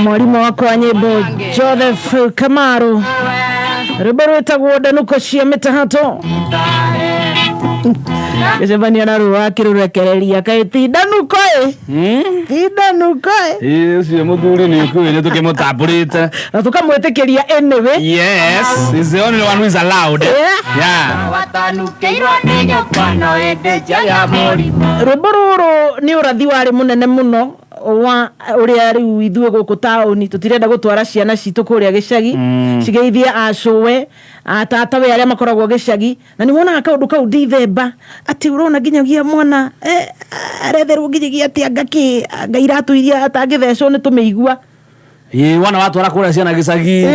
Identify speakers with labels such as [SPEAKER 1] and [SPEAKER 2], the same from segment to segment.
[SPEAKER 1] Mwarimũ wakwa wa nyĩmbo Joseph Kamaru, rwĩmbo rwĩtagwo Ndanũko cia Mĩtahato. Gĩcemania na rũa akĩrũrekereria, kaĩ ti ndanũko ĩ, ti ndanũko ĩ.
[SPEAKER 2] Ĩĩ, ũcio mũthuri nĩ ũkũĩ nĩ tũkĩmũtambũrĩte.
[SPEAKER 1] Na tũkamwĩtĩkĩria anyway.
[SPEAKER 2] Yes, he's the only one who is allowed.
[SPEAKER 1] Yeah.
[SPEAKER 2] Yeah.
[SPEAKER 3] Watanukĩirwo nĩ nyũkwa no ĩndĩ njaga mũrimũ.
[SPEAKER 1] Rwĩmbo rũrũ nĩ ũrathi warĩ mũnene mũno wa ũrĩa rĩu ithuĩ gũkũ taũni tũtirenda gũtwara ciana citũ kũrĩa gĩcagi cigeithie acũwe atatawe arĩa makoragwo gĩcagi. Na nĩ wonaga kaũndũ kau ndithemba atĩ ũrona nginyagia mwana aretherwo nginyagia atĩ anga kĩ anga iratũ iria atangĩthecwo nĩ tũmĩigua.
[SPEAKER 2] Ĩĩ, wona watwara kũrĩa ciana gĩcagi,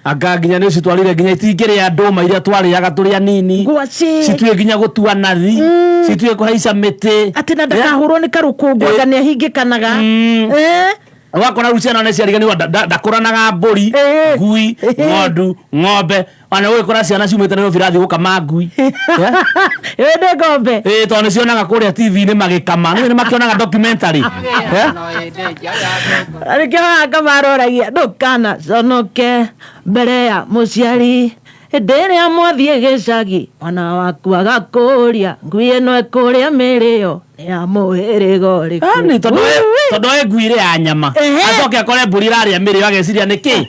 [SPEAKER 2] anga nginya nĩ ũcitwarire nginya itingĩrĩa ndũma iria twarĩaga tũrĩ anini.
[SPEAKER 1] Ngwacĩ.
[SPEAKER 2] Cituĩ nginya gũtua nathi, cituĩ kũhaica mĩtĩ.
[SPEAKER 1] Atĩ na ndakahũrwo nĩ karũkũngũ anga nĩ ahingĩkanaga.
[SPEAKER 2] Ũgakora rĩu ciana nĩ ciariganĩrwo ndakũranaga mbũri, ngui, ng'ondu, ng'ombe. Ona ũgĩkora ciana ciumĩte Nairobi irathiĩ gũkama ngui.
[SPEAKER 1] Ĩĩ nĩ ng'ombe.
[SPEAKER 2] Ĩĩ, tondũ nĩ cionaga kũrĩa TV-inĩ magĩkama. Nĩ makĩonaga documentary.
[SPEAKER 1] Nĩkĩo haha kamaroragia ndũkanaconoke mbere ya mũciari hĩndĩ ĩrĩa mwathiĩ gĩcagi, mwana waku agakũria ngui ĩno ĩkũrĩa mĩrĩo nĩ ya mũhĩrĩga ũrĩkũ?
[SPEAKER 2] Yaani, tondũ ĩ ngui ĩrĩ ya nyama, acoke akore mbũri ĩrarĩa mĩrĩo ageciria nĩ kĩ.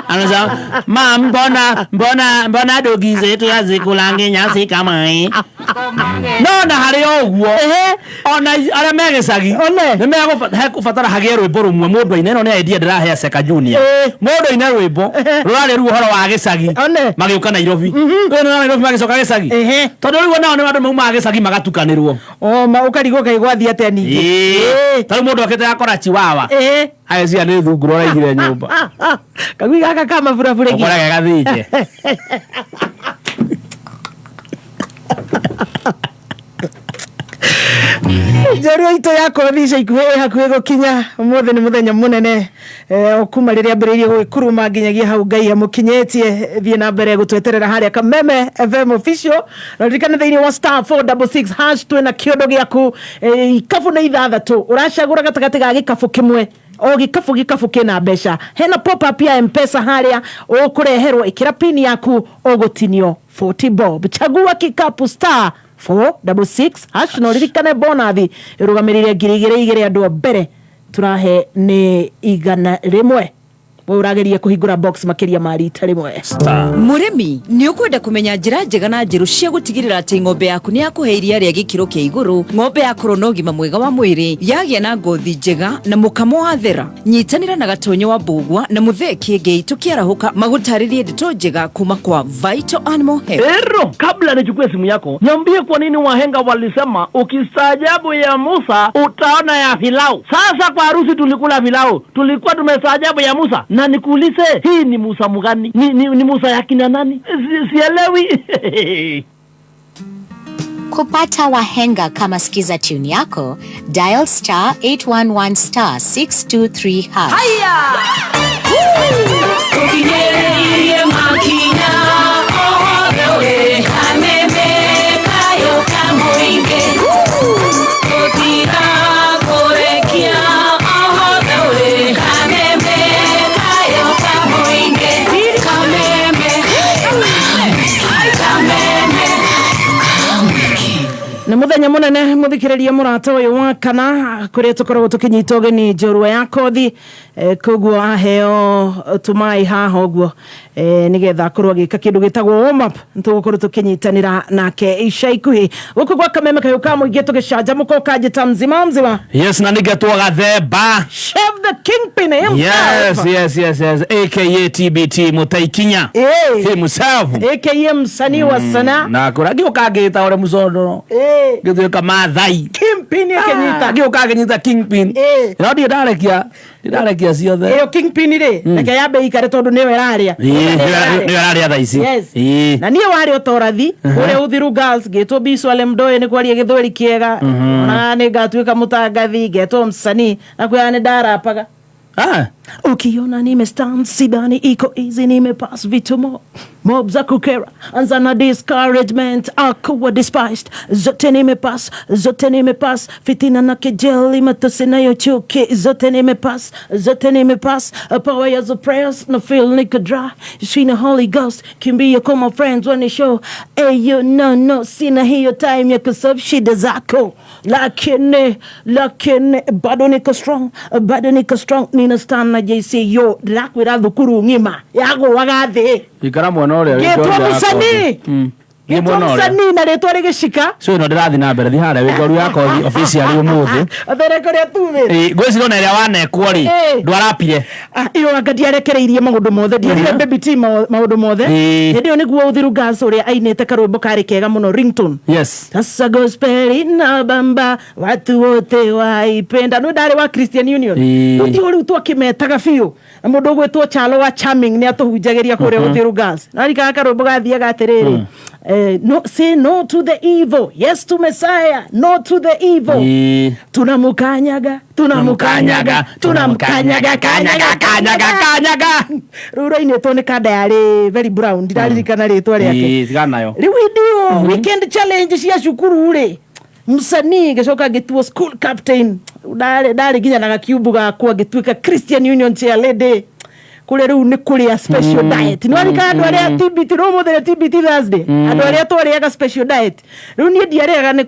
[SPEAKER 2] Anasema, "Ma, mbona mbona mbona dogi zetu hazikulangi nyasi kama hii?" No na harĩ o ũguo, ona arĩa me gĩcagi
[SPEAKER 1] One.
[SPEAKER 2] nĩ megũbatara hagĩe rwĩmbo rũmwe mũndũ aine. Ĩno nĩ idea ndĩrahe Seka Junior. Mũndũ aine rwĩmbo rũrarĩ rĩu ũhoro wa gĩcagi
[SPEAKER 1] One.
[SPEAKER 2] magĩũka Nairobi. Rĩu nĩ Nairobi magĩcoka gĩcagi. Tondũ rĩu onao nĩ andũ maumaga gĩcagi magatukanĩrwo.
[SPEAKER 1] O ma ũkarigwo kaĩ gwathiĩ atĩa ningĩ.
[SPEAKER 2] Ta rĩu mũndũ okĩte akora chiwawa. Ageciria nĩ thungura ũraigire nyũmba.
[SPEAKER 1] Kagui gaka ka maburabure.
[SPEAKER 2] Ũkore ge gathĩnje.
[SPEAKER 1] Njorua itũ ya kothi ica ikuhĩ ĩ hakuhĩ gũkinya. Ũmũthĩ nĩ mũthenya mũnene, o kuma rĩrĩa ambĩrĩirie gũgĩkuruma nginyagia hau Ngai amũkinyĩtie. Thiĩ na mbere gũtweterera harĩa Kameme FM official. Na ririkana thĩinĩ wa *466# twĩna kĩondo gĩaku, ikabu nĩ ithathatũ. Ũracagũra gatagatĩ ga gĩkabũ kĩmwe. O gĩkabũ gĩkabũ kĩna mbeca. Hena pop up ya M-Pesa harĩa ũkũreherwo, ĩkĩra pin yaku ũgũtinio 40 bob. Chagua kikapu *466# na ũririkane bonathi ĩrũgamĩrĩire 2000 andũ a mbere tũrahe nĩ 100. We ũrageria kũhingũra box makĩria ma rita rĩmwe.
[SPEAKER 2] Star.
[SPEAKER 4] Mũrĩmi, nĩ ũkwenda kũmenya njĩra njega na njerũ cia gũtigĩrĩra atĩ ng'ombe yaku nĩ yakũhe iria rĩa gĩkĩro kĩa igũrũ, ng'ombe yakorwo na ũgima mwega wa mwĩrĩ, yagĩa na ngothi njega na mũkamo wathera? Nyitanĩra na Gatonyo wa Mbũgua na Mũthee Kĩengei tũkĩarahũka magũtarĩrie ndeto njega kuma kwa Vital Animal Health.
[SPEAKER 5] Ero, kabla nichukue simu yako, niambie kwa nini wahenga walisema ukistaajabu ya Musa utaona ya Filau. Sasa kwa harusi tulikula filau, tulikuwa tumestaajabu ya Musa. Na nikuulize, hii ni Musa mgani? Ni Musa ya kina nani? Sielewi.
[SPEAKER 6] Kupata wahenga kama skiza tune yako, dial *811 *623#.
[SPEAKER 3] Tukinyeririe makinya othe ũrĩ kameme kayo kamũingĩ tũtigakũrekia othe ũrĩ kameme kayo kamũingĩ kameme kameme.
[SPEAKER 1] Nĩ mũthenya mũnene mũthikĩrĩria mũrata ũyũ wa kana kũrĩa tũkoragwo tũkĩnyita ũgeni njorua ya kothi, koguo aheo tũmaĩ haha ũguo, nĩgetha akorwo agĩka kĩndũ gĩtagwo warm up. Nĩtũgũkorwo tũkĩnyitanĩra nake ica ikuhĩ gũkũ gwa Kameme Kayũ ka mũingĩ tũgĩcanjamũka ũkanjĩta mzima mzima.
[SPEAKER 2] Yes, na nĩngetwo Gathemba.
[SPEAKER 1] Chef the Kingpin himself.
[SPEAKER 2] Yes, aka TBT Mũtaikinya himself.
[SPEAKER 1] Aka msanii wa sanaa.
[SPEAKER 2] Na kũrĩa ngĩũka ngĩta ũrĩa mũcondoro ngĩtuĩka Maathai.
[SPEAKER 1] Kingpin akĩnyita.
[SPEAKER 2] Ngĩũka ngĩnyita Kingpin. No ndirĩ ndarekia ciothe.
[SPEAKER 1] Ĩyo Kingpin rĩ, reke yambe ikare tondũ nĩyo ĩrarĩa.
[SPEAKER 2] Ĩĩ, nĩyo ĩrarĩa thaa ici.
[SPEAKER 1] Yes.
[SPEAKER 2] Ĩĩ.
[SPEAKER 1] Na niĩ warĩ ũtorathi kũrĩa Uthiru Girls ngĩtwo Biswale Mdoe nĩ kwaria gĩthweri kĩega. Ona nĩ ngatuĩka mũtangathi ngetwo msanii na kwĩra nĩ ndarapaga.
[SPEAKER 2] Ah.
[SPEAKER 1] Ukiona nimestand sidhani iko easy, nimepass vitu mo mob za kukera, anza na discouragement, akuwa despised, zote nimepass, zote nimepass, fitina na kejeli, matusi nayo chuki, zote nimepass, zote nimepass, power ya the prayers, na feel niko dry, sina Holy Ghost, kimbia kwa my friends when show, hey you no no, sina hiyo time ya kusolve shida zako, lakini lakini bado niko strong, bado niko strong, nina stand na JC yo ndakwira thukuru ng'ima yagũaga thĩ
[SPEAKER 2] Ikara mwena ũrĩa wĩ
[SPEAKER 1] ngĩtwo
[SPEAKER 2] njorua ya
[SPEAKER 1] mũcanii
[SPEAKER 2] kothi. Thiĩ
[SPEAKER 1] ngĩtwo
[SPEAKER 2] mwena ũrĩa.
[SPEAKER 1] mũcanii na rĩtwa rĩgĩcika
[SPEAKER 2] So ĩno ndĩrathiĩ na mbere thiĩ harĩa wĩ njorua ya kothi officially ũmũthĩ.
[SPEAKER 1] othere kũrĩa tumĩte
[SPEAKER 2] Ĩ, ngwĩciria ona ĩrĩa wanekwo rĩ
[SPEAKER 1] Ĩ.
[SPEAKER 2] ndwarapire.
[SPEAKER 1] Ah, iyo anga ndiarekereirie maũndũ mothe ndierire baby T maũndũ mothe
[SPEAKER 2] Ĩ.
[SPEAKER 1] hĩndĩ ĩyo nĩguo Uthiru Gas ũrĩa ainĩte karwĩmbo karĩ kega mũno ringtone.
[SPEAKER 2] Yes.
[SPEAKER 1] Sasa gospel ina bamba watu wote waipenda. No ndarĩ wa Christian Union.
[SPEAKER 2] Ĩĩ.
[SPEAKER 1] Rĩu tiho rĩu twakĩmetaga biũ. Na mũndũ ũgwĩtwo Chalo wa Charming nĩ atũhunjagĩria kũrĩa Uthiru Girls. Na rikaga karwĩmbo gathiaga atĩrĩrĩ. No, say no to the evil. Yes to Messiah. No to the evil.
[SPEAKER 2] Ĩĩ.
[SPEAKER 1] Tunamukanyaga, tunamukanyaga, tunamukanyaga,
[SPEAKER 2] kanyaga kanyaga kanyaga.
[SPEAKER 1] Rĩu rwainĩtwo nĩ kanda yarĩ very brown. Ndiraririkana rĩtwa rĩake.
[SPEAKER 2] Ĩĩ, tigana nayo.
[SPEAKER 1] Rĩu hĩndĩ ĩyo weekend challenge cia cukuru rĩ msanii ngĩcoka ngĩtuo school captain ndarĩ ndarĩ nginya na gakiumbu gakwa ngĩtuĩka Christian Union chair lady kũrĩa rĩu nĩ kũrĩa special diet nĩ warika andũ arĩa TBT rĩu ũmũthĩ nĩ TBT Thursday andũ arĩa twarĩaga special diet rĩu niĩ ndiarĩaga nĩ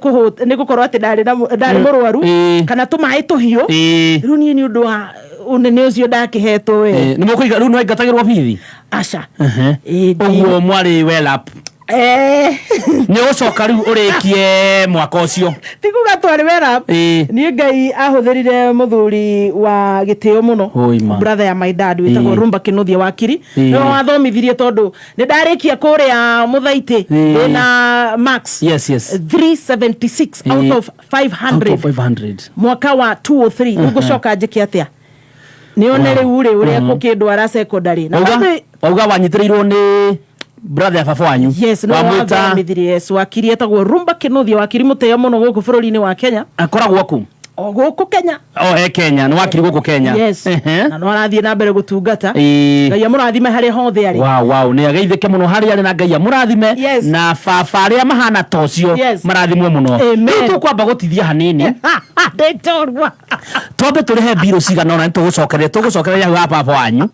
[SPEAKER 1] nĩ gũkorwo atĩ ndarĩ na ndarĩ mũrwaru
[SPEAKER 2] Ĩĩ.
[SPEAKER 1] kana tũmaĩ tũhiũ
[SPEAKER 2] Ĩĩ.
[SPEAKER 1] rĩu niĩ nĩ ũndũ wa ũnene ũcio ndakĩhetwo we
[SPEAKER 2] Ĩ, nĩ mũkũiga rĩu nĩ waingatagĩrwo bithi.
[SPEAKER 1] aca Ĩĩ,
[SPEAKER 2] Ũguo mwarĩ well up.
[SPEAKER 1] Eh.
[SPEAKER 2] Nĩ ũgũcoka rĩu ũrĩkie mwaka ũcio.
[SPEAKER 1] ti kuga twarĩ wera
[SPEAKER 2] Ĩĩ.
[SPEAKER 1] niĩ ngai ahũthĩrire mũthuri wa gĩtĩo mũno
[SPEAKER 2] Oi, ma.
[SPEAKER 1] brother ya my dad wĩtagwo
[SPEAKER 2] Ĩĩ.
[SPEAKER 1] Rumba Kĩnuthia Wakiri
[SPEAKER 2] Ĩĩ.
[SPEAKER 1] nĩwe wathomithirie tondũ nĩ ndarĩkia kũrĩa Mũthaitĩ
[SPEAKER 2] Ĩĩ.
[SPEAKER 1] ndĩna max
[SPEAKER 2] Yes, yes.
[SPEAKER 1] 376 out
[SPEAKER 2] Ĩĩ.
[SPEAKER 1] of 500
[SPEAKER 2] Out of 500.
[SPEAKER 1] mwaka wa 203 rĩu ngũcoka njĩke atĩa nĩone rĩu rĩ ũrĩa gũkĩndwara secondary na
[SPEAKER 2] Wauga
[SPEAKER 1] wathiĩ-
[SPEAKER 2] wauga wanyitĩrĩirwo nĩ brother ya baba wanyu.
[SPEAKER 1] yes nĩwe
[SPEAKER 2] Wamwĩta
[SPEAKER 1] wathomithirie yes wakiri etagwo Rumba Kĩnuthia wakiri mũtĩo mũno gũkũ bũrũri-inĩ wa Kenya
[SPEAKER 2] akoragwo kũ?
[SPEAKER 1] o gũkũ Kenya.
[SPEAKER 2] Oh, e Kenya, nĩ wakiri gũkũ Kenya.
[SPEAKER 1] Yes.
[SPEAKER 2] Ehe.
[SPEAKER 1] Na no arathiĩ na mbere gũtungata.
[SPEAKER 2] Ĩĩ.
[SPEAKER 1] Ngai amũrathime harĩa hothe arĩ.
[SPEAKER 2] Wow, wow, nĩ ageithĩke mũno harĩa arĩ na Ngai amũrathime
[SPEAKER 1] Yes.
[SPEAKER 2] na baba arĩa mahana ta ũcio
[SPEAKER 1] Yes.
[SPEAKER 2] marathimwo mũno.
[SPEAKER 1] Amen.
[SPEAKER 2] Rĩu tũkwamba gũtithia hanini
[SPEAKER 1] Ndĩtorwa.
[SPEAKER 2] twambe tũrĩhe mbirũ cigana ũna nĩtũgũcokereria tũgũcokereria hau ha baba wanyu.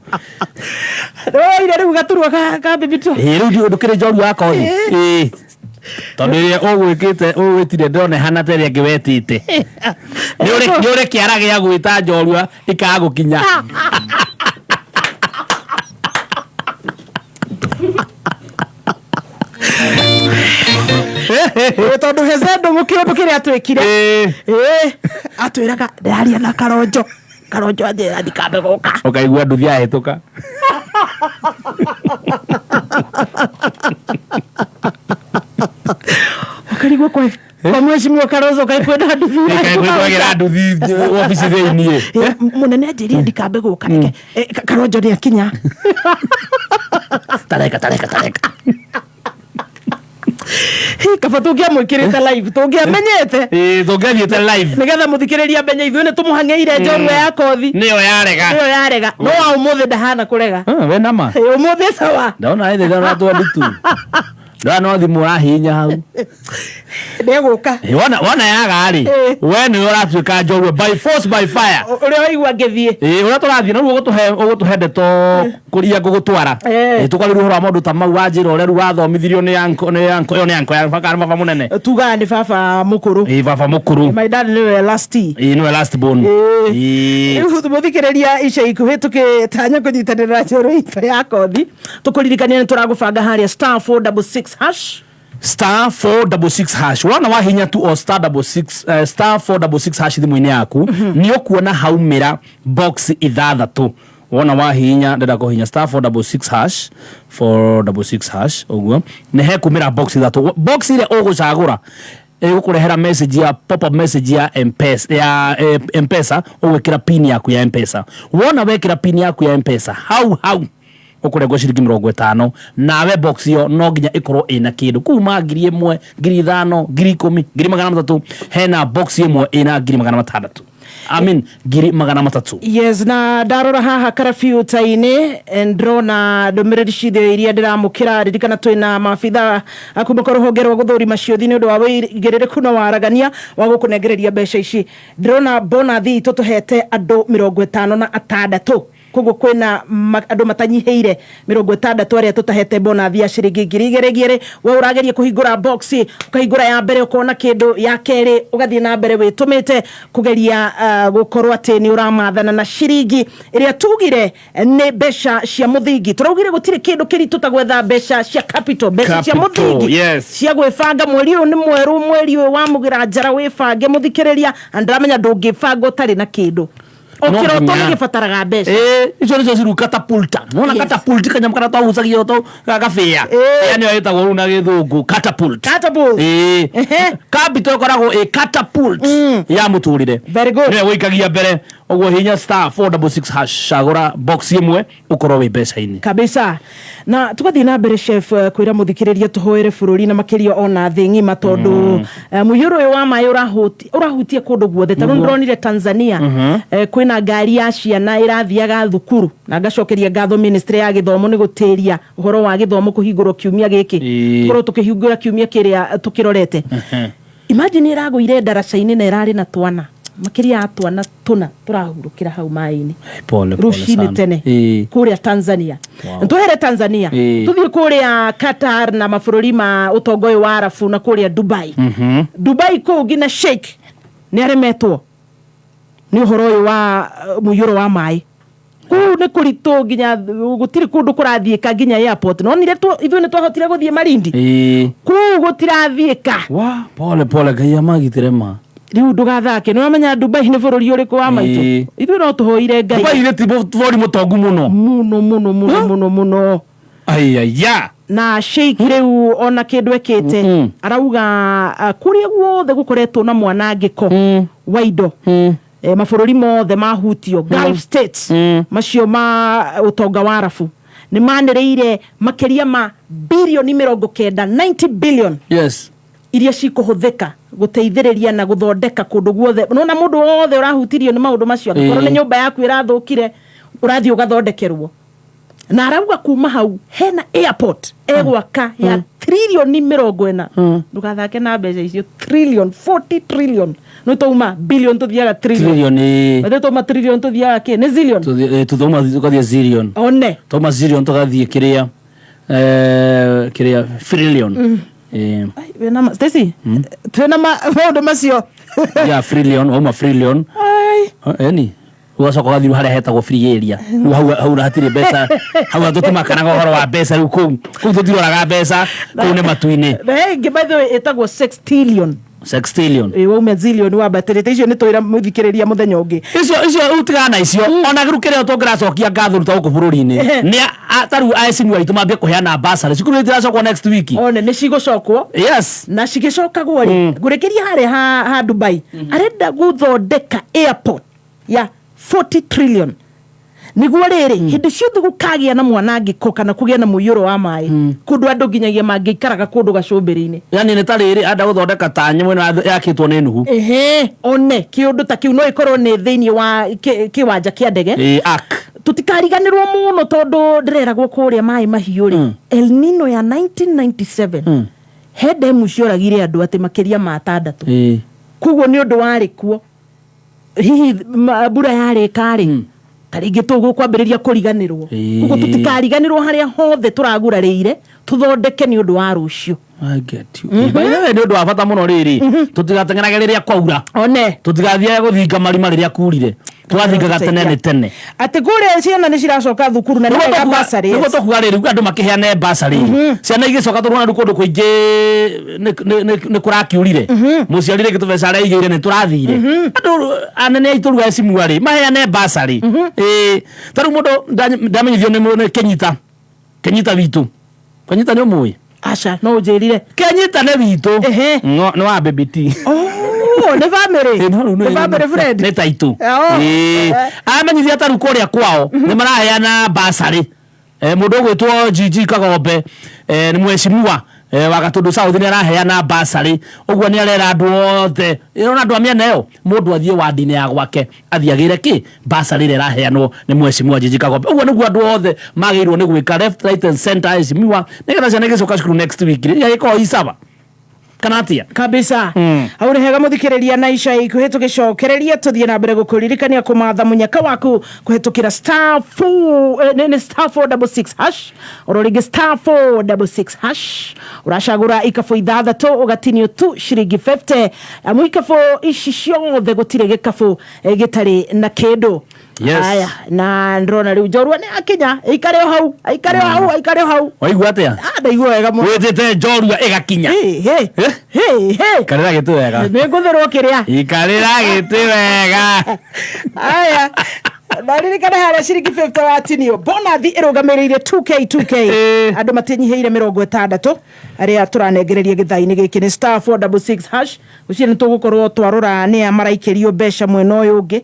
[SPEAKER 1] Nĩwoire rĩu gaturwa ka baby tu.
[SPEAKER 2] Ĩ, rĩu ndũkĩrĩ njorua ya kothi. Ĩ. Tondũ ĩrĩa ũgwĩkĩte ũgwĩtire ndĩrona ĩhana ta ĩrĩa ĩngĩ wetĩte. Nĩ ũrĩ kĩara gĩa gwĩta njorua ikaga gũkinya.
[SPEAKER 1] Ĩ, tondũ Hezendo mũkĩũndũ kĩrĩa atwĩkire.
[SPEAKER 2] Ĩ.
[SPEAKER 1] Ĩ, atwĩraga ndĩraria na Karonjo. Karonjo anjĩra ndikambe gũka.
[SPEAKER 2] Ũkaigua nduthi yahĩtũka.
[SPEAKER 1] Ũkarigwo kwa mheshimiwa Karonjo kaĩ kwĩna nduthi.
[SPEAKER 2] Ĩkaigua nduthi obici thĩiniĩ.
[SPEAKER 1] Ĩ, mũnene anjĩrire ndikambe gũka. Reke, Karonjo nĩ akinya.
[SPEAKER 2] Tareka tareka tareka.
[SPEAKER 1] Hi, kaba tũngĩamwĩkĩrĩte live tũngĩamenyete
[SPEAKER 2] Ĩ, tũngĩathiĩte live.
[SPEAKER 1] nĩgetha mũthikĩrĩria amenye ithuĩ nĩ tũmũhang'ĩire njorua ya kothi
[SPEAKER 2] Nĩyo yarega.
[SPEAKER 1] nĩyo yarega no wa ũmũthĩ ndahana kũrega
[SPEAKER 2] Ah, we nama.
[SPEAKER 1] Ĩ, ũmũthĩ sawa
[SPEAKER 2] Ndona ĩthĩ ndona twanditu. Ndona no thimũ ũrahihinya hau.
[SPEAKER 1] ndegũka
[SPEAKER 2] Ĩ, wona wona yaga rĩ
[SPEAKER 1] Ĩ.
[SPEAKER 2] we nĩwe ũratuĩka njorua by force by fire.
[SPEAKER 1] Ũrĩa waigua ngĩthiĩ
[SPEAKER 2] Ĩ, ũrĩa tũrathiĩ na rĩu ũgũtũhe ndeto kũria ngũgũtwara.
[SPEAKER 1] Ĩ.
[SPEAKER 2] Ĩ, tũkwarĩria ũhoro wa maũndũ ta mau wa njĩra ũrĩa rĩu wathomithirio nĩ anko nĩ anko ĩyo nĩ anko ya baba baba mũnene.
[SPEAKER 1] tugaga nĩ baba mũkũrũ.
[SPEAKER 2] Ĩ, baba mũkũrũ.
[SPEAKER 1] My dad nĩwe last.
[SPEAKER 2] Ĩ, nĩwe last born.
[SPEAKER 1] Ĩ.
[SPEAKER 2] Ĩ.
[SPEAKER 1] Rĩu mũthikĩrĩria ica ikuhĩ tũgĩtanya kũnyitanĩra njorua itũ ya kothi tũkũririkania nĩ tũragũbanga harĩa star 466 hash.
[SPEAKER 2] Star 466 hash wona wahinya tu o star 66 star 466 hash thimũ-inĩ yaku nĩ ũkuona haumĩra box ithathatũ wona wahinya ndĩrenda kũhinya star 466 hash 466 hash ũguo nĩ hekumĩra box ithatũ box ĩrĩa ũgũcagũra ĩgũkũrehera message ya pop up message ya M-Pesa ya M-Pesa ũgwĩkĩra pin yaku ya M-Pesa wona wekĩra pin yaku ya M-Pesa hau hau ũkũrengwo ciringi 50 nawe box ĩyo no nginya ĩkorwo ĩna kĩndũ kuma 1000, 5000, 10000, 300,000 hena box ĩmwe ĩna 600,000. I mean, 300,000.
[SPEAKER 1] Yes, na ndarora haha karabiuta-inĩ, ndĩrona ndũmĩrĩri cithe iria ndĩramũkĩra. Ririkana twĩna maabitha kuma kwa rũhonge rwa gũthũrima ciũthi nĩ ũndũ wa wĩigĩrĩrĩku na waragania wa gũkũnengereria mbeca ici. Ndĩrona bonathi itũ tũhete andũ 56, koguo kwĩna andũ matanyihĩire 60 arĩa tũtahete bonathi ya ciringi 2,000 igĩrĩ. We ũrageria kũhingũra box, ũkahingũra ya mbere ũkona kĩndũ, ya kerĩ ũgathiĩ na mbere wĩtũmĩte kũgeria gũkorwo atĩ nĩ ũramathana na ciringi ĩrĩa tugire nĩ mbeca cia mũthingi. Tũraugire gũtirĩ kĩndũ kĩritũ ta gwetha mbeca cia capital, mbeca cia
[SPEAKER 2] Capital,
[SPEAKER 1] mũthingi cia gwĩbanga. Mweri ũyũ nĩ mwerũ, mweri ũyũ wa mũgĩra njara, wĩbange mũthikĩrĩria, na ndĩramenya ndũngĩbanga ũtarĩ na kĩndũ. O
[SPEAKER 2] No
[SPEAKER 1] kĩroto
[SPEAKER 2] nginya.
[SPEAKER 1] nĩ gĩbataraga mbeca.
[SPEAKER 2] Icio nĩcio ciru catapulta. Nona catapult kanyamũ karĩa twagucagia to gagabĩa. Ĩyo nĩyo ĩtagwo rĩu na gĩthũngũ catapult.
[SPEAKER 1] Catapult.
[SPEAKER 2] Capital ĩkoragwo ĩ catapult ya mũtũrĩre.
[SPEAKER 1] Very good.
[SPEAKER 2] Nĩwe wĩikagia mbere ũguo, hinya *466#, cagũra box ĩmwe ũkorwo wĩ mbeca-inĩ.
[SPEAKER 1] Kabisa. Na tugathiĩ na mbere, chef, kwĩra mũthikĩrĩria tũhoere bũrũri na makĩria ona thĩ ng'ima, tondũ mũiyũro ũyũ wa maĩ ũrahutia kũndũ guothe. Ta rĩu ndĩronire Tanzania, kwĩna ngari ya ciana ĩrathiaga thukuru, na ngacokeria ngatho ministry ya gĩthomo nĩ gũtĩria ũhoro wa gĩthomo kũhingũrwo kiumia gĩkĩ. Tũkorwo tũkĩhingũra kiumia kĩrĩa tũkĩrorete. Imagine ĩragũire ndaraca-inĩ na ĩrarĩ na twana makĩria ya twana tũna tũrahurũkĩra hau maĩ-inĩ
[SPEAKER 2] Pole pole
[SPEAKER 1] rũcinĩ
[SPEAKER 2] sana.
[SPEAKER 1] tene kũrĩa Tanzania. Twehere Tanzania, tũthiĩ kũrĩa Qatar na mabũrũri ma ũtonga ũyũ wa Arabu na kũrĩa Dubai. Dubai kũu nginya sheikh nĩ aremetwo nĩ ũhoro ũyũ wa mũiyũro wa maĩ. Kũu nĩ kũritũ, nginya gũtirĩ kũndũ kũrathiĩka, nginya airport nonire ithuĩ nĩ twahotire gũthiĩ Malindi. Kũu gũtirathiĩka.
[SPEAKER 2] Wa pole pole, Ngai amagitĩre ma.
[SPEAKER 1] Rĩu ndũgathake, nĩ wamenya Dubai nĩ bũrũri ũrĩkũ wa maitũ. Ithuĩ no tũhoire Ngai.
[SPEAKER 2] Dubai nĩ ti bũrũri mũtongu mũno.
[SPEAKER 1] Mũno mũno mũno mũno mũno.
[SPEAKER 2] Ayaya.
[SPEAKER 1] Na sheikh rĩu ona kĩndũ ekĩte, arauga kũrĩa guothe gũkoretwo na mwanangĩko wa indo, mabũrũri mothe mahutio, Gulf states macio ma ũtonga wa Arabu, nĩ manĩrĩire makĩria ma birioni 90, 90 billion iria cikũhũthĩka gũteithĩrĩria na gũthondeka kũndũ guothe. Nona mũndũ wothe ũrahutirio nĩ maũndũ macio, angĩkorwo nĩ nyũmba yaku ĩrathũkire, ũrathiĩ ũgathondekerwo. Na arauga kuma hau hena airport egwaka ya trilioni 40. Ndũgathake na mbeca icio, trillion, 40 trillion. Nĩ twauma billion tũthiaga trillion.
[SPEAKER 2] Trillion.
[SPEAKER 1] Ithuĩ twauma trillion tũthiaga kĩ? Nĩ zillion.
[SPEAKER 2] Tuthauma tũgathiĩ zillion.
[SPEAKER 1] One.
[SPEAKER 2] Twauma zillion tũgathiĩ kĩrĩa kĩrĩa trillion.
[SPEAKER 1] Ai, wĩna Stacy, twĩna maũndũ macio.
[SPEAKER 2] Ya trillion, wauma trillion.
[SPEAKER 1] Ai.
[SPEAKER 2] Eni ũgacoka ũgathiĩ harĩa hetagwo free area. Rĩu hau hatirĩ mbeca, hau tũtimakanaga ũhoro wa mbeca. Rĩu kũu tũtiroraga mbeca, kũu nĩ matu-inĩ.
[SPEAKER 1] Na he ĩngĩ, by the way, ĩtagwo sextillion.
[SPEAKER 2] Sextillion.
[SPEAKER 1] Ĩ, wauma zillion wambatĩrĩte. Icio nĩ twĩra mũthikĩrĩria mũthenya ũngĩ.
[SPEAKER 2] Icio rĩu tigana na icio. Ona rĩu kĩrĩa tũngĩracokia ngatho rĩu ta gũkũ bũrũri-inĩ nĩ ta rĩu aecini aitũ mambie kũheana bursary, cukuru itiracokwo next week.
[SPEAKER 1] One nĩ cigũcokwo. Na cigĩcokagwo rĩ, ngũrĩkĩria harĩa ha Dubai, arenda gũthondeka airport ya 40 trillion nĩguo rĩrĩ hĩndĩ ciothe gũkagĩa na mwanangĩko kana kũgĩa na mũiyũro wa maĩ kũndũ andũ nginyagia mangĩikaraga kũndũ gacũmbĩrĩ-inĩ.
[SPEAKER 2] Yani nĩ ta rĩrĩ anda gũthondeka ta nyamũ ĩno yakĩtwo nĩ Nuhu.
[SPEAKER 1] Ehe, one kĩũndũ ta kĩu no ĩkorwo nĩ thĩinĩ wa kĩwanja kĩa ndege.
[SPEAKER 2] Ark.
[SPEAKER 1] Tũtikariganĩrwo mũno, tondũ ndĩreragwo kũrĩa maĩ mahiũ rĩ, El Nino ya 1997 he ndemu cioragire andũ atĩ makĩria ma atandatũ. Koguo nĩ ũndũ warĩ kuo, hihi mbura yarĩka rĩ, ta rĩngĩ tũgũkwambĩrĩria kũriganĩrwo. Koguo tũtikariganĩrwo harĩa hothe tũragurarĩire, tũthondeke nĩ ũndũ wa rũciũ.
[SPEAKER 2] I get you. By the way, nĩ ũndũ wa bata mũno rĩrĩ tũtigateng'erage rĩrĩa kwaura,
[SPEAKER 1] One.
[SPEAKER 2] tũtigathiage gũthinga marima rĩrĩa kurire, tũgathingaga tene nĩ tene.
[SPEAKER 1] Atĩ kũrĩa ciana nĩ ciracoka thukuru na nĩ wega bursary,
[SPEAKER 2] Nĩguo
[SPEAKER 1] yes.
[SPEAKER 2] tũkuga rĩrĩ andũ makĩheane bursary, ciana igĩcoka, tũrona rĩu kũndũ kũingĩ nĩ kũrakiurire, mũciari rĩngĩ tũbeca arĩa aigĩire nĩ tũrathire. Andũ anene aitũ rĩu ecimua rĩ maheane bursary. Ta rĩu mũndũ ndamenyithio nĩ Kenyita, Kenyita witũ, Kenyita nĩ ũmũĩ?
[SPEAKER 1] Aca, no ũnjĩrire.
[SPEAKER 2] Kenyita nĩ witũ. Nĩ wa Baby T.
[SPEAKER 1] Oh, nĩ family. Nĩ family friend.
[SPEAKER 2] Nĩ taitũ.
[SPEAKER 1] Oh.
[SPEAKER 2] Amenyithia ta rĩu kũrĩa kwao nĩ maraheana bursary. Mũndũ ũgwĩtwo GG Kagombe, nĩ mheshimiwa. Wa Gatundu South nĩ araheana basarĩ, ũguo nĩ arera andũ othe ĩrona andũ a mĩena ĩyo mũndũ athiĩ wandi-inĩ ya gwake athiĩ agĩre kĩ basarĩ ĩrĩa ĩraheanwo nĩ mheshimiwa Njinji Kagombe. Ũguo nĩguo andũ othe magĩrĩirwo nĩ gwĩka, left, right and center, heshimiwa, nĩgetha ciana igĩcoka cukuru next week rĩ igagĩkorwo i sawa kana atia?
[SPEAKER 1] Kabisa. Hau nĩ hega mũthikĩrĩria, na ica ikuhĩ tũgĩcokereria tũthiĩ na mbere gũkũririkania kũmatha mũnyaka waku kũhetũkĩra star 4 nĩ star 466 hash, oro rĩngĩ star 466 hash. Ũracagũra ikabũ ithathatũ, ũgatinio tu ciringi 50, amu ikabũ ici ciothe gũtirĩ gĩkabũ gĩtarĩ na kĩndũ. Aya, na ndĩrona rĩu njorua nĩ akinya. Aikare o hau, aikare o hau, aikare o hau.
[SPEAKER 2] Waigua atia?
[SPEAKER 1] Ah, ndaigua wega mũno.
[SPEAKER 2] Wĩtĩte njorua ĩgakinya.
[SPEAKER 1] Hey, hey.
[SPEAKER 2] Eh?
[SPEAKER 1] Hey, hey.
[SPEAKER 2] Ikarĩra gĩtĩ wega.
[SPEAKER 1] Nĩ ngũthĩrwo kĩrĩa.
[SPEAKER 2] Ikarĩra gĩtĩ wega.
[SPEAKER 1] Aya, naririkana harĩa ciringi 50 watinio, bonathi ĩrũgamĩrĩire 2K 2K. Andũ matinyihĩire 60 arĩa tũranengereria gĩthaa-inĩ gĩkĩ nĩ star 466 hash. Ũcio nĩ tũgũkorwo twarora nĩa maraikĩrio mbeca mwena ũyũ ũngĩ.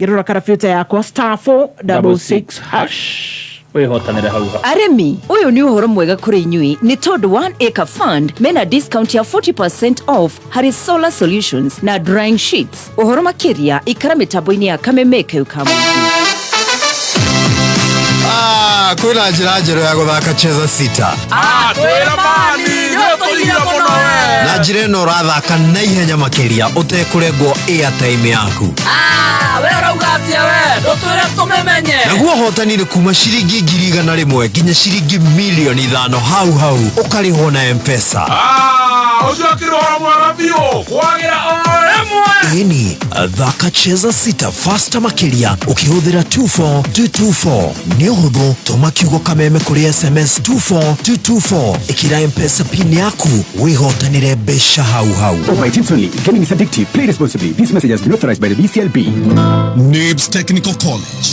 [SPEAKER 1] Ngĩrora karabuta yakwa, star 466 hash.
[SPEAKER 2] Wĩhotanĩre hau hau.
[SPEAKER 4] Arĩmi, ũyũ nĩ ũhoro mwega kũrĩ inyuĩ nĩ tondũ One Acre Fund mena discount ya 40% off harĩ solar solutions na drying sheets. Ũhoro makĩria ikara mĩtambo-inĩ ya Kameme Kayũ ka Mũingĩ.
[SPEAKER 7] Ah, kwĩna njĩra njerũ ya gũthaka Cheza Sita.
[SPEAKER 8] Twĩra mani nĩũtũire mũno we.
[SPEAKER 7] Na njĩra ĩno ũrathaka na ihenya makĩria ũtekũrengwo airtime yaku.
[SPEAKER 8] We ũrauga atĩa? We ndũtwĩre tũmĩmenye.
[SPEAKER 7] Naguo ũhotani nĩ kuma ciringi 100,000 nginya ciringi 5,000,000 hau hau, ũkarĩhwo na M-Pesa.
[SPEAKER 8] Ũcio akĩrĩ ũhoro mwega biũ kwagĩra o rĩmwe.
[SPEAKER 7] Ĩni, thaka Cheza Sita fasta makĩria ũkĩhũthĩra 24224. Nĩ ũhũthũ, tũma kiugo "Kameme" kũrĩ SMS 24224, ĩkĩra M-Pesa PIN yaku, wĩhotanĩre mbeca hau hau.
[SPEAKER 9] Over 18 only. Gaming is addictive. Play responsibly. This message has been authorized by the BCLB.
[SPEAKER 10] NIBS Technical College.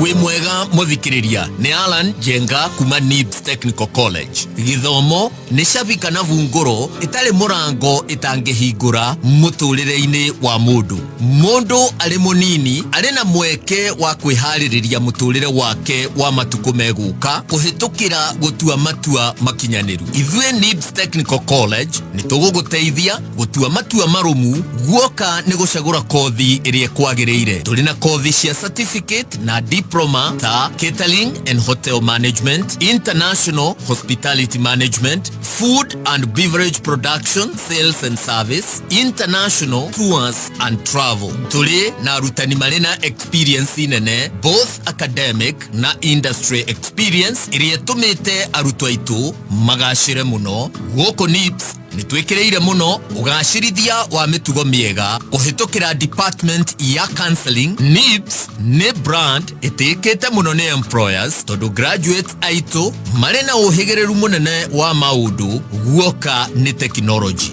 [SPEAKER 11] Wĩ mwega mũthikĩrĩria, nĩ Alan Njenga kuma NIBS Technical College. Gĩthomo nĩ cabi kana bungũro ĩtarĩ mũrango ĩtangĩhingũra mũtũrĩre-inĩ wa mũndũ. Mũndũ arĩ mũnini arĩ na mweke wa kwĩharĩrĩria mũtũrĩre wake wa matukũ megũka kũhĩtũkĩra gũtua matua makinyanĩru. Ithuĩ NIBS Technical College nĩ tũgũgũteithia gũtua matua marũmu guoka nĩ gũcagũra kothi ĩrĩa ĩkwagĩrĩire. Tũrĩ na kothi cia certificate na diploma ta catering and hotel management, international hospitality management, food and beverage production, sales and service, international tours and travel. Tũrĩ na arutani marĩ na experience nene, both academic na industry experience, ĩrĩa ĩtũmĩte arutwo aitũ magacĩre mũno. Gũkũ NIBS nĩ twĩkĩrĩire mũno ũgacĩrithia wa mĩtugo mĩega kũhĩtũkĩra department ya counseling. NIBS nĩ brand ĩtĩkĩte mũno nĩ employers tondũ graduates aitũ marĩ na ũhĩgĩrĩru mũnene wa maũndũ guoka nĩ technology.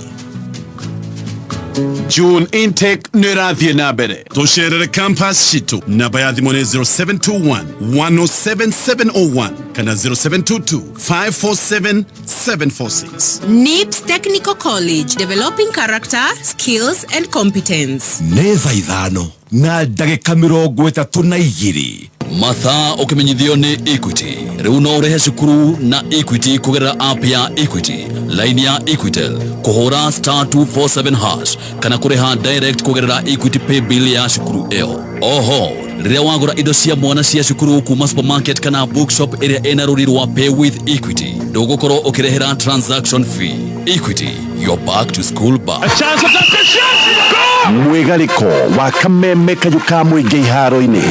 [SPEAKER 10] June intake nĩ ĩrathiĩ na mbere. Tũcerere campus citũ. Namba ya thimũ nĩ 0721 107 701 kana 0722 547 746.
[SPEAKER 12] NIBS Technical College, developing character, skills, and competence.
[SPEAKER 13] Nĩ thaa 5:32.
[SPEAKER 14] Mathaa ũkĩmenyithio nĩ Equity. Rĩu no ũrĩhe cukuru na Equity kũgerera app ya Equity, line ya Equitel, kũhũra star 247 hash kana kũrĩha direct kũgerera Equity Pay Bill ya cukuru ĩyo. Oho rĩrĩa wagũra indo cia mwana cia cukuru kuma supermarket kana bookshop ĩrĩa ĩna rũri rwa Pay with Equity, ndũgũkorwo ũkĩrĩhĩra transaction fee. Equity, your back to school bag.
[SPEAKER 15] Mwĩgarĩko wa Kameme kayũ ka mũingĩ iharo-inĩ.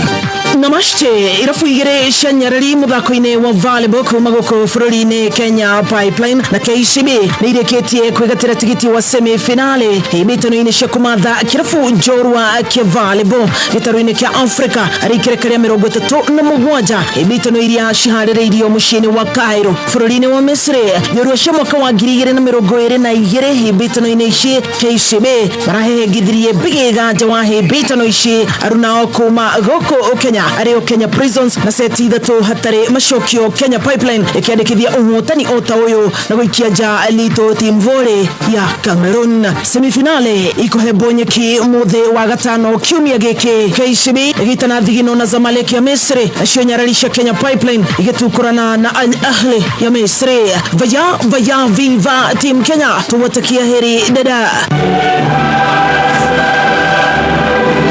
[SPEAKER 1] Namaste. Irabu igĩrĩ cia nyarari mũthako-inĩ wa volleyball kuma gũkũ bũrũri-inĩ Kenya, Pipeline na KCB, nĩ irĩkĩtie kwĩgatĩra tigiti wa semi finale hĩmbĩtano-inĩ cia kũmatha kĩrabu njorua kĩa volleyball gĩtarũ-inĩ kĩa Africa arĩ ikereka rĩa 37 hĩmbĩtano iria ciharĩrĩirio mũciĩ-inĩ wa Cairo bũrũri-inĩ wa Misri. Njorua cia mwaka wa 2022 hĩmbĩtano-inĩ ici, KCB marahehengithirie mbigĩga nja wa hĩmbĩtano ici arunao kuma gũkũ Kenya. Kenya arĩo Kenya Prisons na seti ithatũ hatarĩ macokio. Kenya Pipeline ĩkĩandĩkithia ũhotani o ta ũyũ na gũikia nja Lito Team Volley ya Cameroon. Semifinale ikuhembwo nyeki mũthĩ wa gatano kiumia gĩkĩ, KCB ĩgĩitana thigino na Zamalek ya Misri, nacio nyarari cia Kenya Pipeline igĩtukũrana na Al Ahly ya Misri. Vaya vaya viva Team Kenya, tuwatakia heri dada.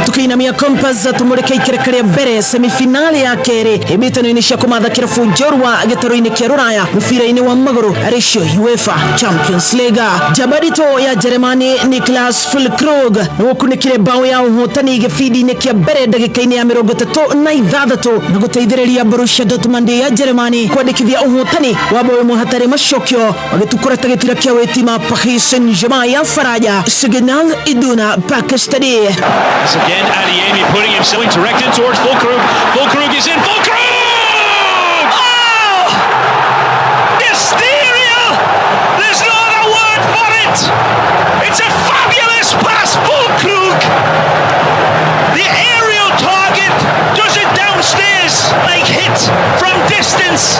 [SPEAKER 1] Tukiinamia Compass tumurike ikereka rĩa mbere semifinale ya kerĩ hĩmbĩtano-inĩ cia kũmatha kĩrabu njorua gĩtarũ-inĩ kĩa rũraya mũbira-inĩ wa magũrũ arĩcio UEFA Champions League. Jabadito ya Jeremani Niklas Füllkrug nĩgũkunĩkire bao ya ũhotani gĩbindi-inĩ kĩa mbere ndagĩka-inĩ ya 36 na gũteithĩrĩria Borussia Dortmund ya Jeremani kwandĩkithia ũhotani wa bao ĩmwe hatarĩ macokio magĩtukũra ta gĩtira kĩa wĩtima Paris Saint-Germain ya Faraja Signal Iduna Park Stadium.
[SPEAKER 13] Once again, Adeyemi putting himself directed towards Fulkrug. Fulkrug is in. Fulkrug! Oh! Hysteria! There's no other word for it! It's a fabulous pass, Fulkrug! The aerial target does it downstairs. Like hit from distance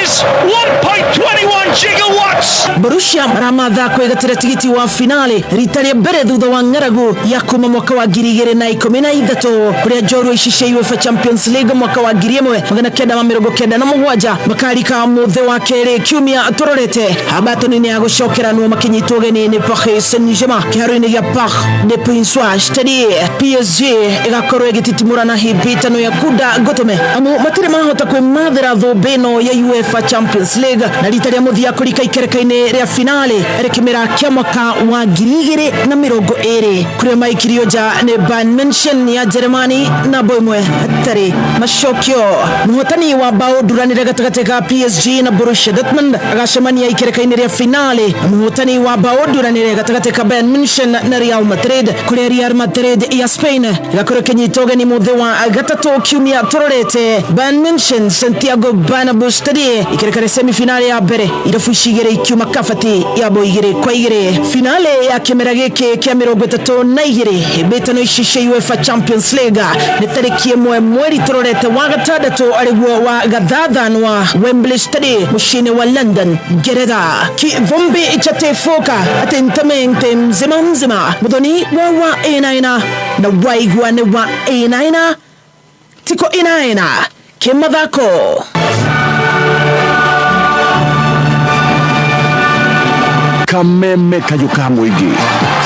[SPEAKER 13] is 1.21 gigawatts!
[SPEAKER 1] Borussia maramatha kwĩgatĩra tigiti wa finale rita rĩa mbere thutha wa ng'aragu ya kuma mwaka wa 2013 kũrĩa njorua ici cia UEFA Champions League mwaka wa 1997 makarika mũthĩ wa kerĩ kiumia tũrorete hambatoni-inĩ ya gũcokeranwo makĩnyitwo ũgeni nĩ Paris Saint-Germain kĩharo-inĩ gĩa Parc des Princes Stade. PSG ĩgakorwo ĩgĩtitimũrana hĩmbĩtano ya kunda ngotome amu matirĩ mahota kwĩmathĩra thũmbĩ ĩno ya UEFA Champions League na rita rĩa mũthia kũrika ikereka-inĩ rĩa finale rĩ kĩmera kĩa mwaka wa 2020 kũrĩa maikirio nja nĩ Bayern Munchen ya Jeremani na bao ĩmwe hatarĩ macokio. Mũhotani wa bao nduranĩre gatagatĩ ka PSG na Borussia Dortmund agacemania ikereka-inĩ rĩa finale na mũhotani wa bao nduranĩre gatagatĩ ka Bayern Munchen na Real Madrid kũrĩa Real Madrid ya Spain ĩgakorwo ĩkĩnyita ũgeni mũthĩ wa gatatũ kiumia tũrorete Bayern Munchen Santiago Bernabeu Stadium ikereka rĩa semifinale ya mbere irabu ici igĩrĩ ikiuma kabati ya bao 2-2. Finale ya kĩmera gĩkĩ kĩa 32 hĩmbĩtano ici cia UEFA Champions League nĩ tarĩki 1 mweri tũrorete wa gatandatũ arĩguo wa gathathanwa Wembley Stadium mũciĩ-inĩ wa London Ngeretha. Kivumbi chatefoka atentamente mzima mzima muthoni wa ĩnaĩna na waigua nĩ wa ĩnaĩna tiko ĩnaĩna kĩmathako.
[SPEAKER 15] Kameme kayũ ka mũingĩ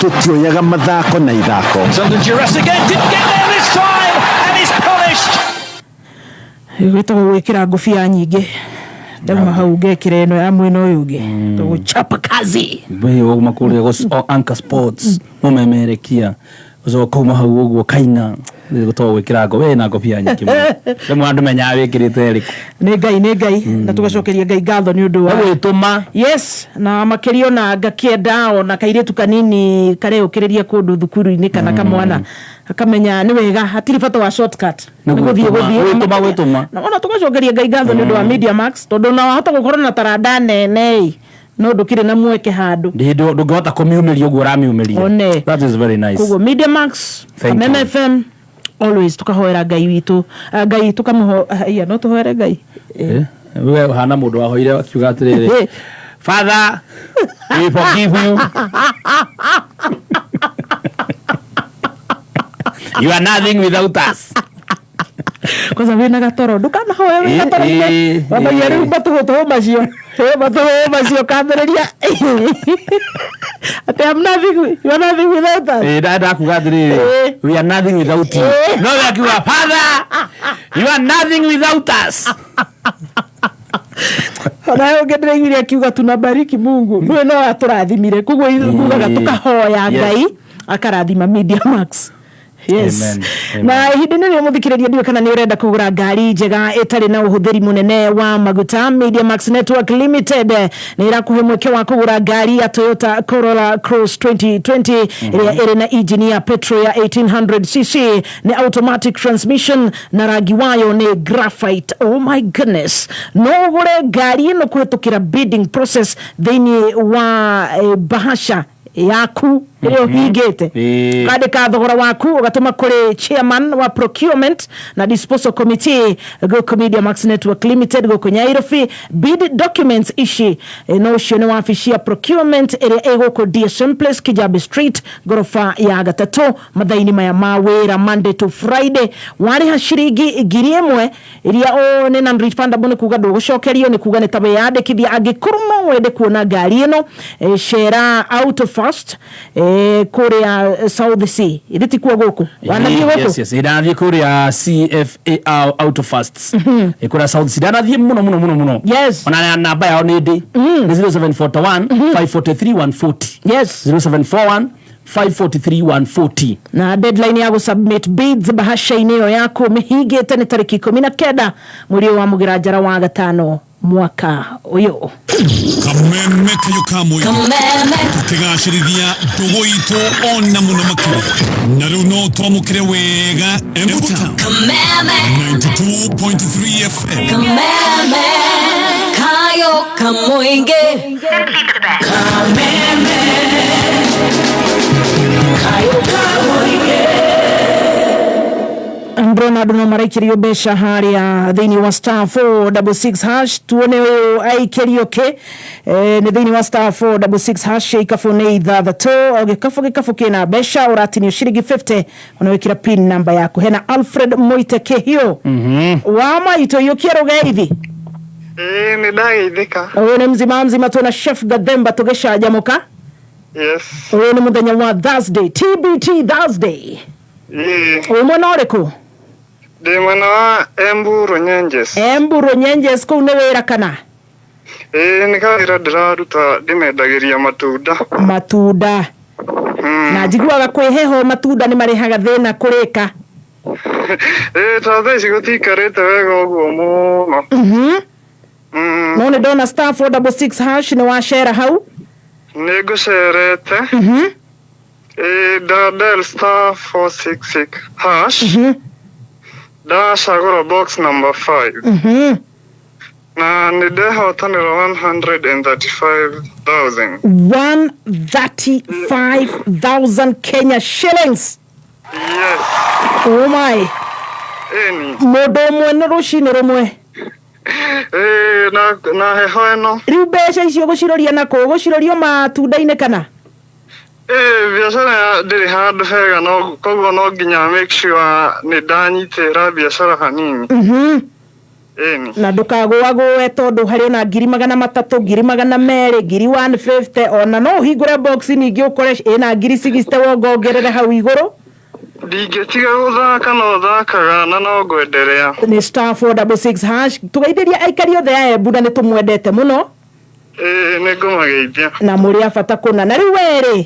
[SPEAKER 15] tũtioyaga mathako na ithako.
[SPEAKER 13] Under duress again, didn't get there this time and is punished.
[SPEAKER 1] Gwĩtagwo gwĩkĩra ngũbia nyingĩ ndauma hau ngekĩra ĩno ya mwena ũyũ ũngĩ tũgũchapa kazi.
[SPEAKER 2] Wauma kũrĩa Anchor Sports mũmemerekia ũcoka kauma hau ũguo kaina gũtagwo gwĩkĩra ngo we na ngobia nyingĩ mũno rĩmwe andũ menyaga wĩkĩrĩte ĩrĩkũ.
[SPEAKER 1] Nĩ Ngai, nĩ Ngai na tũgacokeria Ngai ngatho nĩ ũndũ wa
[SPEAKER 2] gwĩtũma.
[SPEAKER 1] Yes, na makĩria ona ngakĩenda ona kairĩtu kanini kareyũkĩrĩria kũndũ thukuru-inĩ kana kamwana akamenya nĩ wega hatirĩ bata wa shortcut.
[SPEAKER 2] Nĩ
[SPEAKER 1] gũthiĩ gũthiĩ
[SPEAKER 2] gwĩtũma gwĩtũma.
[SPEAKER 1] Na ona tũgacokeria Ngai ngatho nĩ ũndũ wa Media Max tondũ ona wahota gũkorwo na taranda nene ĩ no ndũkĩrĩ na mweke handũ
[SPEAKER 2] ndũngĩhota kũmiumĩria ũguo ũramiumĩria.
[SPEAKER 1] One.
[SPEAKER 2] That is very nice.
[SPEAKER 1] Koguo Media Max,
[SPEAKER 2] Thank
[SPEAKER 1] Kameme
[SPEAKER 2] you.
[SPEAKER 1] FM always tukahoera Ngai witũ, Ngai tukamũho iya no tũhoere Ngai.
[SPEAKER 2] We ũhana mũndũ wahoire akiuga atĩrĩrĩ, Father, we forgive you. You are nothing without us.
[SPEAKER 1] Kwanza wĩna gatoro ndũkanahoe wĩ gatoro-inĩ wambagia rĩu matũhũtũhũ macio matũhũhũ macio kambĩrĩria atĩ I'm nothing, you are nothing without us.
[SPEAKER 2] Ndakuga atĩrĩrĩ, we are nothing without you. No we akiuga Father, you are nothing without us.
[SPEAKER 1] Ona ũngĩ ndĩraiguire akiuga tunabariki Mungu nĩwe no atũrathimire koguo kugaga tũkahoya Ngai akarathima Media Max. Yes.
[SPEAKER 2] Amen. Amen.
[SPEAKER 1] Na ihinda-inĩ rĩrĩ mũthikĩrĩria ndiũĩ kana nĩ ũrenda kũgũra ngari njega ĩtarĩ na ũhũthĩri mũnene wa maguta. Media Max Network Limited nĩ ĩrakũhe mweke wa kũgũra ngari ya Toyota Corolla Cross 2020 ĩrĩa ĩrĩ na engine ya petrol ya 1800cc nĩ automatic transmission na rangi wayo nĩ graphite. Oh my goodness. No ũgũre ngari ĩno kũhetũkĩra bidding process thĩinĩ wa bahasha yaku. Ĩrĩa ũhingĩte.
[SPEAKER 2] Ĩĩ.
[SPEAKER 1] Ũkandĩka thogora waku ũgatũma kũrĩ chairman wa procurement na disposal committee gũkũ Media Max Network Limited gũkũ Nyairobi. Bid documents ici no ũcio nĩ wabici ya procurement ĩrĩa ĩ gũkũ DSM Place, Kijabe Street, ngoroba ya gatatũ, mathaa-inĩ maya ma wĩra Monday to Friday. Warĩha ciringi 1,000 iria o nĩ non refundable, nĩ kuga ndũgũcokerio, nĩ kuga nĩ ta wĩyandĩkithia. Angĩkorwo no wende kuona ngari ĩno, cera Auto Fast kũrĩa South C. Ithe ti kuo gũkũ wanathiĩ gũkũ?
[SPEAKER 2] Yes, ndanathiĩ kũrĩa CFA Auto Fast kũrĩa South C, ndanathiĩ mũno mũno mũno mũno. Ona namba yao nĩ ndĩ, nĩ 0741 543 140. 0741 543 140.
[SPEAKER 1] Na deadline ya gũsubmit bids bahasha-inĩ ĩyo yaku mĩhingĩte nĩ tarĩki 19 mweri ũyũ wa mũgĩra njara wa gatano mwaka ũyũ.
[SPEAKER 10] Kameme kayo ka mũingĩ tũkĩgacĩrithia ndũgũ itũ ona mũno makĩria, na rĩu no twamũkĩre wega Embu Town 92.3 FM.
[SPEAKER 16] Kameme kayo kamuinge, kameme kayo kamuinge.
[SPEAKER 1] Ndĩrona andũ no maraikĩrio mbeca harĩa thĩinĩ wa *466#. Tuone ũyũ aikĩrio kĩ. Nĩ thĩinĩ wa *466#, ikabu nĩ ithathatũ, o gĩkabu gĩkabu kĩna mbeca, ũratinio ciringi 50 ona wĩkĩra pin namba yaku. Hena Alfred Moite Kĩhiũ wa maitũ, iyũkia rũgeithi.
[SPEAKER 17] Ĩĩ, nĩ ndageithĩka.
[SPEAKER 1] Ũyũ nĩ mzima mzima, twĩna Chef Gathemba tũgĩcanjamũka. Ũyũ nĩ mũthenya wa Thursday, TBT Thursday. Wĩ mwena ũrĩkũ?
[SPEAKER 17] Ndĩ mwena wa Embu Runyenjes.
[SPEAKER 1] Embu Runyenjes, kũu nĩ wĩra kana?
[SPEAKER 17] Ĩĩ, nĩ kawĩra ndĩraruta, ndĩmendagĩria matunda.
[SPEAKER 1] Matunda, na njiguaga kwĩ heho matunda nĩ marehaga thĩna kũrĩka.
[SPEAKER 17] Ĩĩ, ta thaa ici gũtiikarĩte wega ũguo mũno.
[SPEAKER 1] No nĩ ndona *466# nĩ wacera hau.
[SPEAKER 17] Nĩ ngũcerete. Ĩĩ, nda dial *466#, ndacagũra box number 5 na nĩ ndehotanĩra 135,000.
[SPEAKER 1] 135,000 Kenya shillings?
[SPEAKER 17] Yes.
[SPEAKER 1] Oh my!
[SPEAKER 17] Ĩni.
[SPEAKER 1] Mũndũ ũmwe nĩ rũcinĩ rũmwe.
[SPEAKER 17] Ĩĩ, na heho ĩno.
[SPEAKER 1] Rĩu mbeca icio gũciroria nakũ, gũcirorio matunda-inĩ kana?
[SPEAKER 17] Ĩĩ, biacara ndĩrĩ handũ hega, no koguo no nginya make sure nĩ ndanyitĩra biacara hanini. Ĩni.
[SPEAKER 1] Na ndũkagũagũe, tondũ harĩ ona 300,000, 200,000, 150,000, ona no ũhingũre box ningĩ ũkore ĩna 60,000 wongongerere hau igũrũ.
[SPEAKER 17] Ndingĩtiga gũthaka, no thakaga na no ngwenderea.
[SPEAKER 1] Nĩ *466#. Tũgeithĩria aikari othe a Embu na nĩ tũmwendete mũno.
[SPEAKER 17] Ĩĩ, nĩ ngũmageithia.
[SPEAKER 1] Na mũrĩ a bata kũna. Na rĩu werĩ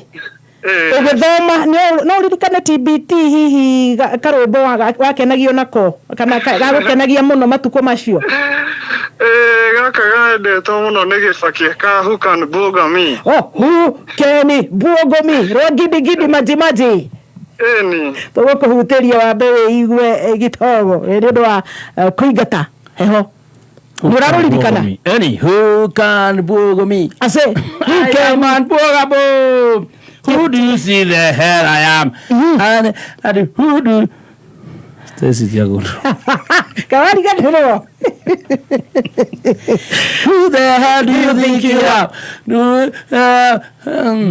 [SPEAKER 1] ũgĩthoma no ũririkane TBT hihi karwĩmbo wakenagio nako kana gagũkenagia mũno matukũ macio?
[SPEAKER 17] Ĩĩ, gaka gaendetwo mũno nĩ Gĩbakĩ ka "Who Can Buga Me".
[SPEAKER 1] Oh, "Who Can Buogo Me" rwa Gidigidi Majimaji.
[SPEAKER 17] Ĩni.
[SPEAKER 1] Tũgũkũhutĩria wambe wĩigue gĩtogo nĩ ũndũ wa kũingata heho. Nĩ ũrarũririkana?
[SPEAKER 2] Eni, who can bugo me?
[SPEAKER 1] Ase,
[SPEAKER 2] who can unbugable? Who do you see the hell I am? And who do Stacy Tiago.
[SPEAKER 1] Kawariganĩrwo.
[SPEAKER 2] Who the hell do you think you are?
[SPEAKER 1] Do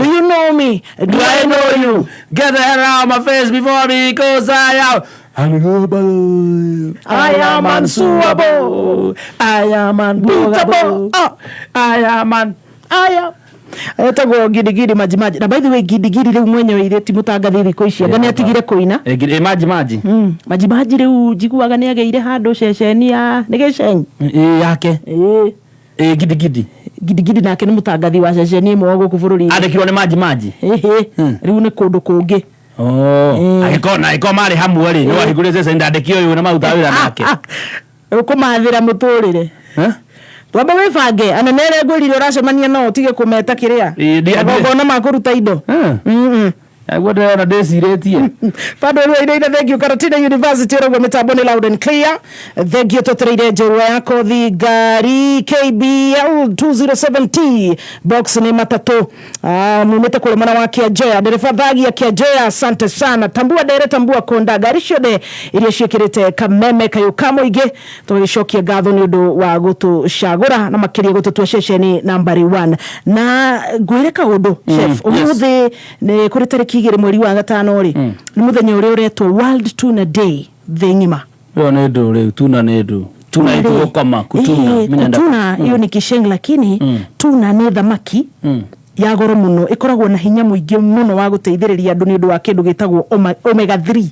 [SPEAKER 1] you know me?
[SPEAKER 2] Do I know you? Get the hell out of my face before me, because I am unbeatable.
[SPEAKER 1] I am unsuable.
[SPEAKER 2] I am unbeatable.
[SPEAKER 1] Oh,
[SPEAKER 2] I am un
[SPEAKER 1] I am etagwo Gidigidi Majimaji. Na by the way, Gidigidi rĩu mwenyewe irĩ ti mũtangathi thikũ ici, anga nĩ atigire kũina.
[SPEAKER 2] Maji maji.
[SPEAKER 1] Majimaji rĩu njiguaga nĩ agĩire handũ ceceni ya nĩ gĩcenyi.
[SPEAKER 2] Ĩ yake.
[SPEAKER 1] Ĩ
[SPEAKER 2] Gidigidi.
[SPEAKER 1] Gidigidi nake nĩ mũtangathi wa ceceni ĩmwe gũkũ bũrũri-inĩ.
[SPEAKER 2] Andĩkirwo nĩ Maji Maji.
[SPEAKER 1] Ĩhĩ, rĩu nĩ kũndũ kũngĩ.
[SPEAKER 2] Oh, angĩkorwo na angĩkorwo marĩ hamwe rĩ, nĩ wahingũrire ceceni ndandĩki ũyũ na maruta wĩra nake.
[SPEAKER 1] Ũkũmathĩra mũtũrĩre. Twambe wĩbange anene arĩa ngwĩrire ũracemania nao ũtige kũmeta kĩrĩa
[SPEAKER 2] Ĩ,
[SPEAKER 1] magongona ma kũruta indo.
[SPEAKER 2] Aguo ndĩrona ndĩcirĩtie.
[SPEAKER 1] Bado rä ire thank you Karatina University ũraguo mĩtambo nĩ loud and clear. Thank you twetereire njorua ya kothi ngari KBL 207T box nĩ matatũ. Mumĩte kũrĩ mwena wa Kĩanjoya, ndereba thagia Kĩanjoya, asante sana. Tambua ndere, tambua konda, ngari ciothe iria ciĩkĩrĩte kameme kayũ ka mũingĩ, tũgagĩcokia ngatho nĩ ũndũ wa gũtũcagũra na makĩria gũtũtua ceceni nambari 1. Na ngwĩre kaũndũ, chef, ũmũthĩ nĩ kũrĩ tarĩki 2 mweri wa gatano rĩ, nĩ mũthenya ũrĩa ũretwo World Tuna Day thĩ ng'ima.
[SPEAKER 2] Ĩyo nĩ ndũ rĩu, tuna nĩ ndũ. Tuna
[SPEAKER 1] Rĩ,
[SPEAKER 2] itugũkoma, kutuna. Mimi
[SPEAKER 1] kutuna hiyo ni kisheng, lakini tuna nĩ thamaki ya goro mũno, ĩkoragwo na hinya mũingĩ mũno wa gũteithĩrĩria andũ nĩ ũndũ wa kĩndũ gĩtagwo omega 3.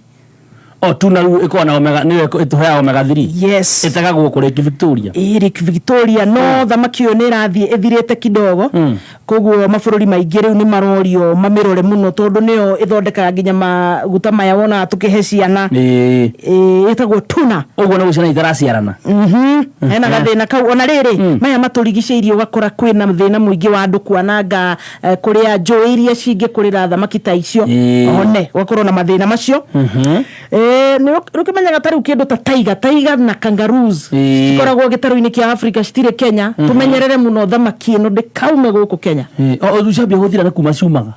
[SPEAKER 2] O tuna rĩu ĩkoragwo na omega, nĩyo ĩtũheaga omega 3.
[SPEAKER 1] Yes.
[SPEAKER 2] Ĩtegagwo kũ Lake Victoria.
[SPEAKER 1] Ĩ, Lake Victoria, no thamaki ĩyo nĩ ĩrathiĩ ĩthirĩte kidogo, koguo mabũrũri maingĩ rĩu nĩ marorio mamĩrore mũno, tondũ nĩyo ĩthondekaga nginya maguta maya wonaga tũkĩhe ciana. Ĩtagwo tuna.
[SPEAKER 2] Ũguo nĩguo ciana itaraciarana.
[SPEAKER 1] Hena gathĩna kau ona rĩrĩ maya matũrigicĩirie, ũgakora kwĩna thĩna mũingĩ wa andũ kwananga kũrĩa njũĩ iria cingĩkũrĩra thamaki ta icio, one ũgakorwo na mathĩna macio. Nĩ ũkĩmenyaga ta rĩu kĩndũ ta tiger, tiger na kangaroos cikoragwo gĩtarũ-inĩ kĩa Africa, citirĩ Kenya. Tũmenyerere mũno thamaki ĩno ndĩkaume gũkũ Kenya.
[SPEAKER 2] O ciambia gũthira nĩ kuma ciumaga.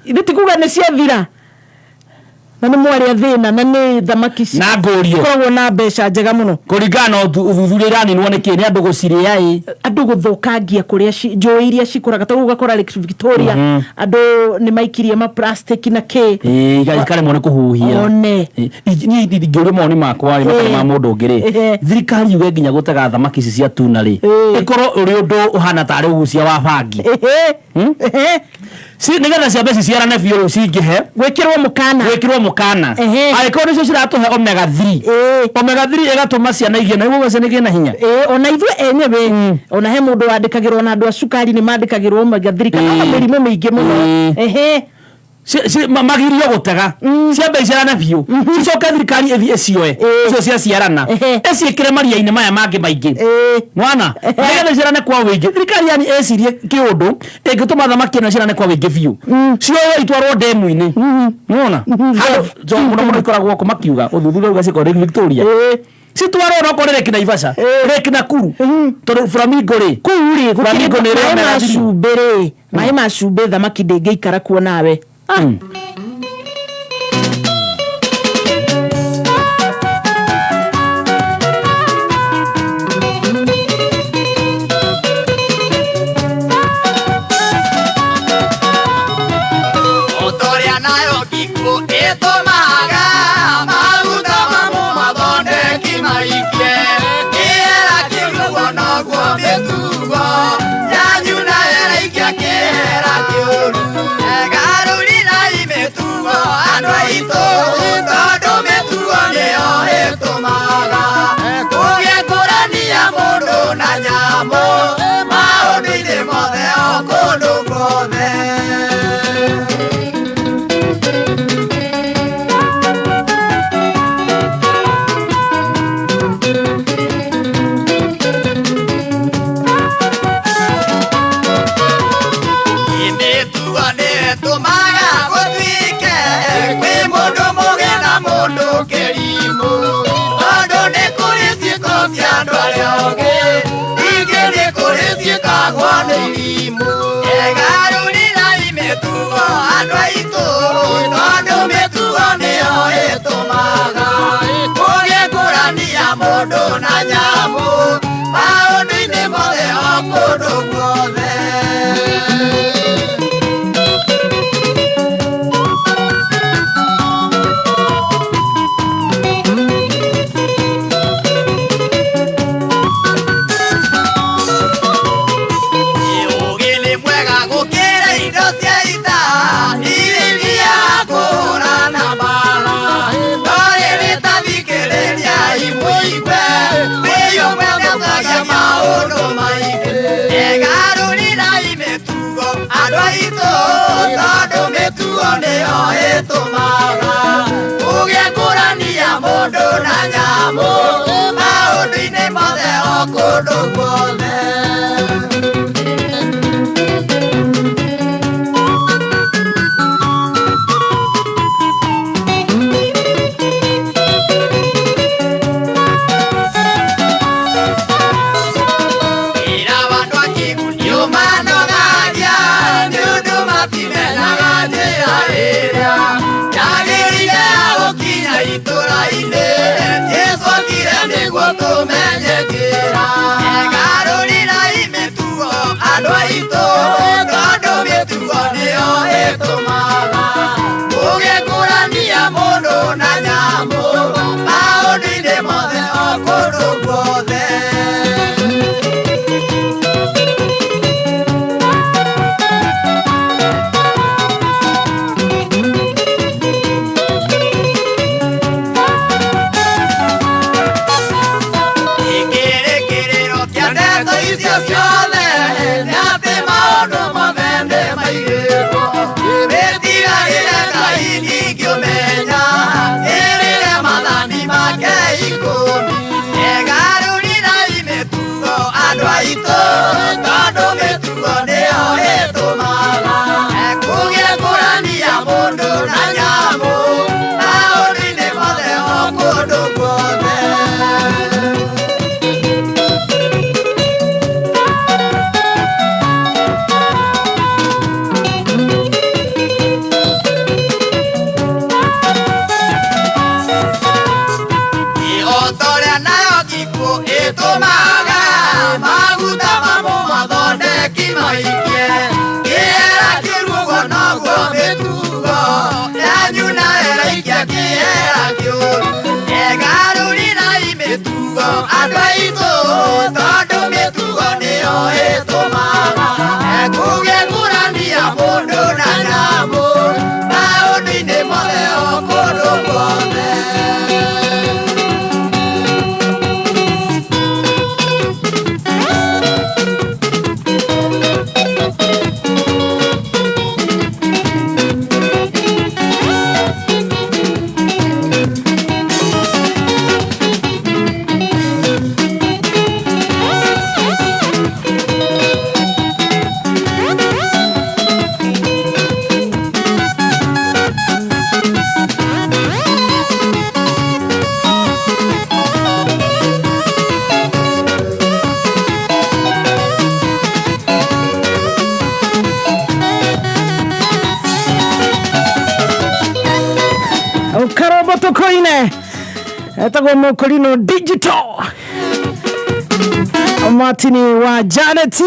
[SPEAKER 1] Nĩ ti kuga nĩ ciathira na nĩ mwarĩa thĩna, na nĩ thamaki
[SPEAKER 2] Na ngũrio.
[SPEAKER 1] cikoragwo na mbeca njega mũno.
[SPEAKER 2] Kũringana na ũthuthuria iraninwo nĩ kĩ? Nĩ andũ gũcirĩa ĩ.
[SPEAKER 1] Andũ gũthũkangia kũrĩa njũĩ iria cikũraga, ta rĩu ũgakora Lake Victoria andũ nĩ maikirie ma plastic na kĩ.
[SPEAKER 2] Ikaremwo nĩ kũhuhia.
[SPEAKER 1] One.
[SPEAKER 2] Niĩ ingĩũrio mawoni makwa rĩ, matarĩ ma mũndũ ũngĩ rĩ, thirikari yuge nginya gũtega thamaki ici cia tuna rĩ, ĩkorwo ũrĩ ũndũ ũhana tarĩ ũgucia wa bangi. Nĩgetha ciambe ciciarane biũ rĩu cingĩhe.
[SPEAKER 1] Gwĩkĩrwo mũkana.
[SPEAKER 2] Gwĩkĩrwo mũkana. Angĩkorwo nĩcio ciratũhe omega 3. Omega 3 ĩgatũma ciana igĩe na nĩguo ciana igĩe na hinya.
[SPEAKER 1] Ona ithuĩ enyewe, ona he mũndũ wandĩkagĩrwo, na andũ a cukari nĩ mandĩkagĩrwo omega 3 kana ona mĩrimũ mĩingĩ mũno.
[SPEAKER 2] Magirio gũtega ciambe iciarane biũ, cicoke thirikari ĩthiĩ ĩcioe icio ciaciarana ĩciĩkĩre maria-inĩ maya mangĩ maingĩ mwana, nĩgetha iciarane kwa wĩingĩ. Thirikari yani ĩcirie kĩũndũ ĩngĩtũma thamaki ĩno iciarane kwa wĩingĩ biũ, cioywo itwarwo ndemu-inĩ, nĩwona handũ mũno mũno ikoragwo kũ makiuga ũthuthuria uga cikorwo Lake Victoria, citwarwo no kũrĩ Lake Naivasha, Lake Nakuru, tondũ flamingo rĩ
[SPEAKER 1] kũu rĩ
[SPEAKER 2] flamingo nĩ ĩrĩ
[SPEAKER 1] maĩ
[SPEAKER 2] omega
[SPEAKER 1] ma
[SPEAKER 2] 3.
[SPEAKER 1] cumbĩ rĩ, maĩ ma cumbĩ thamaki ndĩngĩikara kuo nawe.
[SPEAKER 3] Ũtũrĩa nayo ngikũ ĩtũmaga maguta mamu mathondeki maikie kĩera kĩruo noguo mĩtugo yanyu nayo ĩraikia kĩera kĩũru. Garũrirai mĩtugo andũ aitũ, tondũ mĩtugo nĩyo ĩtũmaga kũgĩkũrania mũndũ na nyamũ maũndũ-inĩ mothe o kũndũ guothe. Mĩtugo nĩĩtũmaga gũtuĩke kwĩ mũndũ mũgĩ na mũndũ kĩrimũ, tondũ nĩ kũrĩ ciĩko cia andũ arĩa ogĩ, ingĩ nĩ kũrĩ ciĩkagwo nĩ irimũ. Garũrirai mĩtugo andũ aitũ, tondũ mĩtugo nĩyo ĩtũmaga kũgĩkũrania mũndũ na nyamũ maũndũ-inĩ mothe o kũndũ guothe. Ũũgĩ nĩ mwega gũkĩra indo cia ita iria ithiaga kũhũrana mbaara, no rĩrĩ ta thikĩrĩriai mũigue wĩyũmwe mũthagia maũndũ maingĩ. Garũrirai mĩtugo andũ aitũ, tondũ mĩtugo nĩyo ĩtũmaga kũgĩkũrania mũndũ na nyamũ maũndũ-inĩ mothe o kũndũ guothe.
[SPEAKER 18] itũra-inĩ Jesu okire nĩguo tũmenye njĩra Egarũrĩrai mĩtugo andũ aitũ tondũ mĩtugo nĩyo ĩtũmaga ũgĩkũrania mũndũ na nyamũ maũndũ-inĩ mothe o kũndũ guothe. Kĩrĩkĩrĩro kĩa ndeto icio ciothe nĩ atĩ maũndũ mothe nĩmaigĩtwo wĩtigagĩre Ngai ningĩ ũmenya ĩrĩre maathani make ikũmi egarũrĩrai mĩtugo andũ aitũ tondũ mĩtugo nĩyo ĩtũmaga kũgĩkũrania mũndũ na nyamũ maũndũ-inĩ mothe o kũndũ guothe. Otorĩa nayo gĩkuũ ĩtũmaga maguta mamo mathondeki maikie kĩera kĩũru ũguo noguo mĩtugo yanyu nayo ĩraikia kĩera kĩũru egarũrĩrai mĩtugo andũ aitũ tondũ mĩtugo nĩyo ĩtũmaga kũgĩkũrania mũndũ na nyamũ maũndũ-inĩ mothe o kũndũ guothe.
[SPEAKER 1] Ukarombo tukoine etagwo Mokorino Digital Martini wa Janeti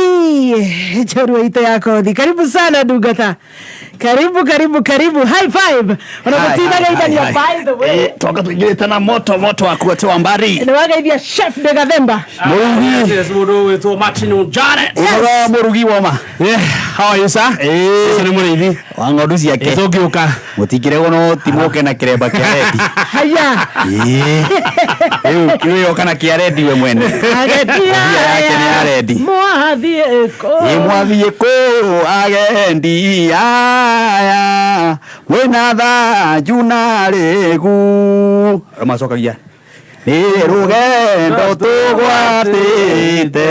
[SPEAKER 1] njorua itũ ya kothi. Karibu sana ndungata, karibu karibu karibu, high five ona gũtindageithania by the way.
[SPEAKER 19] Toka tuingirite na moto moto wa kuotewa mbari
[SPEAKER 1] nĩ wageithia chef de Gathemba.
[SPEAKER 19] Murugi.
[SPEAKER 2] Yes, mũndũ wĩtwo Martin Janet.
[SPEAKER 19] Ũhoro mũrugi woma.
[SPEAKER 2] Yeah, how are you sir?
[SPEAKER 19] Eh.
[SPEAKER 2] Nĩ mũrĩithi.
[SPEAKER 19] Wa ng'ondu ciake.
[SPEAKER 2] Tũngĩũka.
[SPEAKER 19] Mũtingĩregwo no timũke na kĩremba kĩa rendi.
[SPEAKER 1] Haya.
[SPEAKER 19] Ĩĩ. Rĩu kĩũĩ kana kĩa rendi we mwene.
[SPEAKER 1] Agendi
[SPEAKER 19] Kobia yake nĩ ya rendi.
[SPEAKER 1] Mwathiĩ kũ?
[SPEAKER 19] Ĩ mwathiĩ kũ agendi aya mwĩna thanju na rĩgu. Macokagia nĩ rũgendo tũgwatĩte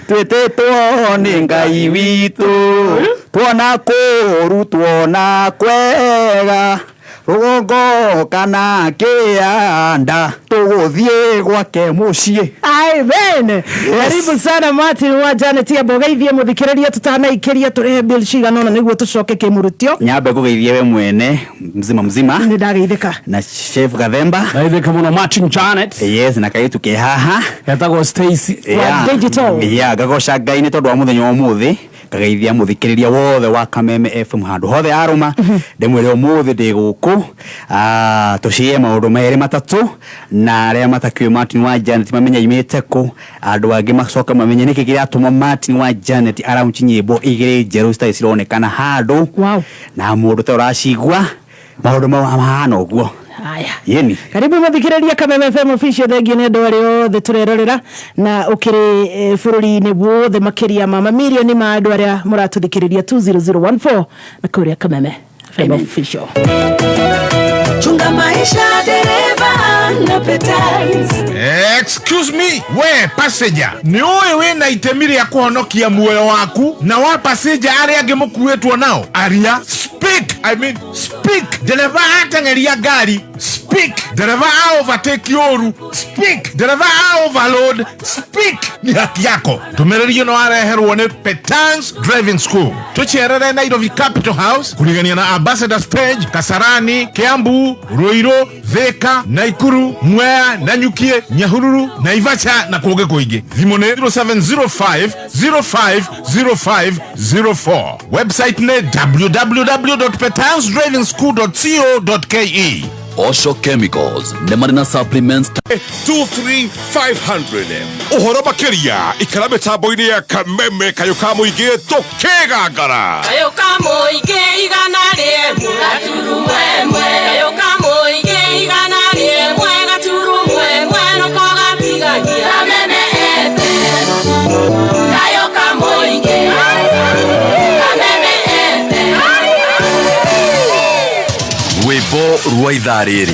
[SPEAKER 19] twĩtĩtwo nĩ Ngai witũ tuona kũũru tuona kwega rũgongo kana kĩanda tũgũthiĩ gwake mũciĩ.
[SPEAKER 1] Amen. Karibu sana Martin wa Janet ya bogeithie muthikiriria tutanaikiria turehe bill cigana ona niguo tucoke kimurutio.
[SPEAKER 19] Nyambe kũgeithie we mwene mzima mzima.
[SPEAKER 1] Nĩ ndageithĩka.
[SPEAKER 19] Na Chef Gathemba.
[SPEAKER 2] Ndageithĩka mũno Martin Janet.
[SPEAKER 19] Yes, na kairĩtu ke haha.
[SPEAKER 2] Getagwo Stacy.
[SPEAKER 1] Wa digital.
[SPEAKER 19] Yeah, ngagoca Ngai nĩ tondũ wa mũthenya wa ũmũthĩ ngageithia mũthikĩrĩria wothe wa Kameme FM handũ hothe arũma ndĩmwĩre ũmũthĩ ndĩ gũkũ tũcie maũndũ merĩ matatũ na arĩa matakĩũĩ Martin wa Janet mamenye aimĩte kũ andũ angĩ macoke mamenye nĩkĩ kĩratũma Martin wa Janet araunchi nyĩmbo igĩrĩ njerũ citarĩ cironekana handũ.
[SPEAKER 1] Wow.
[SPEAKER 19] Na mũndũ ta ũracigua maũndũ mau mahana ũguo.
[SPEAKER 1] Haya.
[SPEAKER 19] Yeni.
[SPEAKER 1] Karibu muthikiriria Kameme FM official thengiũ nĩ andũ arĩa othe tũrerorera na ũkĩrĩ bũrũri-inĩ wothe makĩria ma mamirioni ma andũ arĩa mũratũthikĩrĩria 20014 na kũrĩa Kameme FM official.
[SPEAKER 16] Chunga maisha dereva na Petals.
[SPEAKER 8] Excuse me, we passenger, nĩ ũĩ wĩna itemi rĩa kũhonokia muoyo waku na wa passenger arĩa angĩ mũkuĩtwo nao? Aria, speak, I mean speak. Ndereba ateng'eria ngari, speak. Ndereba a overtake ũru, speak. Ndereba a overload, speak. Ni haki yako. Ndũmĩrĩri ĩno wareherwo nĩ Petans Driving School. Tũcerere Nairobi Capital House kurigania na Ambassador Stage, Kasarani, Kiambu, Ruiru, Thika, Naikuru, Mwea, Nanyukie, Nyahururu, Naivasha na kũngĩ kũingĩ. Thimũ nĩ 0705 050504. Website nĩ www.petansdrivingschool.co.ke.
[SPEAKER 14] Osho Chemicals nĩ marĩ na supplements
[SPEAKER 20] 23500 ũhoro makĩria ikara mĩtambo-inĩ ya kameme kayũ ka mũingĩ tũkĩgangara
[SPEAKER 16] Kayo kamũingĩ igana rĩmwe gaturumwemwe Kayo kamũingĩ igana rĩmwe gaturumwemwe noko gatigagia Kameme FM Kayo kamũingĩ Kameme FM
[SPEAKER 11] Rwĩmbo rwa ithaa rĩrĩ.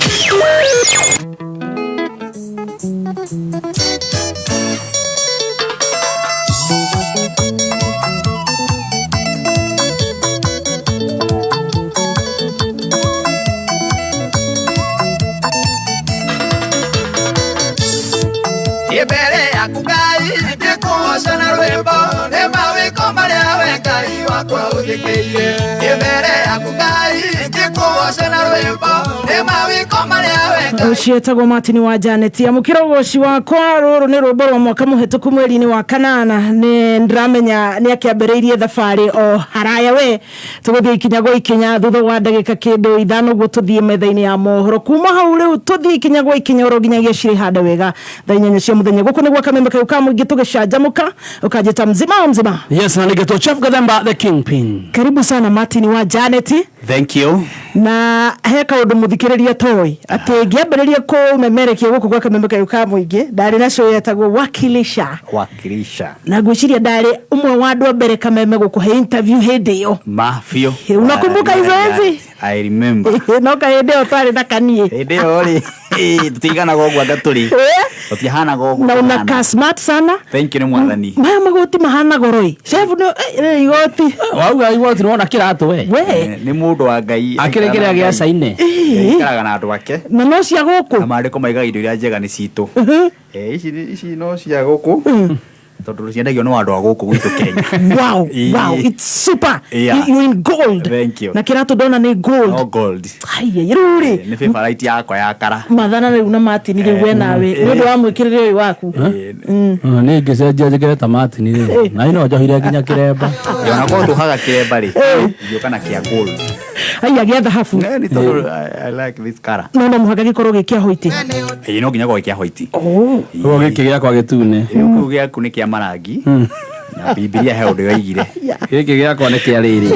[SPEAKER 18] Mbere yaku Ngai ngĩkũgoca na rwĩmbo nĩ mawĩko marĩa we Ngai wakwa ũnjĩkĩire. Mbere yaku Ngai ngĩkũgoca na rwĩmbo nĩ mawĩko marĩa we Ngai
[SPEAKER 1] Ũcio etagwo Martin wa Janet. Amũkĩra ũgoci wakwa. Rũrũ nĩ rwĩmbo rwa mwaka mũhetũku mweri-inĩ wa kanana. Nĩ ndĩramenya nĩ akĩambĩrĩirie thabarĩ o haraya we. Tũgũthiĩ ikinya gwa ikinya thutha wa ndagĩka kĩndũ ithano ũguo tũthiĩ metha-inĩ ya mohoro. Kuma hau rĩu tũthiĩ ikinya gwa ikinya oro nginyagia cirĩ handa wega thaa inyanya cia mũthenya. Gũkũ nĩ gwa Kameme kayũ ka mũingĩ tũgĩcanjamũka. Ũkanjĩta mzima o mzima.
[SPEAKER 2] Yes, na nĩgetwo Chef Gathemba the Kingpin.
[SPEAKER 1] Karibu sana Martin wa Janet.
[SPEAKER 19] Thank you.
[SPEAKER 1] Na he kaũndũ mũthikĩrĩria toĩ atĩ ngĩambĩrĩria kũmemerekia gũkũ gwa Kameme kayũ ka mũingĩ ndarĩ na show yetagwo Wakilisha.
[SPEAKER 19] Wakilisha.
[SPEAKER 1] Na ngwĩciria ndarĩ ũmwe wa andũ a mbere Kameme gũkũhe interview hĩndĩ ĩyo.
[SPEAKER 19] Ma biũ.
[SPEAKER 1] Unakumbuka hizo enzi?
[SPEAKER 19] I remember.
[SPEAKER 1] No ka hĩndĩ ĩyo twarĩ na kaniĩ.
[SPEAKER 19] Hĩndĩ ĩyo rĩ, tũtiiganaga ũguo anga tũrĩ. Tũtihanaga ũguo
[SPEAKER 1] Na
[SPEAKER 19] tũhana.
[SPEAKER 1] unakaa smart sana.
[SPEAKER 19] Thank you nĩ mwathani.
[SPEAKER 1] Maya magoti mahana goro ĩ. Chef nĩ igoti.
[SPEAKER 2] Wauga igoti nĩwona kĩratũ we.
[SPEAKER 1] We.
[SPEAKER 19] Nĩ mũndũ wa Ngai.
[SPEAKER 2] Akĩrĩ kĩrĩa gĩa Caine.
[SPEAKER 19] Aikaraga na andũ ake.
[SPEAKER 1] Na no cia gũkũ.
[SPEAKER 19] Na maandĩko maigaga indo iria njega nĩ citũ. Ici no cia gũkũ. Tondũ ciendagio nĩ andũ a gũkũ gwitũ Kenya.
[SPEAKER 1] Wow, wow, it's super.
[SPEAKER 19] Yeah.
[SPEAKER 1] You're in gold.
[SPEAKER 19] Thank you.
[SPEAKER 1] Na kĩratũ ndona nĩ gold.
[SPEAKER 19] No gold.
[SPEAKER 1] Haiya, rĩu rĩ.
[SPEAKER 19] Nĩ favorite yakwa ya kara.
[SPEAKER 1] Mathana rĩu na Martin rĩu we nawe nĩ ũndũ wa mwĩkĩrĩre ũyũ waku.
[SPEAKER 2] Nĩ ngĩcenjia njĩkĩre ta Martin rĩ. Na ino njohire nginya kĩremba.
[SPEAKER 19] Ona korwo tũhaga kĩremba rĩ, ingĩũka na kĩa gold.
[SPEAKER 1] Haiya gĩa thahabu.
[SPEAKER 19] Nĩ tondũ I like this color.
[SPEAKER 1] No no mũhaka gĩkorwo gĩ kĩa white.
[SPEAKER 19] Ĩĩ no nginya gũkorwo kĩa white.
[SPEAKER 1] Oh.
[SPEAKER 2] Ũguo gĩkĩ gĩakwa gĩtune.
[SPEAKER 19] Rĩu kĩu gĩaku nĩ kĩa marangi. Na Bibilia he ũndũ yoigire.
[SPEAKER 2] Gĩkĩ gĩakwa nĩ kĩa rĩrĩ.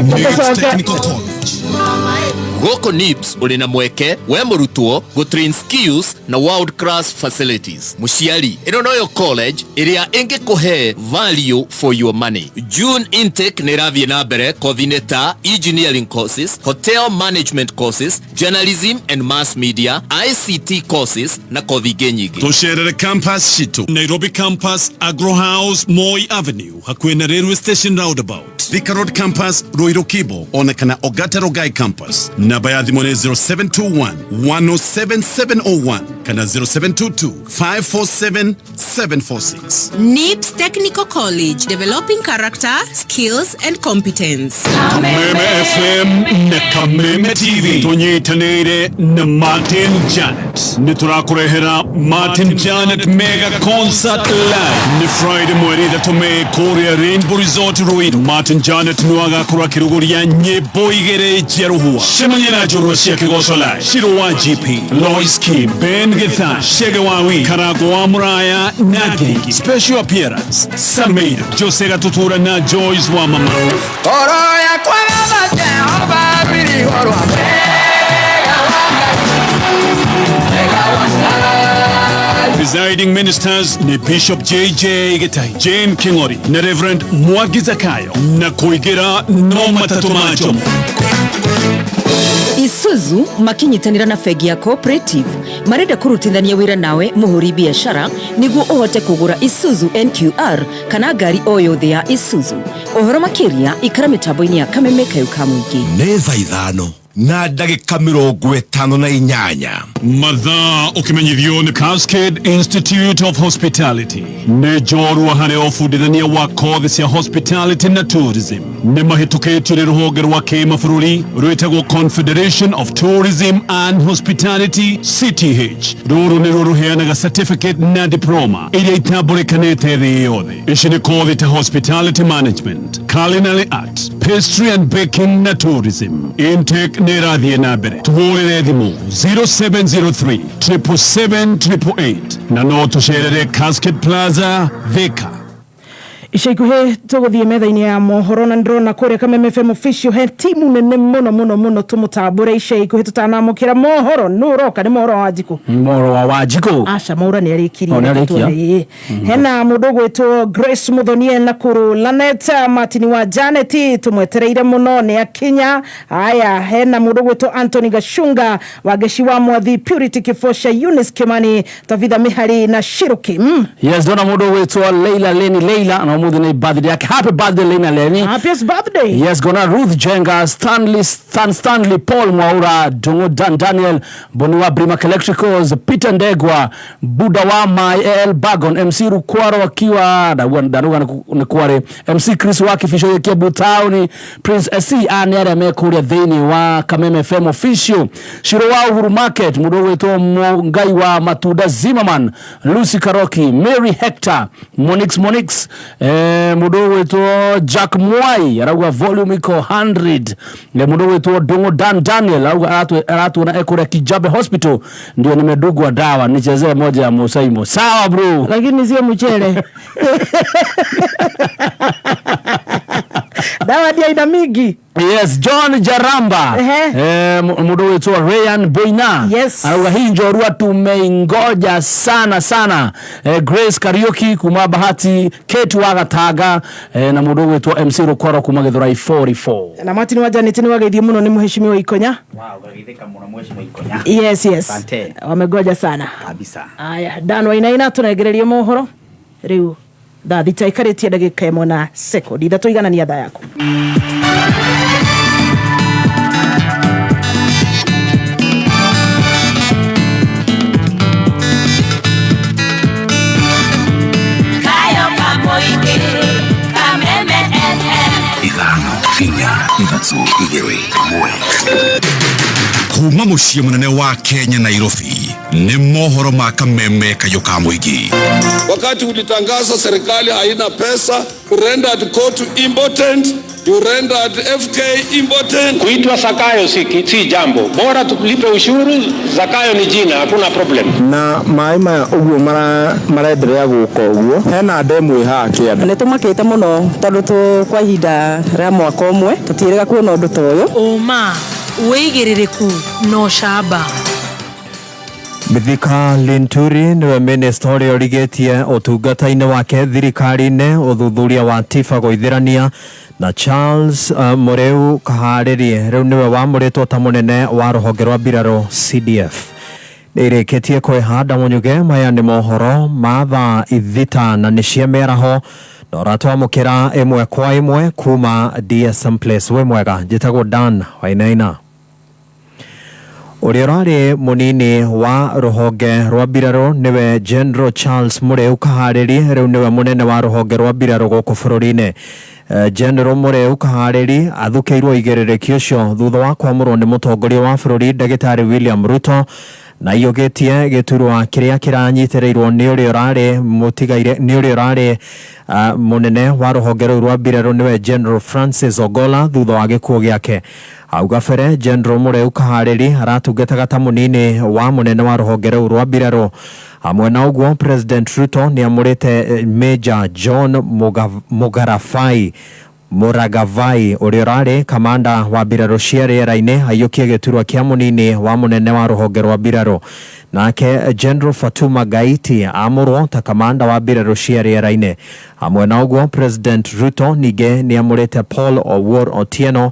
[SPEAKER 11] Gũkũ NIBS ũrĩ na mweke we mũrutwo gũtrain skills na world class facilities. Mũciari, ĩno noyo college ĩrĩa ĩngĩkũhe value for your money. June intake nĩ ĩrathiĩ na mbere kothi-inĩ ta engineering courses, hotel management courses, journalism and mass media, ICT courses na kothi ingĩ nyingĩ.
[SPEAKER 10] Tũcerere campus citũ Nairobi campus, Agro House, Moi Avenue, hakuhĩ na railway station roundabout, Thika Road campus, Ruiru Kibo, ona kana Ogata Rogai campus. Namba ya thimũ nĩ 0721 107 701 kana 0722 547 746.
[SPEAKER 12] NIBS Technical College, developing character, skills and competence.
[SPEAKER 10] Kameme FM na Kameme TV tũnyitanĩire na Martin Janet. Nĩ tũrakũrehera Martin Janet Mega Concert Live nĩ Friday mweri 3 Mei kũrĩa Rainbow Resort Ruiru. Martin Janet nĩ agakorwo akĩrugũria nyĩmbo igĩrĩ njerũhua. Cemania na njorua cia kĩgoco live, Shiro wa GP, Lois Kim, Ben Githan, Shege Wawi, Karago wa Muraya na Gengi. Special appearance Samir, Jose Gatutura na Joyce wa Mama.
[SPEAKER 18] Oro yakwa baba Jehova biri horwa
[SPEAKER 10] Presiding ministers ni Bishop JJ Gitai, Jane Kingori na Reverend Mwagi Zakayo na kuigira no matatu majomo.
[SPEAKER 4] Isuzu makinyitanĩra na bengi ya Cooperative marenda kũrutithania wĩra nawe mũhũri biacara nĩguo ũhote kũgũra Isuzu NQR kana ngari o yothe ya Isuzu. Ũhoro makĩria ikara mĩtambo-inĩ ya Kameme kayũ ka mũingĩ.
[SPEAKER 20] Nĩ thaa ithano na ndagĩka 58.
[SPEAKER 10] Mathaa ũkĩmenyithio nĩ Cascade Institute of Hospitality. Nĩ njorua harĩ ũbundithania wa kothi cia hospitality na tourism. Nĩ mahĩtũkĩtio nĩ rũhonge rwa kĩmabũrũri rwĩtagwo Confederation of Tourism and Hospitality CTH. Rũrũ nĩruo rũheanaga certificate na diploma iria itambũrĩkanĩte thĩ yothe. Ici nĩ kothi ta hospitality management, culinary art, pastry and baking na tourism. Intake nĩ ĩrathiĩ na mbere. Tũhũrĩre thimũ 0703 777 888 na no tũcerere Cascade Plaza, Thika.
[SPEAKER 1] Ica ikuhĩ tũgũthiĩ metha-inĩ ya mohoro na ndĩrona kũrĩa Kameme FM official he timu nene mũno mũno mũno tũmũtambũre ica ikuhĩ tũtanamũkĩra mohoro. Nũ ũroka? Nĩ mohoro wa Wanjikũ.
[SPEAKER 2] Mohoro wa Wanjikũ.
[SPEAKER 1] Aca, Mwaura nĩ arĩkirie.
[SPEAKER 2] O, nĩ arĩkia?
[SPEAKER 1] Ĩĩ. Hena mũndũ ũgwĩtwo Grace Mũthonie na kũrũ Lanet Martin wa Janet, tũmwetereire mũno, nĩ akinya. Aya, hena mũndũ ũgwĩtwo Anthony Gashunga, Wangeci wa Mwathi, Purity Kibosha, Eunice Kimani, Tabitha Mihari na Shiruki.
[SPEAKER 2] Yes, ndona mũndũ ũgwĩtwo Leila Leni Leila na ũmũthĩ nĩ birthday yake. Happy birthday, Leila Leni.
[SPEAKER 1] Happiest birthday.
[SPEAKER 2] Yes, gona Ruth Jenga, Stanley Stan, Stanley Paul Mwaura, Dungu Dan Daniel Boni wa Brimac Electricals, Peter Ndegwa, Buda wa My El Bagon, MC Rukwaro akiwa Danuga nĩ kware, MC Chris wa Kibisho Kiambu Town, Prince SC a nĩ arĩa me kũrĩa thĩinĩ wa Kameme FM official, Shiro wa Uhuru Market, mũndũ ũgwĩtwo Ngai wa Matunda Zimmerman, Lucy Karoki, Mary Hector, Monix Monix, mũndũ ũgwĩtwo Jack Mwai arauga volume iko 100. Mũndũ ũgwĩtwo Ndung'u Dan Daniel arauga aratuona ekũrĩa Kijabe Hospital, ndio nimedugwa dawa, nichezee moja ya Musaimo. Sawa bro.
[SPEAKER 1] Lakini sio mchele. Dawa ndia ina mingi.
[SPEAKER 2] Yes, John Jaramba. Mũndũ ũgwĩtwo Ryan Boina.
[SPEAKER 1] Yes.
[SPEAKER 2] Arauga hii njorua tumeingoja sana sana. Grace Kariuki kuma Bahati, Kate wa Gataga, na mũndũ ũgwĩtwo MC Rukoro kuma Githurai 44.
[SPEAKER 1] Na Martin wa Janet nĩ wageithio mũno nĩ mheshimiwa Ikonya.
[SPEAKER 19] Wow, gageithĩka mũno mheshimiwa Ikonya.
[SPEAKER 1] Yes.
[SPEAKER 19] Asante.
[SPEAKER 1] Wamegoja sana.
[SPEAKER 19] Kabisa.
[SPEAKER 1] Aya, Dan Wainaina tũnengererie mohoro rĩu thaa 6 ikarĩtie ndagĩka 1 na sekondi 3 iganania thaa yaku.
[SPEAKER 16] Kayo kamoige, Kameme FM.
[SPEAKER 20] 5 4 3 2 1. Kuma mũciĩ mũnene wa Kenya Nairobi nĩ mohoro ma Kameme kayũ ka mũingĩ.
[SPEAKER 21] Wakati ulitangaza serikali haina pesa, you rendered court impotent, you rendered FK impotent.
[SPEAKER 22] Kuitwa Zakayo si jambo, bora tulipe ushuru. Zakayo ni jina, hakuna problem.
[SPEAKER 23] Na maĩ maya ũguo marenderea gũka ũguo, hena ndemu ĩ haha kĩanda.
[SPEAKER 24] Nĩ tũmakĩte mũno tondũ kwa ihinda rĩa mwaka ũmwe tũtiĩrĩga kuona ũndũ ta ũyũ.
[SPEAKER 25] Ũma, wĩigĩrĩrĩku na ũcamba.
[SPEAKER 26] Mithika Linturi niwe minista ũrĩa ũrigĩtie ũtungata-inĩ wake thirikari-inĩ ũthuthuria wa Tifa gũithĩrania na Charles Mũrĩu Kaharĩrie rĩu nĩwe wamũrĩtwo ta mũnene wa rũhonge rwa mbirarũ CDF. Nĩirĩkĩtie kwĩhanda Mũnyuge. Maya nĩ mohoro ma thaa 6 na nĩ cia mĩaraho na ũratwamũkĩra ĩmwe kwa ĩmwe kuma DSM Place. Wĩ mwega, njĩtagwo Dan Wainaina. Ũrĩa ũrarĩ mũnini wa rũhonge rwa mbirarũ nĩwe General Charles Mũrĩu Kaharĩri rĩu nĩwe mũnene wa rũhonge rwa mbirarũ gũkũ bũrũri-inĩ. General Mũrĩu Kaharĩri athukĩirwo igĩrĩrĩki ũcio thutha wa kwamũrwo nĩ mũtongoria wa bũrũri Ndagĩtarĩ William Ruto na aiyũkĩtie gĩturwa kĩrĩa kĩranyitĩrĩirwo nĩ ũrĩa ũrarĩ mũtigaire nĩ ũrĩa ũrarĩ mũnene wa rũhonge rũu rwa mbirarũ nĩwe General Francis Ogola thutha wa gĩkuũ gĩake. Hau gabere General Mũrĩu Kaharĩri aratungataga ta mũnini wa mũnene wa rũhonge rũu rwa mbirarũ. Hamwe na ũguo President Ruto nĩ amũrĩte Major John Mugarafai Muragavai ũrĩa ũrarĩ kamanda wa mbirarũ cia rĩera-inĩ aiyũkie gĩturwa kĩa mũnini wa mũnene wa rũhonge rwa mbirarũ. Nake General Fatuma Gaiti amũrwo ta kamanda wa mbirarũ cia rĩera-inĩ. Hamwe na ũguo President Ruto ningĩ nĩ amũrĩte Paul Owuor Otieno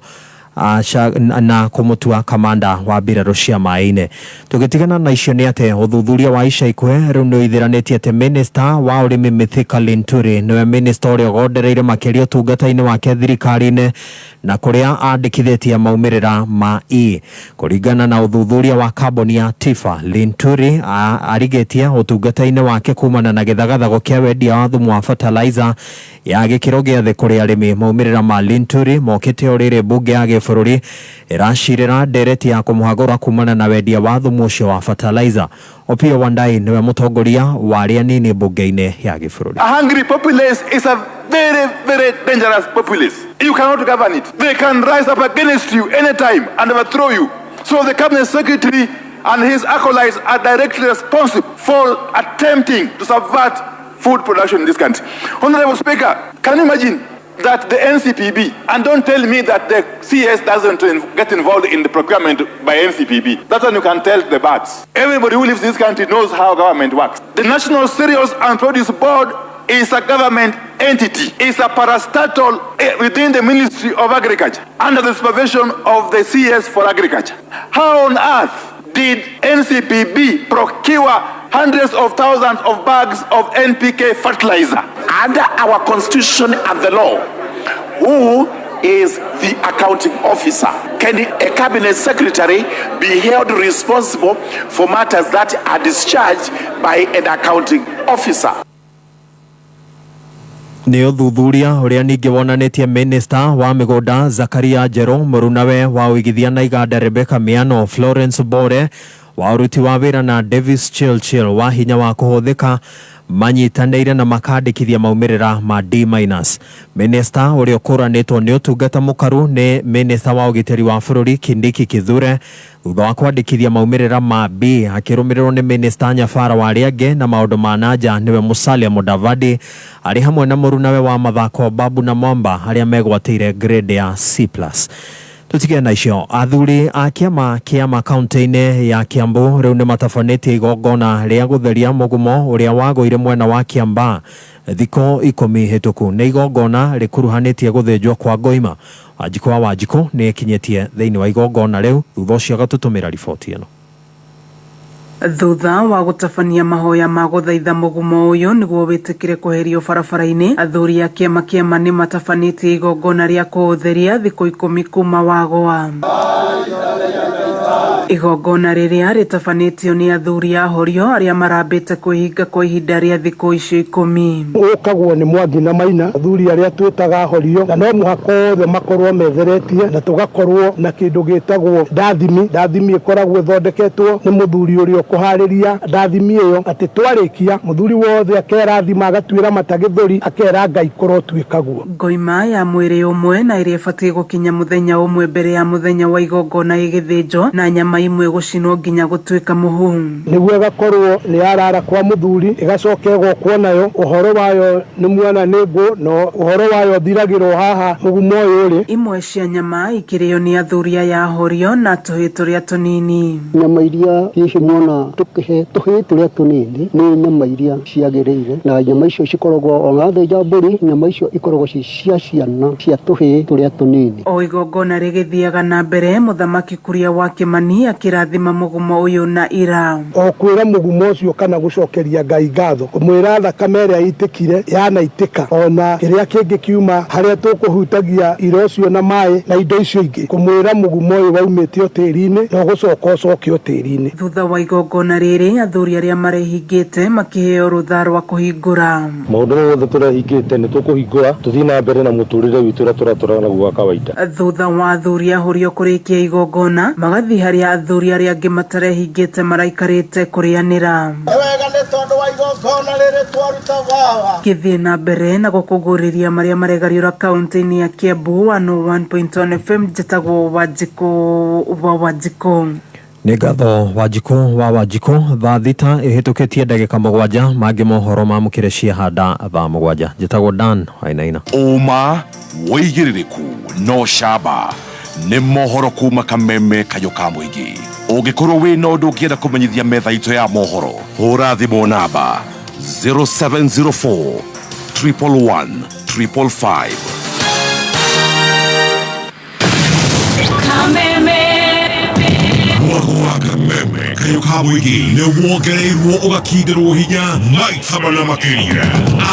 [SPEAKER 26] na kũmũtua kamanda wa mbirarũ cia maĩ-inĩ. Tũgĩtigana na icio nĩ atĩ ũthuthuria wa ica ikuhĩ rĩu nĩ ũithĩranĩtie atĩ minista wa ũrĩmi Mithika Linturi nĩwe minista ũrĩa ũgondereire makĩria ũtungata-inĩ wake thirikari-inĩ na kũrĩa andĩkithĩtie maumĩrĩra ma E. Kũringana na ũthuthuria wa kambuni ya Tifa, Linturi arigĩtie ũtungata-inĩ wake kumana na gĩthagathago kĩa wendia wa thumu wa fertilizer ya gĩkĩro gĩa thĩ kũrĩ arĩmi. Maumĩrĩra ma Linturi mokĩte o rĩrĩ mbunge ya gĩbũrũri ĩracirĩra ndereti ya kũmũhagũra kumana na wendia wa thumu ũcio wa fertilizer. Opiyo Wandayi nĩwe mũtongoria wa arĩa anini mbunge-inĩ ya gĩbũrũri.
[SPEAKER 5] A hungry populace is a very, very dangerous populace. You cannot govern it. They can rise up against you anytime and overthrow you. So the cabinet secretary and his acolytes are directly responsible for attempting to subvert food production in this country. Honorable Speaker, can you imagine that the NCPB, and don't tell me that the CS doesn't get involved in the procurement by NCPB. That's when you can tell the birds. Everybody who lives in this country knows how government works. The National Cereals and Produce Board is a government entity. It's a parastatal within the Ministry of Agriculture, under the supervision of the CS for Agriculture. How on earth did NCPB procure hundreds of thousands of bags of NPK fertilizer?
[SPEAKER 6] Under our constitution and the law, who is the accounting officer? Can a cabinet secretary be held responsible for matters that are discharged by an accounting officer?
[SPEAKER 26] Nĩ ũthuthuria ũrĩa ningĩ wonanĩtie minista wa mĩgũnda Zakaria Njerũ, mũrunawe wa ũigithia na iganda Rebecca Miano, Florence Bore wa ũruti wa wĩra na Davis Chirchir wa hinya wa kũhũthĩka manyitanĩire na makandĩkithia maumĩrĩra ma D-. Minista ũrĩa ũkũranĩtwo nĩ ũtungata mũkaru nĩ minista wa ũgitĩri wa bũrũri Kindiki Kithure thutha wa kwandĩkithia maumĩrĩra ma B, akĩrũmĩrĩrwo nĩ minista Nyabara wa arĩa angĩ na maũndũ ma nanja nĩwe Musalia Mudavadi arĩ hamwe na mũrunawe wa mathako Babu na Mwamba arĩa megwatĩire grade ya C+. Tutige na icio athuri a kĩama kĩa kaunti-inĩ ya Kiambu rĩu nĩ matabanĩtie igongona rĩa gũtheria mũgumo ũrĩa wagũire mwena wa Kiambaa thikũ 10 hĩtũku. Nĩ igongona rĩkuruhanĩtie gũthĩnjwo kwa ngoima. Wanjikũ wa Wanjikũ nĩ ekinyĩtie thĩinĩ wa igongona rĩu thutha ũcio agatũtũmĩra riboti ĩno.
[SPEAKER 7] Thutha wa gũtabania mahoya ma gũthaitha mũgumo ũyũ nĩguo wĩtĩkĩre kweherio barabara-inĩ, athuri a kĩama kĩama nĩ matabanĩtie igongona rĩa kũũtheria thikũ 10 kuma wagũa. Igongona rĩrĩa rĩtabanĩtio nĩ athuri a horio arĩa marambĩte kwĩhinga kwa ihinda rĩa thikũ icio 10.
[SPEAKER 9] Ũkagwo nĩ Mwangi na Maina, athuri arĩa twĩtaga horio, na no mũhaka othe makorwo metheretie na tũgakorwo na kĩndũ gĩtagwo ndathimi. Ndathimi ĩkoragwo ĩthondeketwo nĩ mũthuri ũrĩa ũkũharĩria ndathimi ĩyo, atĩ twarĩkia mũthuri wothe akerathima agatuĩra mata gĩthũri akera Ngai korwo tuĩkaguo.
[SPEAKER 7] Ngoima ya mwĩrĩ ũmwe na ĩrĩa ĩbatiĩ gũkinya mũthenya ũmwe mbere ya mũthenya wa igongona ĩgĩthĩnjwo na nyama imwe gũcinwo nginya gũtuĩka mũhu.
[SPEAKER 9] Nĩguo ĩgakorwo nĩ yarara kwa mũthuri ĩgacoka ĩgokwo nayo, ũhoro wayo nĩ mwana nĩ ngũ no ũhoro wayo ũthiragĩrwo haha mũgumo ũyũ ũrĩ.
[SPEAKER 7] Imwe cia nyama ikĩrĩo nĩ athuri aya horio na tũhĩ tũrĩa tũnini.
[SPEAKER 13] Nyama iria hihi mwana tũkĩhe tũhĩ tũrĩa tũnini nĩ nyama iria ciagĩrĩire, na nyama icio cikoragwo ona thĩnja mbũri, nyama icio ikoragwo ci cia ciana cia tũhĩ tũrĩa tũnini.
[SPEAKER 7] O igongona rĩgĩthiaga na mbere, mũthamaki Kuria wa Kĩmani akĩrathima mũgumo ũyũ na ira.
[SPEAKER 9] O kwĩra mũgumo ũcio kana gũcokeria Ngai ngatho, kũmwĩra thakame ĩrĩa ĩitĩkire yanaitĩka, ona kĩrĩa kĩngĩ kiuma harĩa tũkũhutagia ira ũcio na maĩ na indo icio ingĩ, kũmwĩra mũgumo ũyũ waumĩte o tĩri-inĩ na ũgũcoka ũcoke o tĩri-inĩ.
[SPEAKER 7] Thutha wa igongona rĩrĩ, athuri arĩa marehingĩte makĩheo rũtha rwa kũhingũra.
[SPEAKER 15] Maũndũ mothe tũrehingĩte nĩ tũkũhingũra tũthiĩ na mbere na mũtũrĩre witũ ũrĩa tũratũra naguo wa kawaida.
[SPEAKER 7] Thutha wa athuri ahorio kũrĩkia igongona, magathiĩ harĩa athuri arĩa angĩ matarehingĩte maraikarĩte kũrĩanĩra.
[SPEAKER 18] Wega nĩ tondũ wa igongona rĩrĩ twaruta baba.
[SPEAKER 7] Gĩthiĩ na mbere na gũkũngũrĩria marĩa maregariũra kaunti-inĩ ya Kiambu. 101.1 FM, njĩtagwo Wanjikũ wa Wanjikũ.
[SPEAKER 26] Nĩ ngatho Wanjikũ wa Wanjikũ. Thaa 6 ĩhĩtũkĩtie ndagĩka 7, mangĩ mohoro mamũkĩre ciahanda thaa 7. Njĩtagwo Dan Wainaina.
[SPEAKER 20] Ũma wĩigĩrĩrĩku no camba nĩ mohoro kuma Kameme Kayũ ka mũingĩ. Ũngĩkorwo wĩna ũndũ ũngĩenda kũmenyithia metha itũ ya mohoro, hũra thimũ namba 0704 111 555.
[SPEAKER 16] Kameme.
[SPEAKER 20] Mwako wa Kameme kayo ka mũingĩ nĩ wongereirwo ũgakindĩrwo hinya maita mana makĩria.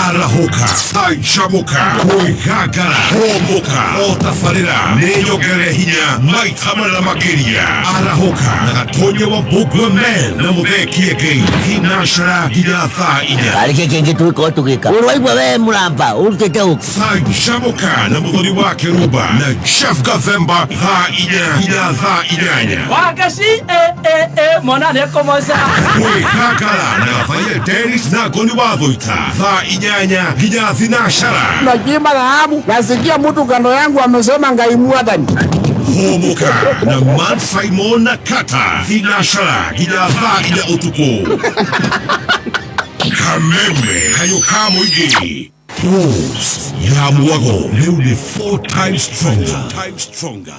[SPEAKER 20] Arahũka, canjamũka, kwĩgangara, hũmũka, o tabarĩra nĩ nyongerere hinya maita mana makĩria. Arahũka na Gatonya wa Mbũngua Men na Mũthee Kĩengei thinacara nginya thaa 4.
[SPEAKER 3] Arä kä kä ngä tå korwo tå gä ka å rwaigua we må ramba å rutä te å
[SPEAKER 20] Canjamũka na Mũthoni wa Kĩrumba na Jeff Gathemba thaa 4 nginya thaa 8.
[SPEAKER 2] Wagaci e e e mwana nä kåmoca.
[SPEAKER 20] Kwĩgangara na Gathaia Dennis na Ngoni wa Thũita thaa 8 nginya thinacara.
[SPEAKER 8] Nachimba dhahabu, nasikia mtu kando yangu amesema Ngai mwathani.
[SPEAKER 20] Hũmũka na Man Simon na Kata thinacara nginya thaa 4 ũtukũ. Kameme kayo ka mũingĩ. Pulse ya mwago rĩu nĩ 4 times stronger. Times stronger.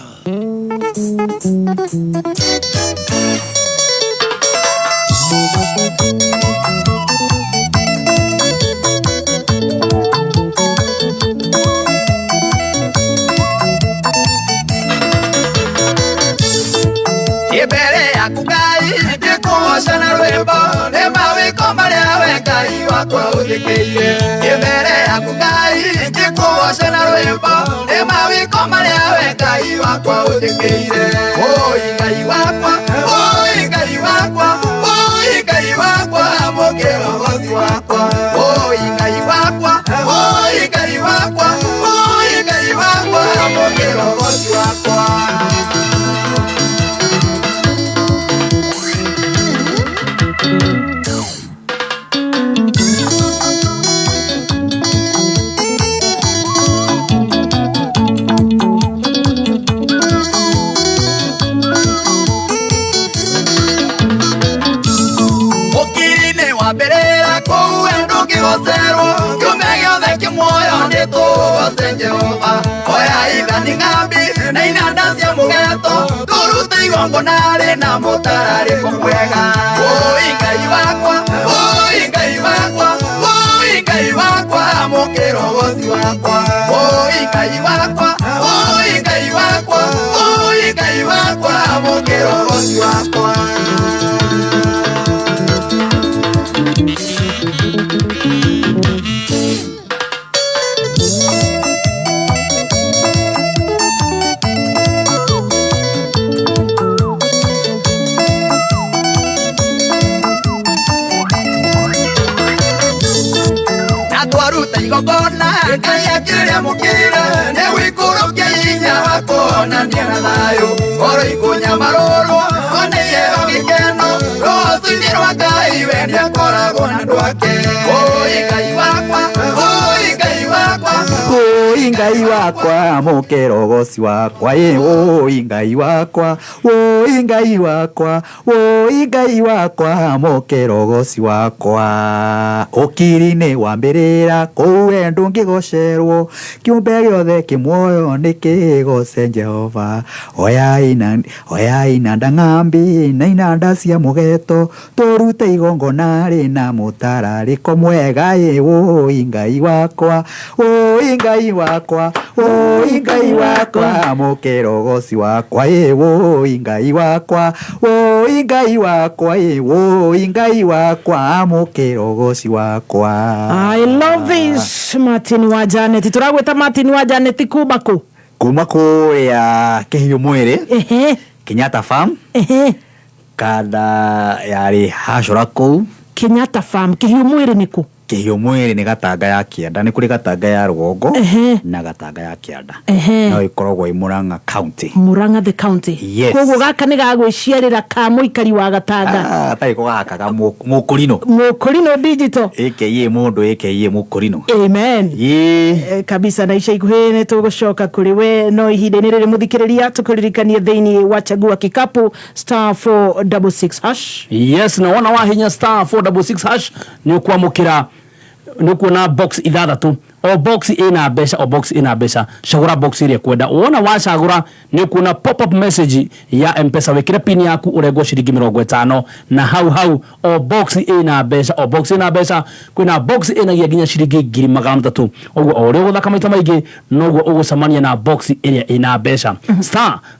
[SPEAKER 18] Mbere yaku Ngai ngĩkũgoca na rwĩmbo nĩ mawĩko marĩa we Ngai wakwa ũnjĩkĩire. Mbere yaku Ngai ngĩkũgoca na rwĩmbo nĩ mawĩko marĩa we Ngai wakwa ũnjĩkĩire. Oi Ngai wakwa, oi Ngai wakwa, oi Ngai wakwa, mũkĩrogoci wakwa. Oi Ngai wakwa, oi Ngai wakwa, oi Ngai wakwa, mũkĩrogoci wakwa. Ũkiri-inĩ wa mbĩrĩra kũu ndũngĩgocerwo, kiumia gĩothe kĩ muoyo nĩtũgoce Jehova. Oya ithani ng'ambi na inanda cia mũgeto, tũrute igongona rĩna mũtararĩko mwega. Oi Ngai wakwa, oi Ngai wakwa, oi Ngai wakwa, mũkĩrogoci wakwa. Oi Ngai wakwa, oi Ngai wakwa, oi Ngai wakwa, mũkĩrogoci wakwa. Na twaruta igongona Ngai akĩrĩamũkĩra, nĩ gũikũrũkia hinya wa kuonania na thayũ. Ngoro ikũnyamarũrwo ona iheo gĩkeno, rũciinĩ rwa Ngai we nĩakoragwo na andũ ake. Oi Ngai wakwa, oi Ngai wakwa,
[SPEAKER 19] Oi Ngai wakwa, mũkĩrogoci wakwa, ĩ oi Ngai wakwa, oi Ngai wakwa, oi Ngai wakwa, mũkĩrogoci wakwa. Ũkiri-inĩ wa mbĩrĩra kũu we ndũngĩgocerwo, kĩũmbe gĩothe kĩ muoyo nĩkĩgoce Jehova. Oya inanda ng'ambi na inanda cia mũgeto, tũrute igongona rĩna mũtararĩko mwega, ĩ oi Ngai wakwa, oi Ngai wakwa, oi Ngai wakwa, mũkĩrogoci wakwa, ĩ oi Ngai wakwa, oi Ngai wakwa, ĩ oi Ngai wakwa, mũkĩrogoci wakwa.
[SPEAKER 1] I love this Martin wa Janet. Tũragwĩta Martin wa Janet kuma kũ?
[SPEAKER 19] Kuma kũrĩa Kĩhiũ Mwĩrĩ, Kenyatta Farm, kanda yarĩ hacũra kũu.
[SPEAKER 1] Kenyatta Farm, Kĩhiũ Mwĩrĩ nĩ kũ?
[SPEAKER 19] Kĩhiũ Mwĩrĩ nĩ Gatanga ya kĩanda, nĩ kũrĩ Gatanga ya rũgongo na Gatanga ya kĩanda. No ĩkoragwo ĩ Murang'a County.
[SPEAKER 1] Murang'a the county.
[SPEAKER 19] Yes.
[SPEAKER 1] Koguo gaka nĩ gagwĩciarĩra ka mũikari wa Gatanga.
[SPEAKER 19] Gatarĩ ko gaka ga mũkũrinũ.
[SPEAKER 1] Mũkũrinũ digital.
[SPEAKER 19] AKA mũndũ, AKA mũkũrinũ.
[SPEAKER 1] Amen. Kabisa na ica ikuhĩ nĩ tũgũcoka kũrĩ we no ihinda-inĩ rĩrĩ mũthikĩrĩria tũkũririkanie thĩinĩ wa Chagua Kikapu star 466 hash.
[SPEAKER 2] Yes, na wona wahinya star 466 hash nĩ ũkwamũkĩra Nĩ ũkuona box ithathatũ, o box ĩna mbeca, o box ĩna mbeca. Cagũra box ĩrĩa kwenda. Wona wacagũra, nĩ ũkuona pop up message ya Mpesa, wĩkĩre pin yaku, ũrengwo ciringi 50 na hau hau. O box ĩna mbeca, o box ĩna mbeca. Kwĩna box ĩnagia nginya ciringi 300,000. Ũguo o ũrĩa ũgũthaka maita maingĩ, noguo ũgũcemania na box ĩrĩa ĩna mbeca.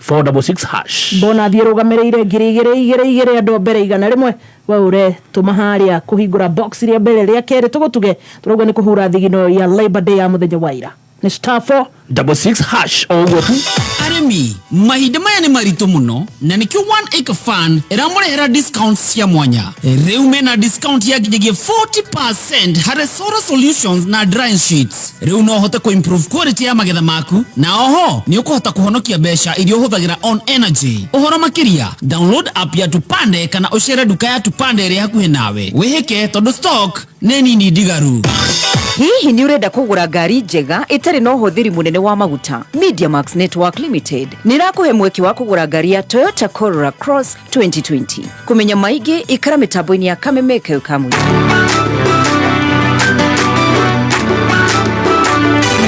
[SPEAKER 2] *466#.
[SPEAKER 1] Mbona thiä rå gamä rä ire 2000 igä igä andå a mbere 100. We ũre tũma harĩa kũhingũra box rĩa mbere, rĩa kerĩ tũgũtuge tũrauga nĩ kũhura thigino ya Labor Day ya mũthenya wa ira. Nĩ star 4
[SPEAKER 2] 66# o ũguo tu.
[SPEAKER 4] Arĩmi, mahinda maya nĩ maritũ mũno, na nĩkĩo One Acre Fund ĩramũrehera discounts cia mwanya. Rĩu mena discount ya nginyagia 40% harĩ solar solutions na drying sheets. Rĩu no ũhote kũ-improve quality ya magetha maku, na oho nĩ ũkũhota kũhonokia mbeca iria ũhũthagĩra on energy. Ũhoro makĩria, download app ya Tupande kana ũcere nduka ya Tupande ĩrĩa hakuhĩ nawe. Wĩhĩke tondũ stock nĩ nini ndigaru.
[SPEAKER 10] Hihi nĩ ũrenda kũgũra ngari njega ĩtarĩ na ũhũthĩri mũnene wa maguta? Mediamax Network Limited nĩ ĩrakũhe mweke wa kũgũra ngari ya Toyota Corolla Cross 2020. Kũmenya maingĩ, ikara mĩtambo-inĩ ya Kameme Kayũ ka Mũingĩ.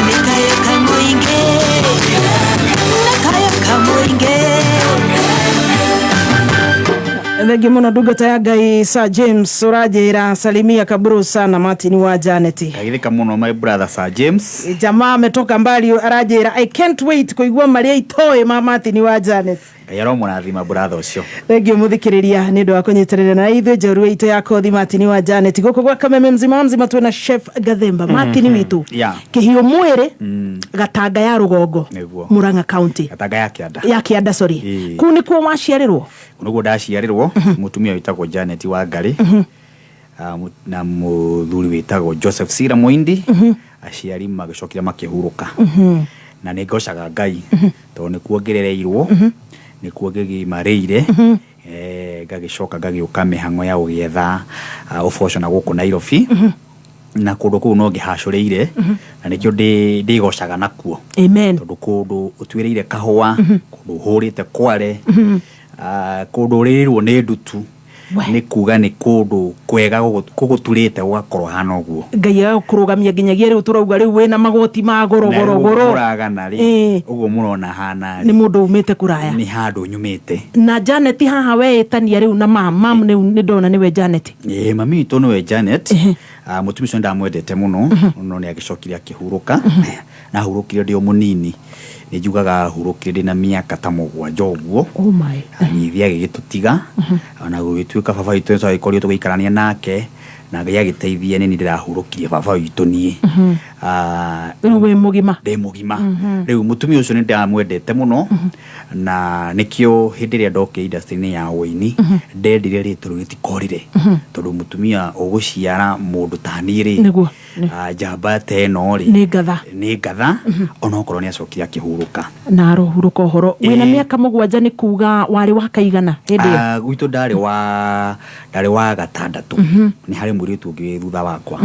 [SPEAKER 16] Nĩ kamũingĩ, nĩ kamũingĩ.
[SPEAKER 1] Thengi mũno, ndungata ya Ngai Sir James. Ũranjĩra salimia kaburu sana Martin wa Janet.
[SPEAKER 19] Kageithĩka mũno, my brother Sir James.
[SPEAKER 1] Jamaa ametoka mbali. Aranjĩra, "I can't wait kũigua marĩa itoĩ ma Martin wa Janet."
[SPEAKER 19] Ngai aromũrathima brother ũcio.
[SPEAKER 1] Thengiũ mũthikĩrĩria nĩ ũndũ wa kũnyitĩrĩra na ithuĩ njorua itũ ya kothi Martin wa Janet gũkũ gwa Kameme mzima mzima. Twĩna Chef Gathemba Martin witũ, kĩhiũ mwĩrĩ, Gatanga ya rũgongo,
[SPEAKER 19] Nĩguo.
[SPEAKER 1] Murang'a County.
[SPEAKER 19] Gatanga ya kĩanda.
[SPEAKER 1] Ya kĩanda, sorry.
[SPEAKER 19] Ĩĩ.
[SPEAKER 1] Kũu nĩkuo waciarĩrwo?
[SPEAKER 19] Nĩguo ndaciarĩrwo. Mũtumia wĩtagwo Janet Wangari na mũthuri wĩtagwo Joseph Sira Muindi. Aciari magĩcokire makĩhurũka, na nĩ ngocaga Ngai tondũ nĩkuo ngĩrereirwo, nĩkuo ngĩgimarĩire. Ngagĩcoka ngagĩũka mĩhang'o ya gũgĩetha ũboco na gũkũ Nairobi, na kũndũ kũu no ngĩhacũrĩire, na nĩkĩo ndĩgocaga nakuo.
[SPEAKER 1] Amen.
[SPEAKER 19] Tondũ kũndũ ũtuĩrĩire kahũa, kũndũ ũhũrĩte kware, kũndũ ũrĩrĩirwo nĩ ndutu, nĩ kuga nĩ kũndũ kwega gũgũturĩte gũgakorwo hana ũguo.
[SPEAKER 1] Ngai agakũrũgamia nginyagia rĩu tũrauga rĩu wĩna magoti ma goro.
[SPEAKER 19] Na rĩu
[SPEAKER 1] goro goro.
[SPEAKER 19] Mũragana rĩ, ũguo mũrona hana
[SPEAKER 1] nĩ
[SPEAKER 19] rĩ,
[SPEAKER 1] mũndũ umĩte kũraya.
[SPEAKER 19] Nĩ handũ nyumĩte.
[SPEAKER 1] Na Janet haha weĩtania rĩu na mam mam rĩu nĩ ndona nĩwe Janet.
[SPEAKER 19] Ĩĩ, mami witũ nĩwe Janet. Mũtumia ũcio nĩndamwendete mũno, no nĩ agĩcokire akĩhurũka, na ahurũkire ndĩ o mũnini. Nĩ njugaga ahurũkire ndĩ na mĩaka ta 7 ũguo.
[SPEAKER 1] Oh my.
[SPEAKER 19] Agĩthiĩ agĩgĩtũtiga. Ona gũgĩtuĩka baba witũ twagĩkorirwo tũgĩikarania nake, na Ngai agĩteithia, nĩ niĩ ndĩrahurũkirie baba witũ niĩ.
[SPEAKER 1] Rĩu wĩ mũgima?
[SPEAKER 19] Ndĩ mũgima rĩu. Mũtumia ũcio nĩ ndamwendete mũno, na nĩkĩo hĩndĩ ĩrĩa ndokire industry-inĩ ya ũini, ndendire rĩtwa rĩu rĩtikorire, tondũ mũtumia ũgũciara mũndũ ta niĩ rĩ, njamba ta ĩno rĩ,
[SPEAKER 1] nĩ ngatha.
[SPEAKER 19] Nĩ ngatha, onokorwo nĩ acokire akĩhurũka.
[SPEAKER 1] Na arohurũka. Ũhoro wĩna mĩaka 7, nĩ kuga warĩ wa kaigana hĩndĩ ĩyo?
[SPEAKER 19] Gwitũ ndarĩ wa gatandatũ. Nĩ harĩ mũirĩtu ũngĩ wĩ thutha wakwa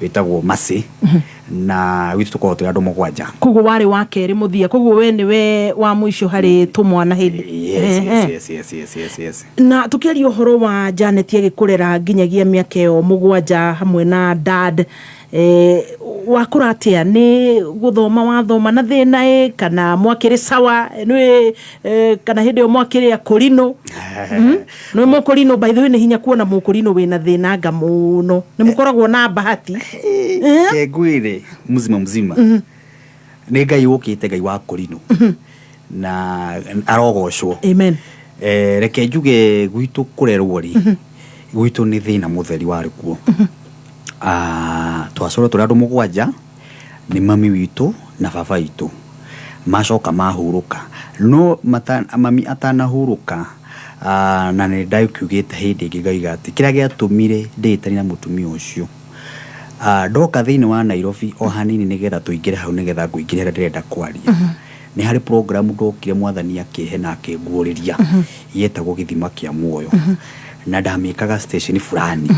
[SPEAKER 19] wĩtagwo Mercy, na gwitũ tũkoragwo twĩ andũ 7.
[SPEAKER 1] Koguo warĩ wa kerĩ mũthia, koguo we nĩwe wa mũico harĩ tũmwana hĩndĩ?
[SPEAKER 19] Yes, yes, yes, yes, yes, yes, yes.
[SPEAKER 1] Na tukiaria ũhoro wa Janet agĩkũrera nginyagia mĩaka ĩyo 7 hamwe na dad, wakũra atĩa? Nĩ gũthoma wathoma na thĩna ĩ, kana mwakĩrĩ sawa nĩ kana hĩndĩ ĩyo mwakĩrĩ akũrinũ? Nĩ mũkũrinũ, by the way, nĩ hinya kuona mũkũrinũ wĩna thĩna nga mũno, nĩ mũkoragwo na bahati.
[SPEAKER 19] Ngwĩre mzima mzima, nĩ Ngai ũkĩte, Ngai wa kũrinũ, na arogocwo.
[SPEAKER 1] Amen.
[SPEAKER 19] Reke njuge gwitũ kũrerwo rĩ, gwitũ nĩ thĩna mũtheri warĩ kuo. Twacorwo tũrĩ andũ 7 nĩ mami witũ na baba witũ, macoka mahurũka. No mami atanahurũka, na nĩ ndakiugĩte hĩndĩ ĩngĩ ngaiga atĩ kĩrĩa gĩatũmire ndĩĩtanie na mũtumia ũcio, ndoka thĩinĩ wa Nairobi o hanini, nĩgetha tũingĩre hau, nĩgetha ngũingĩre harĩa ndĩrenda kwaria, nĩ harĩ program ndokire Mwathani akĩhe na akĩnguũrĩria, yetagwo Gĩthima kĩa Muoyo, na ndamĩkaga station fulani,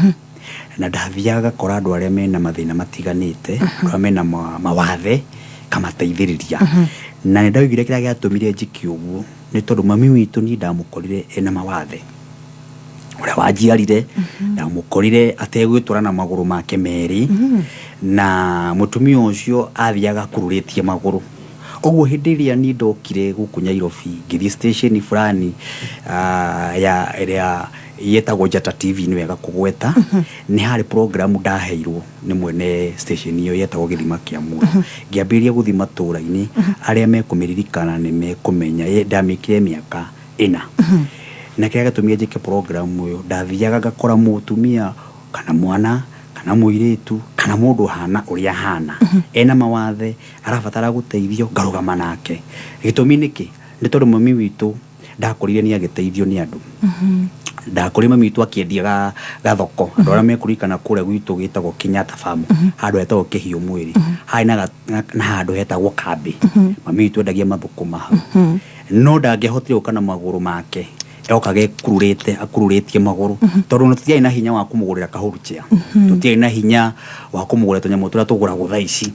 [SPEAKER 19] na ndathiaga ngakora andũ arĩa mena mathĩna matiganĩte, andũ arĩa mena mawathe, kamateithĩrĩria. Na nĩ ndaugire kĩrĩa gĩatũmire njĩke ũguo nĩ tondũ mami witũ niĩ ndamũkorire ena mawathe. Ũrĩa wanjiarire ndamũkorire ategwĩtwara na magũrũ make merĩ, na mũtumia ũcio athiaga akururĩtie magũrũ ũguo. Hĩndĩ ĩrĩa niĩ ndokire gũkũ Nyairobi, ngĩthiĩ station fulani ya ĩrĩa yetagwo Njata TV, nĩ wega kũgweta, nĩ harĩ program ndaheirwo nĩ mwene station ĩyo yetagwo Gĩthima kĩa Muoyo. Ngĩambĩrĩria gũthiĩ matũũra-inĩ. Arĩa mekũmĩririkana nĩ mekũmenya. Ndamĩkire mĩaka 4, na kĩrĩa gĩatũmire njĩke program ĩyo, ndathiaga ngakora mũtumia kana mwana kana mũirĩtu kana mũndũ ũhana ũrĩa ahana, ena mawathe, arabatara gũteithio, ngarũgama nake. Gĩtũmi nĩkĩ? Nĩ tondũ mami witũ ndakorire nĩ agĩteithio nĩ andũ. Ndakorire mami witũ akĩendia gathoko. Andũ arĩa mekũririkana kũrĩa gwitũ gĩtagwo Kenyatta Farm, handũ hetagwo Kĩhiũ Mwĩrĩ, harĩ na handũ hetagwo kambĩ. Mami witũ endagia mathũkũma hau, no ndangĩahotire gũka na magũrũ make, okaga ekururĩte, akururĩtie magũrũ, tondũ ona tũtiarĩ na hinya wa kũmũgũrĩra kahuru chair, tũtiarĩ na hinya wa kũmũgũrĩra tũnyamũ tũrĩa tũgũragwo thaa ici.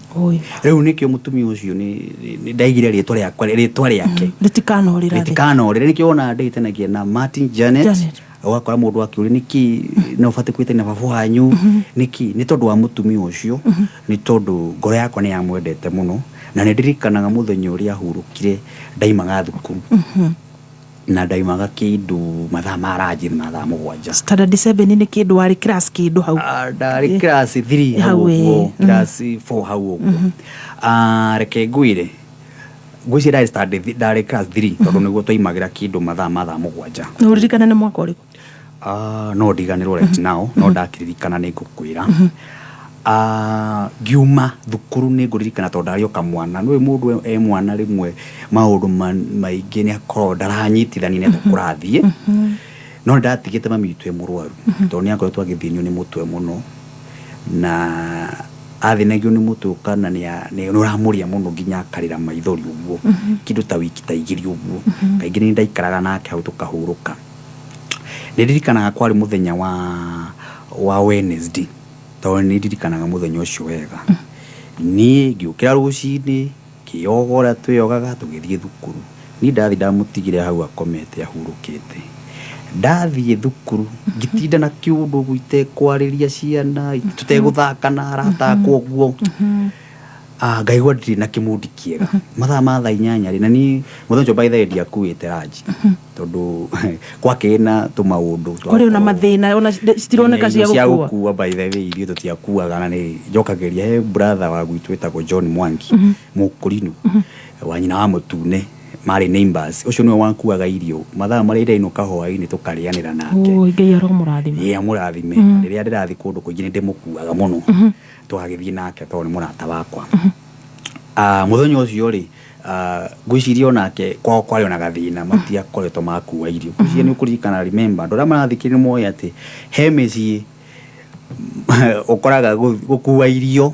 [SPEAKER 19] Rĩu nĩkĩo mũtumia ũcio nĩ ndaigire rĩtwa rĩakwa, rĩtwa rĩake
[SPEAKER 1] rĩtikanorĩra thĩ.
[SPEAKER 19] Rĩtikanorĩre. Nĩkĩo wona ndĩitanagia na Martin Janet.
[SPEAKER 1] Janet.
[SPEAKER 19] Ũgakora mũndũ akĩũria nĩkĩ no ũbatiĩ kwĩtania baba wanyu nĩkĩ. Nĩ tondũ wa mũtumia ũcio, nĩ tondũ ngoro yakwa nĩ yamwendete mũno. Na nĩ ndirikanaga mũthenya ũrĩa ahurũkire, ndaimaga thukuru na ndaimaga kĩndũ mathaa ma ranji, mathaa 7.
[SPEAKER 1] Standard 7 nĩ kĩndũ warĩ class kĩndũ hau.
[SPEAKER 19] Ndarĩ class 3 hau.
[SPEAKER 1] Hau,
[SPEAKER 19] ũguo. Class 4 hau ũguo. Reke ngwĩre, ngwĩciria ndarĩ standard ndarĩ class 3, tondũ nĩguo twaimagĩra kĩndũ mathaa ma thaa 7.
[SPEAKER 1] Nĩ ũririkane nĩ mwaka ũrĩkũ?
[SPEAKER 19] No ndiganĩrwo right now, no ndakĩririkana nĩ ngũkwĩra. Ngiuma thukuru nĩ ngũririkana, tondũ ndarĩ o kamwana. Nĩũĩ mũndũ e mwana rĩmwe maũndũ maingĩ nĩ akoragwo ndaranyitithania nĩ atĩa kũrathiĩ. No nĩ ndatigĩte mami witũ e mũrwaru, tondũ nĩ akoretwo agĩthĩnio nĩ mũtwe mũno, na athĩnagio nĩ mũtwe ũkana nĩ ũramũrĩa mũno nginya akarĩra maithori ũguo, kĩndũ ta wiki ta 2 ũguo. Kaingĩ nĩ ndaikaraga nake hau tũkahurũka. Nĩ ndirikanaga kwarĩ mũthenya wa Wednesday, tondũ nĩ ndirikanaga mũthenya ũcio wega. Niĩ ngĩũkĩra rũcinĩ, ngĩyoga ũrĩa twĩyogaga, tũgĩthiĩ thukuru. Niĩ ndathiĩ ndamũtigire hau akomete ahurũkĩte. Ndathiĩ thukuru ngĩtinda na kĩũndũ ũguo, itekwarĩria ciana, tũtegũthaka na arata akwa ũguo. Ngaigua ndirĩ na kĩmundi kĩega. Mathaa ma thaa 8 rĩ, na niĩ mũthenya ũcio by the way ndiakuĩte ranji, tondũ gwakĩrĩ na tũmaũndũ.
[SPEAKER 1] Kũrĩ ona mathĩna, ona citironeka cia
[SPEAKER 19] cia
[SPEAKER 1] gũkua.
[SPEAKER 19] Gũkua, by the way, ithuĩ tũtiakuaga. Na nĩ njokagĩria he brother wa gwitũ wĩtagwo John Mwangi, mũkũrinũ wa nyina wa mũtune, marĩ neighbors. Ũcio nĩwe wakuaga irio mathaa marĩa ndĩrainũka hwaĩ-inĩ, tũkarĩanĩra nake.
[SPEAKER 1] Oi, Ngai aromũrathima.
[SPEAKER 19] Ĩĩ, amũrathime. Rĩrĩa ndĩrathiĩ kũndũ kũingĩ nĩ ndĩmũkuaga mũno, tũgagĩthiĩ nake tondũ nĩ mũrata wakwa. Mũthenya ũcio rĩ, ngwĩciria onake kwao kwarĩ ona gathĩna, matiakoretwo makua irio. Ngwĩciria nĩ ũkũririkana, remember, andũ arĩa marathikĩrĩria nĩ moĩ atĩ he mĩciĩ ũkoraga gũkua irio,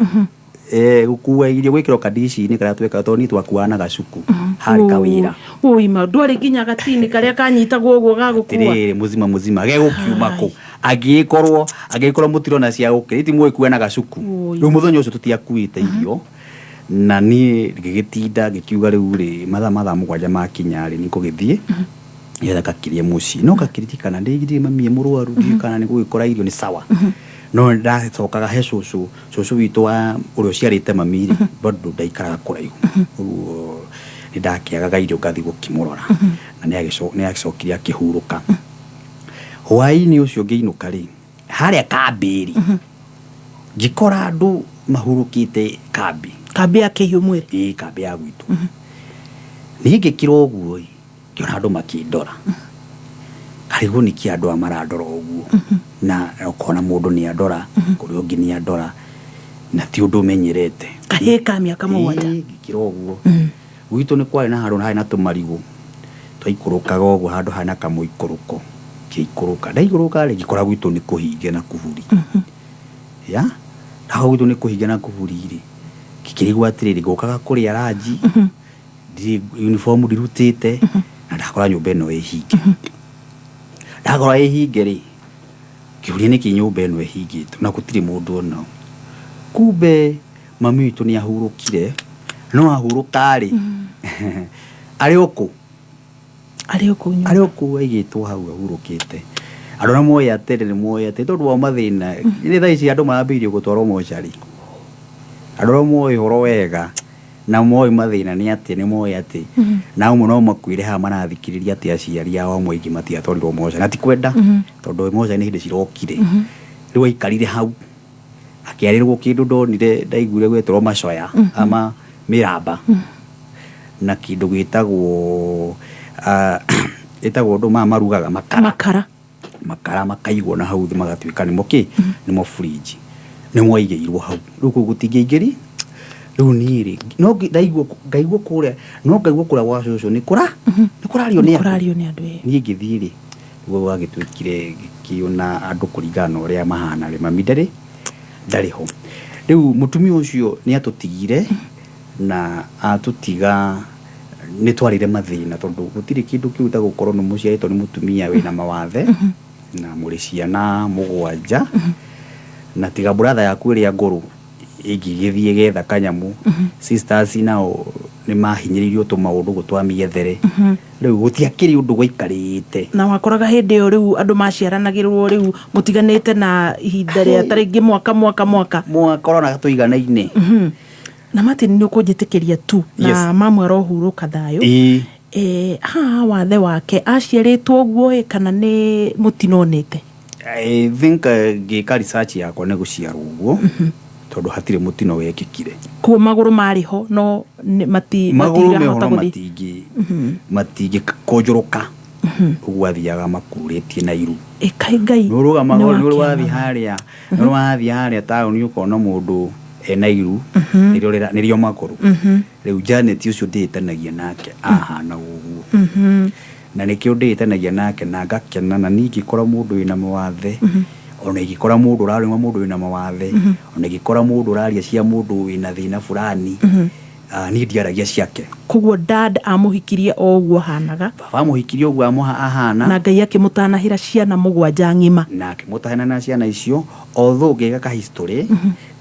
[SPEAKER 19] gũkua irio gwĩkĩrwo kandici-inĩ karĩa twekaga, tondũ niĩ twakuaga na gacuku, harĩ kawĩra.
[SPEAKER 1] Oi, ma ndwarĩ nginya gatini karĩa kanyitagwo ũguo ga gũkua.
[SPEAKER 19] Atĩrĩrĩ, mũzima mũzima gegũkiuma kũ angĩgĩkorwo mũtirona cia gũkĩra iti mũgĩkua na gacuku. Rĩu mũthenya ũcio tũtiakuĩte irio, na niĩ ngĩgĩtinda ngĩkiuga rĩu rĩ, mathaa 7 makinya rĩ, nĩngũgĩthiĩ nĩgetha ngakĩrĩe mũciĩ. No ngakĩririkana ndĩgirire mami e mũrwaru, ndiũĩ kana nĩ gũgĩkora irio nĩ sawa. No ndacokaga he cũcũ witũ wa ũrĩa ũciarĩte mami rĩ, bado ndaikaraga kũraihu ũguo, nĩ ndakĩagaga irio ngathiĩ gũkĩmũrora, na nĩ agĩcokire akĩhurũka. Hwaĩ-inĩ ũcio ngĩinũka rĩ, harĩa kambĩ rĩ, ngĩkora andũ mahurũkĩte kambĩ.
[SPEAKER 1] Kambĩ ya Kĩhiũ Mwĩrĩ?
[SPEAKER 19] Ĩĩ, kambĩ ya gwitũ. Niĩ ngĩkira ũguo ĩ, ngĩona andũ makĩndora, karigwo nĩkĩ andũ aya marandora ũguo, na ũkona mũndũ nĩ andora, kũrĩa ũngĩ nĩ andora, na ti ũndũ ũmenyerete.
[SPEAKER 1] Kahĩĩ ka mĩaka 7.
[SPEAKER 19] Ĩĩ, ngĩkira ũguo. Gwitũ nĩ kwarĩ na handũ harĩ na tũmarigũ, twaikũrũkaga ũguo, handũ harĩ na kamũikũrũko. Ngĩikũrũka, ndaikũrũka rĩ, ngĩkora gwitũ nĩ kũhinge na kuburi. Ya ndakora gwitũ nĩ kũhinge na kuburi rĩ, ngĩkĩrigwo atĩrĩrĩ, ngũkaga kũrĩa ranji, ndirĩ uniform ndirutĩte, na ndakora nyũmba ĩno ĩ hinge. Ndakora ĩ hinge rĩ, ngĩũria nĩkĩ nyũmba ĩno ĩhingĩtwo na gũtirĩ mũndũ ona ũ. Kumbe mami witũ nĩ ahurũkire. No ahurũka rĩ, arĩ o kũ?
[SPEAKER 1] Arĩ o kũu nyũmba.
[SPEAKER 19] Arĩ o kũu aigĩtwo hau ahurũkĩte. Andũ arĩa moĩ atĩrĩ nĩ moĩ atĩ tondũ wa mathĩna nĩ thaa ici andũ marambĩrĩirie gũtwarwo mocarĩ. Andũ arĩa moĩ ũhoro wega na moĩ mathĩna nĩ atĩ nĩ moĩ atĩ na amwe no makuĩre haha marathikĩrĩria atĩ aciari ao amwe aingĩ matiatwarirwo mocarĩ na ti kwenda tondũ mocarĩ nĩ hĩndĩ cirokire. Rĩu aikarire hau akĩarĩrwo kĩndũ ndonire ndaiguire gwetwo macoya ama mĩramba na kĩndũ gĩtagwo ĩtagwo ũndũ maya marugaga makara
[SPEAKER 1] makara
[SPEAKER 19] makara makaigwo na hau thĩ magatuĩka nĩmo kĩ nĩmo fridge nĩmo aigĩirwo hau rĩu kũu gũtingĩingĩri rĩu niĩ rĩ no ndaigua ngaigua kũrĩa no ngaigua kũrĩa gwa cũcũ nĩ kũra nĩ kũrario nĩ andũ
[SPEAKER 1] kũrario nĩ andũ ĩĩ.
[SPEAKER 19] Niĩ ngĩthiĩ rĩ nĩguo gwagĩtuĩkire ngĩkĩona andũ kũringana na ũrĩa mahana rĩ mami ndarĩ ndarĩ ho. Rĩu mũtumia ũcio nĩ atũtigire na atũtiga nĩ twarĩre mathĩna tondũ gũtirĩ kĩndũ kĩu ta gũkorwo nĩ mũciarĩtwo nĩ mũtumia wĩna mawathe na mũrĩ ciana mũgwanja na tiga brother yaku ĩrĩa ngũrũ ĩngĩgĩthiĩ getha kanyamũ. Sisters nao nĩ mahinyĩrĩirio tũmaũndũ ũguo twa mĩethere. Rĩu gũtiakĩrĩ ũndũ gwaikarĩte.
[SPEAKER 1] Na wakoraga hĩndĩ ĩyo rĩu andũ maciaranagĩrwo rĩu mũtiganĩte na ihinda rĩa ta rĩngĩ mwaka mwaka mwaka
[SPEAKER 19] mwaka ũrona tũiganaine.
[SPEAKER 1] Na Martin nĩ ũkũnjĩtĩkĩria tu na mamu arohurũka thayũ. Haha wathe wake aciarĩtwo ũguo ĩ kana nĩ mũtino onete?
[SPEAKER 19] I think ngĩka research yakwa nĩ gũciarwo ũguo tondũ hatirĩ mũtino wekĩkire.
[SPEAKER 1] Koguo magũrũ marĩ ho no
[SPEAKER 19] magũrũ meho
[SPEAKER 1] matirahota
[SPEAKER 19] no
[SPEAKER 1] gũthiĩ.
[SPEAKER 19] Matingĩkũnjũrũka ũguo athiaga makurĩtie na iru.
[SPEAKER 1] Ĩkai Ngai.
[SPEAKER 19] Nĩ ũrũgamaga
[SPEAKER 1] nĩ
[SPEAKER 19] nĩ
[SPEAKER 1] wakĩama.
[SPEAKER 19] wathiĩ harĩa nĩ wathiĩ harĩa taũni ũkona mũndũ ena iru nĩrĩo magũrũ. Rĩu Janet ũcio ndĩĩtanagia nake ahana ũguo na nĩkĩo ndĩĩtanagia nake na ngakena na niĩ ingĩkora mũndũ wĩna mawathe ona ingĩkora mũndũ ũrarũma mũndũ wĩna mawathe ona ingĩkora mũndũ ũraria cia mũndũ wĩna thĩna fulani niĩ ndiaragia ciake.
[SPEAKER 1] Koguo dad amũhikirie o ũguo ahanaga.
[SPEAKER 19] Baba amũhikirie ũguo ahana.
[SPEAKER 1] Na Ngai akĩmũtanahĩra ciana mũgwanja ng'ima.
[SPEAKER 19] Na akĩmũtahĩra na ciana icio although ngĩka ka history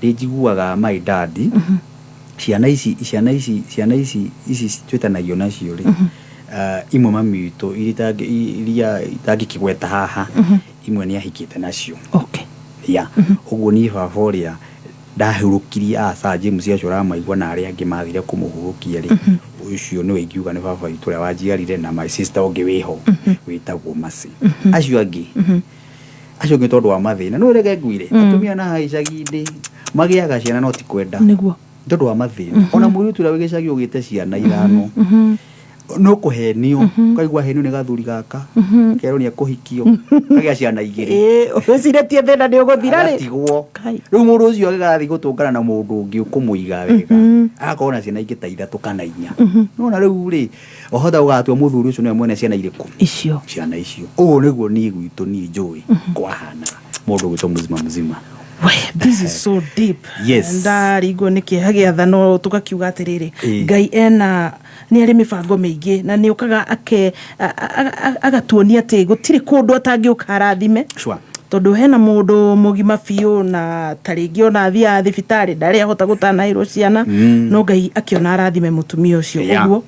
[SPEAKER 19] nĩ njiguaga my dad ciana ici ciana ici ciana ici ici twĩtanagio nacio rĩ imwe mami witũ iria itangĩkĩgweta haha imwe nĩ ahikĩte nacio. Ya ũguo niĩ baba ũrĩa ndahurũkirie aca James acio ũramaigua na arĩa angĩ mathire kũmũhurũkia rĩ ũcio nĩwe ingiuga nĩ baba witũ ũrĩa wanjiarire na my sister ũngĩ wĩho wĩtagwo Mercy. Acio angĩ acio angĩ tondũ wa mathĩna no reke ngwĩre atumia na haha icagi-inĩ magĩaga ciana no ti kwenda.
[SPEAKER 1] Nĩguo.
[SPEAKER 19] Tondũ wa mathĩna ona mũirĩtu ũrĩa wĩ gĩcagi ũgĩte ciana ithano no kũhenio ũkaigua henio nĩ gathuri gaka kerwo nĩ ekũhikio kagĩa ciana igĩrĩ.
[SPEAKER 1] Wĩcirĩtie thĩna nĩ ũgũthira rĩ.
[SPEAKER 19] Agatigwo rĩu mũndũ ũcio agĩgathiĩ gũtũngana na mũndũ ũngĩ ũkũmũiga wega agakorwo na ciana ingĩ ta ithatũ kana inya. Nona rĩu rĩ wahota gũgatua mũthuri ũcio nĩwe mwene ciana irĩkũ
[SPEAKER 1] icio
[SPEAKER 19] ciana icio. Ũũ nĩguo niĩ gwitũ niĩ njũĩ kwahana mũndũ gwitũ mzima mzima.
[SPEAKER 1] This is so deep.
[SPEAKER 19] Yes.
[SPEAKER 1] Ndarigwo nĩ kĩeha gĩatha no tũgakiuga atĩrĩrĩ Ngai ena nĩ arĩ mĩbango mĩingĩ na nĩ ũkaga ake agatuonia atĩ gũtirĩ kũndũ atangĩũka arathime. Tondũ hena mũndũ mũgima biũ na ta rĩngĩ ona athiaga thibitarĩ ndarĩ ahota gũtanahĩrwo ciana no Ngai akĩona arathime mũtumia ũcio. Ũguo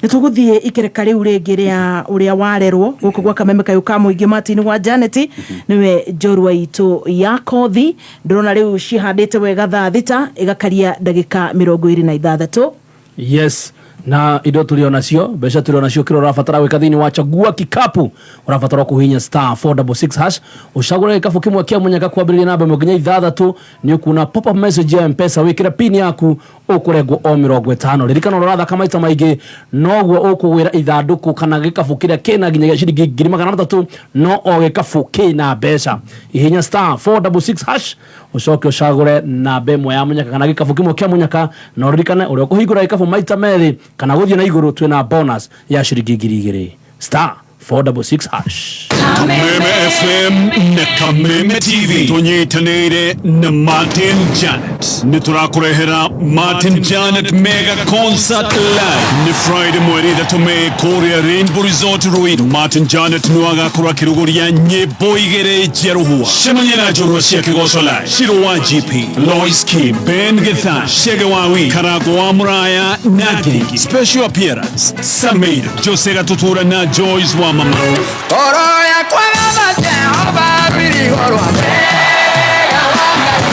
[SPEAKER 1] nĩ tũgũthiĩ ikereka rĩu rĩngĩ rĩa ũrĩa warerwo gũkũ gwa Kameme Kayũ ka Mũingĩ Martin wa Janet nĩwe njorua itũ ya kothi. Ndĩrona rĩu cihandĩte wega thaa thita ĩgakaria ndagĩka mĩrongo ĩrĩ na ithathatũ.
[SPEAKER 2] Yes, na indo tũrĩ onacio mbeca tũrĩ onacio kĩrĩa ũrabatara gwĩka thĩinĩ wa Chagua Kikapu ũrabatara kũhihinya star 466 hash ũcagũre gĩkabu kĩmwe kĩa mũnyaka kwambĩrĩria namba ĩmwe nginya ithathatũ nĩ ũkuona pop up message ya M-Pesa wĩkĩre pin yaku ũkũrengwo o mĩrongo ĩtano. Ririkana ũrĩa ũrathaka maita maingĩ noguo ũkũgwĩra ithandũkũ kana gĩkabu kĩrĩa kĩna nginyagia ciringi ngiri magana matatũ no o gĩkabu kĩna mbeca. Hihinya star 466 hash ũcoke ũcagũre namba ĩmwe ya mũnyaka kana gĩkabu kĩmwe kĩa mũnyaka na ũririkane ũrĩa ũkũhingũra gĩkabu maita merĩ kana gũthiĩ na igũrũ twĩna bonus ya ciringi ngiri igĩrĩ. Star 466 hash.
[SPEAKER 11] Kameme FM na Kameme TV tunyitanĩire na Martin Janet nĩ tũrakũrehera Martin Janet Mega Concert Live nĩ Friday mweri ithatũ Mei kũrĩa Rainbow Resort Ruiru. Martin Janet nĩ agakorwo akĩrugũria nyĩmbo igĩrĩ njerũhua cemania na njorua cia kĩgoco live Shiro wa GP Lois Kim Ben Githan Shege Wawi Karago wa Muraya na Gengi special appearance Samir Jose Gatutura na Joyce wa wa mama.
[SPEAKER 18] Ngoro yakwa gatha Jehova rwirigo rwa wega wa Ngai,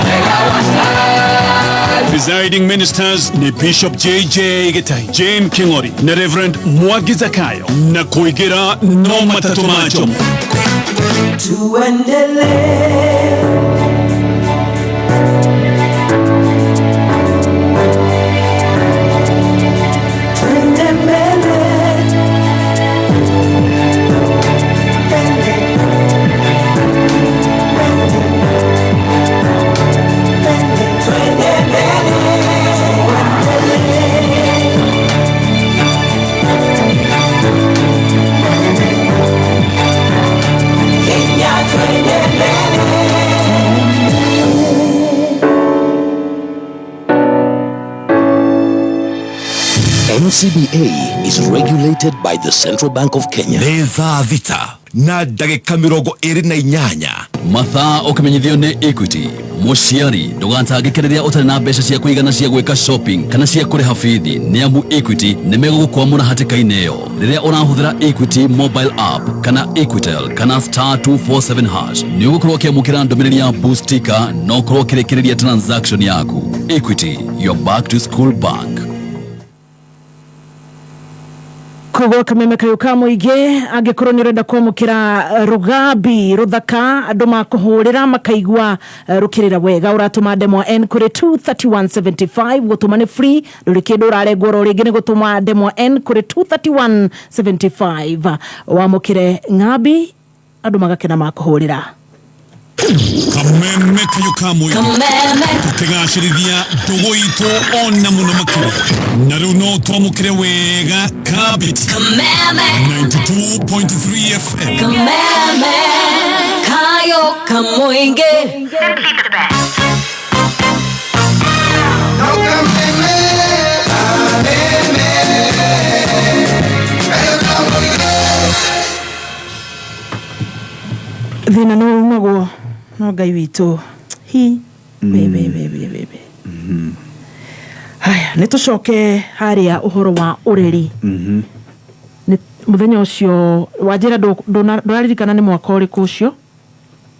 [SPEAKER 18] wega wa Ngai.
[SPEAKER 11] Presiding ministers ni Bishop JJ Gitai, Jane Kingori na Reverend Mwagi Zakayo, na kuigira no matatu majomo.
[SPEAKER 16] Tuendelee. Twende mbele. Mbele. Mbele. Mbele. Twende mbele. Tuendelee. Kenya twende mbele.
[SPEAKER 20] NCBA is regulated by the Central Bank of Kenya.
[SPEAKER 12] Nĩ thaa thita na ndagĩka 28.
[SPEAKER 14] Mathaa ũkĩmenyithio nĩ Equity. Mũciari ndũgatangĩke rĩrĩa ũtarĩ na mbeca cia kũigana cia gwĩka shopping kana cia kũrĩha bithi, nĩ amu Equity nĩ megũgũkwamũra hatĩka-inĩ ĩyo. Rĩrĩa ũrahũthĩra Equity mobile app kana Equitel kana star 247 hash, nĩ ũgũkorwo ũkĩamũkĩra ndũmĩrĩri ya boostika na ũkorwo ũkĩrĩkĩrĩria transaction yaku. Equity, your back to school bank.
[SPEAKER 1] Koguo Kameme kayo ka mũingĩ, angĩkorwo nĩ ũrenda kwamũkĩra rũgambi rũthaka andũ makũhũrĩra makaigua rũkĩrĩra wega, ũratũma ndemwa N kũrĩ 23175. Gũtũma nĩ free, ndũrĩ kĩndũ ũrarengwo oro rĩngĩ, nĩ gũtũma ndemwa N kũrĩ 23175 wamũkĩre ng'ambi andũ magakena makũhũrĩra.
[SPEAKER 11] Kameme kayo ka mũingĩ.
[SPEAKER 16] Kameme.
[SPEAKER 11] Tũkĩgacĩrithia ndũgũ itũ ona mũno makĩria, na rĩu no twamũkĩre wega kabiti.
[SPEAKER 16] Kameme.
[SPEAKER 11] 92.3 FM.
[SPEAKER 16] Kameme. Kayo Kamuinge.
[SPEAKER 18] No Kameme, Kameme, Kayo Kamuinge.
[SPEAKER 1] Thĩna no umagwo no Ngai witũ hi we we we we we we. Haya, nĩ tũcoke harĩa ũhoro wa ũreri. Nĩ mũthenya ũcio wanjĩra ndũraririkana nĩ mwaka ũrĩkũ ũcio?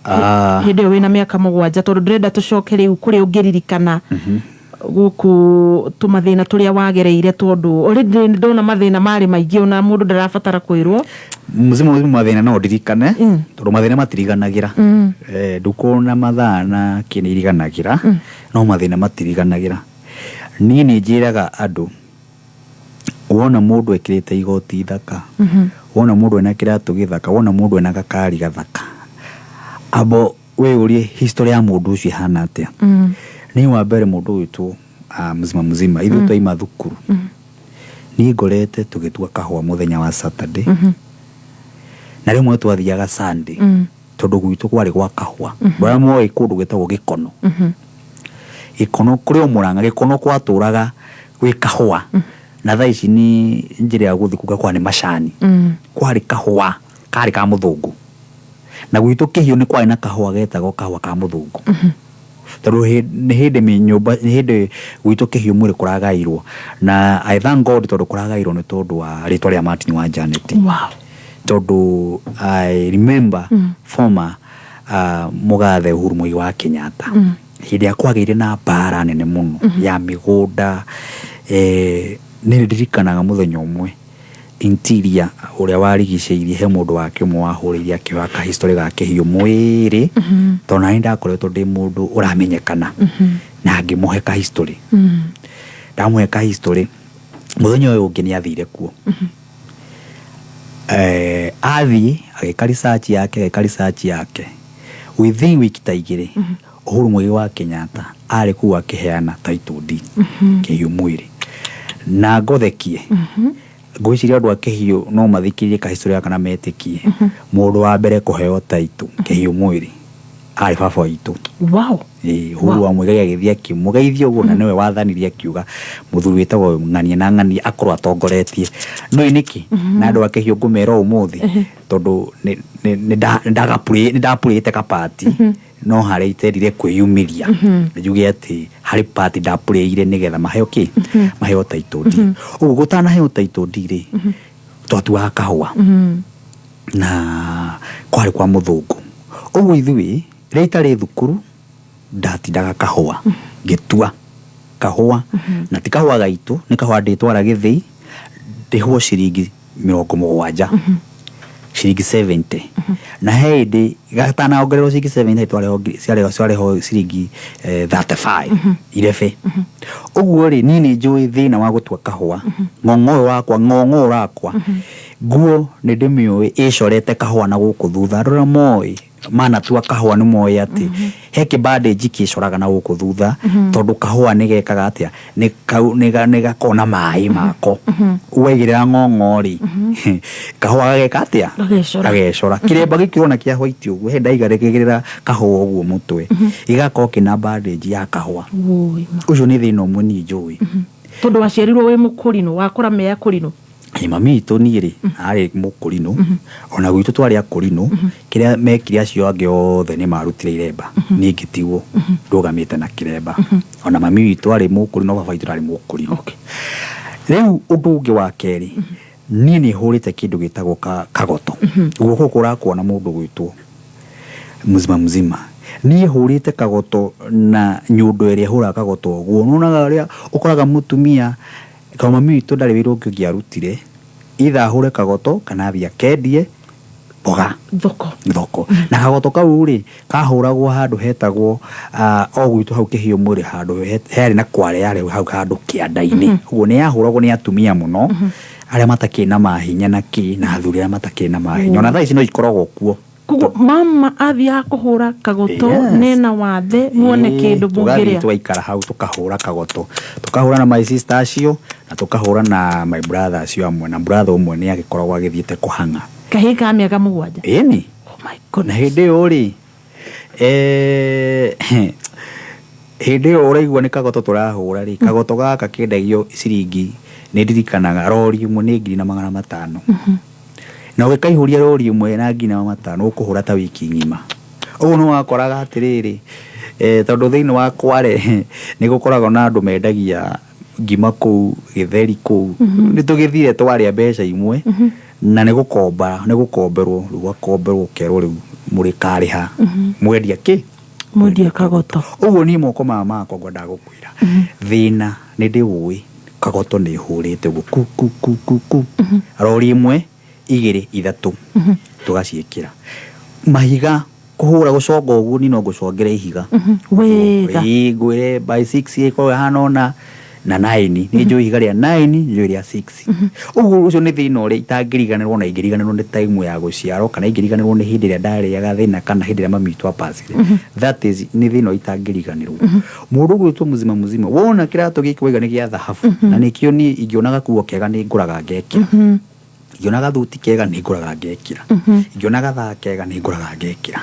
[SPEAKER 1] Hĩndĩ ĩyo wĩna mĩaka 7, tondũ ndĩrenda tũcoke rĩu kũrĩa ũngĩririkana gũkũ tũmathĩna tũrĩa wagereire, tondũ already ndona mathĩna marĩ maingĩ ona mũndũ ndarabatara kwĩrwo.
[SPEAKER 19] Muzima muzima mathĩna no ndirikane, tondũ mathĩna matiriganagĩra. Ndũkona mathaa na kĩ nĩ iriganagĩra, no mathĩna matiriganagĩra. Niĩ nĩ njĩraga andũ, wona mũndũ ekĩrĩte igoti ithaka, wona mũndũ ena kĩratũ gĩthaka, wona mũndũ ena gakari gathaka, abo wĩyũrie history ya mũndũ ũcio ĩhana atĩa. Niĩ wa mbere mũndũ ũgwĩtwo mzima mzima, ithuĩ twaima thukuru, niĩ ngorete tũgĩtua kahũa mũthenya wa Saturday, na rĩmwe twathiaga Sunday, tondũ gwitũ kwarĩ gwa kahũa. Arĩa moĩ kũndũ gwĩtagwo Gĩkono, Gĩkono kũrĩ o Mũrang'a, Gĩkono gwatũraga gwĩ kahũa, na thaa ici nĩ njĩra ya gũthiĩ kuga kwa nĩ macani. Kwarĩ kahũa karĩ ka mũthũngũ, na gwitũ Kĩhiũ nĩ kwarĩ na kahũa getagwo kahũa ka mũthũngũ, tondũ nĩ hĩndĩ nyũmba, nĩ hĩndĩ gwitũ Kĩhiũ mwĩrĩ kũragairwo, na I thank God tondũ kũragairwo nĩ tondũ wa rĩtwa rĩa Martin wa Janet. Tondũ I remember former mũgathe Uhuru Muigai wa Kenyatta, hĩndĩ ĩrĩa kwagĩire na mbara nene mũno ya mĩgũnda, nĩ ndirikanaga mũthenya ũmwe interior ũrĩa warigicĩirie he mũndũ wake ũmwe wahũrĩire akĩoya kahistory ga Kĩhiũ mwĩrĩ, tondũ nani ndakoretwo ndĩ mũndũ ũramenyekana, na ngĩmũhe kahistory. Ndamũhe kahistory, mũthenya ũyũ ũngĩ nĩ athire kuo. Athiĩ agĩka research yake, agĩka research yake, within wiki ta 2, Uhuru Muigai wa Kenyatta arĩ kũu akĩheana title deed Kĩhiũ mwĩrĩ. Na ngothekie, ngwĩciria andũ a Kĩhiũ no mathikĩrĩrie kahistory gaka na metĩkie, mũndũ wa mbere kũheo title Kĩhiũ mwĩrĩ arĩ baba witũ. Uhuru wa Muigai agĩthiĩ akĩmũgeithia ũguo, na nĩwe wathanirie akiuga mũthuri wĩtagwo ng'ania na ng'ania akorwo atongoretie. No nĩkĩ? Na andũ a Kĩhiũ ngũmera ũmũthĩ, tondũ nĩ ndapurĩte kapati, no harĩa itendire kwĩyumĩria, njuge atĩ harĩ pati ndapurĩire nĩgetha maheo kĩ? Maheo title deed. Ũguo gũtanaheo title deed rĩ, Twatuaga kahũa na kwarĩ kwa mũthũngũ. Ũguo ithuĩ rĩrĩa itarĩ thukuru ndatindaga kahũa ngĩtua kahũa, na ti kahũa gaitũ, nĩ kahũa ndĩtwara gĩthĩi ndĩhwo ciringi 70, ciringi 70. Na he hĩndĩ gatanaongererwo ciringi 70 twarĩho ciringi 35 irebe. Ũguo rĩ, niĩ nĩ njũĩ thĩna wa gũtua kahũa, ng'ong'o ũyũ wakwa, ng'ong'o ũrakwa, nguo nĩ ndĩmĩũĩ ĩcorete kahũa na gũkũ thutha. Andũ arĩa moĩ manatua kahũa nĩ moĩ atĩ he kĩbandĩnji kĩcoraga na gũkũ thutha, tondũ kahũa nĩ gekaga atĩa, nĩ gakoragwo na maĩ mako. Waigĩrĩra ng'ong'o rĩ, kahũa gageka atĩa?
[SPEAKER 1] Gagecora.
[SPEAKER 19] Gagecora. Kĩremba gĩkĩ ũrona kĩa white ũguo, he ndaigarĩkĩgĩrĩra kahũa ũguo mũtwe, gĩgakorwo kĩna bandage ya kahũa.
[SPEAKER 1] Woi ma.
[SPEAKER 19] Ũcio nĩ thĩna ũmwe niĩ njũĩ.
[SPEAKER 1] Tondũ waciarirwo wĩ mũkũrinũ, wakũra me akũrinũ.
[SPEAKER 19] Ĩ, mami witũ niĩ rĩ, arĩ mũkũrinũ, ona gwitũ twarĩ akũrinũ. Kĩrĩa mekire acio angĩ othe nĩ marutire iremba, niĩ ngĩtigwo ndũgamĩte na kĩremba. Ona mami witũ arĩ mũkũrinũ, baba witũ ndarĩ mũkũrinũ. Rĩu ũndũ ũngĩ wa kerĩ, niĩ nĩ hũrĩte kĩndũ gĩtagwo kagoto. Guoko gũkũ ũrakuona mũndũ gwĩtwo mzima mzima, niĩ hũrĩte kagoto na nyundo ĩrĩa ĩhũraga kagoto ũguo. Nĩwonaga ũrĩa ũkoraga mũtumia, tondũ mami witũ ndarĩ wĩra ũngĩ ũngĩarutire, either ahũre kagoto kana athiĩ akendie mboga
[SPEAKER 1] thoko.
[SPEAKER 19] Thoko. Na kagoto kau rĩ, kahũragwo handũ hetagwo o gwitũ hau Kĩhiũ mwĩrĩ, handũ herĩ na kware yarĩ hau handũ kĩanda-inĩ. Ũguo nĩ yahũragwo nĩ atumia mũno arĩa matakĩrĩ na mahinya na kĩ, na athuri arĩa matakĩrĩ na mahinya. Ona thaa ici no ikoragwo kuo.
[SPEAKER 1] Koguo mama athiaga kũhũra kagoto nena wathe muone kĩndũ
[SPEAKER 19] Tũgathiĩ
[SPEAKER 1] mũngĩrĩa.
[SPEAKER 19] Tũgaikara hau tũkahũra kagoto, tũkahũra na my sister acio, na tũkahũra na my brother acio amwe, na brother ũmwe nĩ agĩkoragwo agĩthiĩte kũhang'a.
[SPEAKER 1] Kahĩĩ ka mĩaka 7?
[SPEAKER 19] Ĩni. Na hĩndĩ ĩyo rĩ, hĩndĩ ĩyo ũraigua nĩ kagoto tũrahũra rĩ, kagoto gaka kendagio ciringi, nĩ ndirikanaga rori ĩmwe nĩ 1500. Na ũgĩkaihũria rori ĩmwe na 1500 ũkũhũra ta wiki ng'ima. Ũguo nĩ wakoraga atĩrĩrĩ, tondũ thĩinĩ wa Kware nĩ gũkoragwo na andũ mendagia ngima kũu, gĩtheri kũu. Nĩ tũgĩthire twarĩa mbeca imwe, na nĩ gũkomba, nĩ gũkomberwo, rĩu ũgakomberwo ũkerwo rĩu mũrĩkarĩha. Mwendia kĩ?
[SPEAKER 1] Mwendia kagoto.
[SPEAKER 19] Ũguo niĩ moko maya makwa ngwendaga gũkwĩra, thĩna nĩ ndĩũĩ, kagoto nĩ hũrĩte ũguo ku ku ku ku ku. Rori ĩmwe, igĩrĩ, ithatũ, tũgaciĩkĩra. Mahiga kũhũra gũconga ũguo, niĩ no ngũcongere ihiga.
[SPEAKER 1] Wega.
[SPEAKER 19] Ĩĩ, ngwĩre by 6 ĩkorwo ĩhana ũna, na 9. Nĩ njũĩ ihiga rĩa 9, nĩ njũĩ rĩa 6. Ũguo ũcio nĩ thĩna ũrĩa itangĩriganĩrwo, na ingĩriganĩrwo nĩ time ya gũciarwo, kana ingĩriganĩrwo nĩ hĩndĩ ĩrĩa ndarĩaga thĩna, kana hĩndĩ ĩrĩa mami witũ apacire. That is, nĩ thĩna ũrĩa itangĩriganĩrwo. Mũndũ ũgwĩtwo mzima mzima, wona kĩratũ gĩkĩ waiga nĩ gĩa thahabu, na nĩkĩo niĩ ingĩona gakuo kega nĩ ngũraga ngekĩra. Ingĩona gathuti kega nĩ ngũraga ngekĩra. Ingĩona gathaa kega nĩ ngũraga ngekĩra.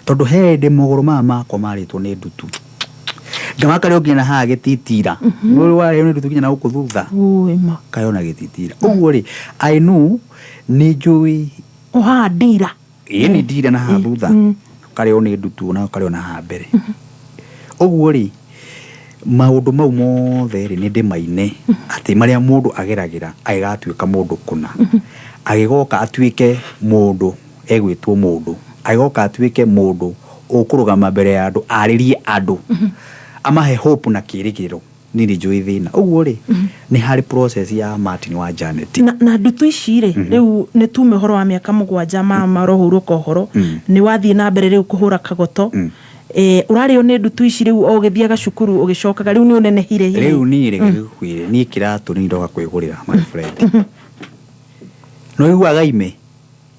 [SPEAKER 19] Tondũ he hĩndĩ magũrũ maya makwa marĩtwo nĩ ndutu. Ngamakarĩo nginya na haha gĩtitira. Nĩ warĩo nĩ ndutu nginya na gũkũ thutha. Karĩo na gĩtitira. Ũguo rĩ, I know nĩ njũĩ.
[SPEAKER 1] O haha ndira.
[SPEAKER 19] Ĩĩ, nĩ ndira na haha thutha. Karĩo nĩ ndutu na karĩo na haha mbere. Ũguo rĩ, maũndũ mau mothe rĩ, nĩ ndĩmaine atĩ marĩa mũndũ ageragĩra agĩgatuĩka mũndũ kũna. Agĩgoka atuĩke mũndũ, egwĩtwo mũndũ. Agĩgoka atuĩke mũndũ ũkũrũgama mbere ya andũ, arĩrie andũ, amahe hope na kĩĩrĩgĩrĩro. Niĩ nĩ njũĩ thĩna. Ũguo rĩ, nĩ harĩ process ya Martin wa Janet.
[SPEAKER 1] Na ndutu ici rĩ, rĩu nĩ tume ũhoro wa mĩaka 7 mama ũrohurũka ũhoro, nĩ wathiĩ na mbere rĩu kũhũra kagoto. Ũrarĩo nĩ ndutu ici rĩu o ũgĩthiaga cukuru ũgĩcokaga, rĩu nĩ ũnenehire hihi?
[SPEAKER 19] Rĩu niĩ reke ngũkwĩre, niĩ kĩratũ nĩ ndoka kwĩgũrĩra, my friend. Nĩ ũiguaga ime?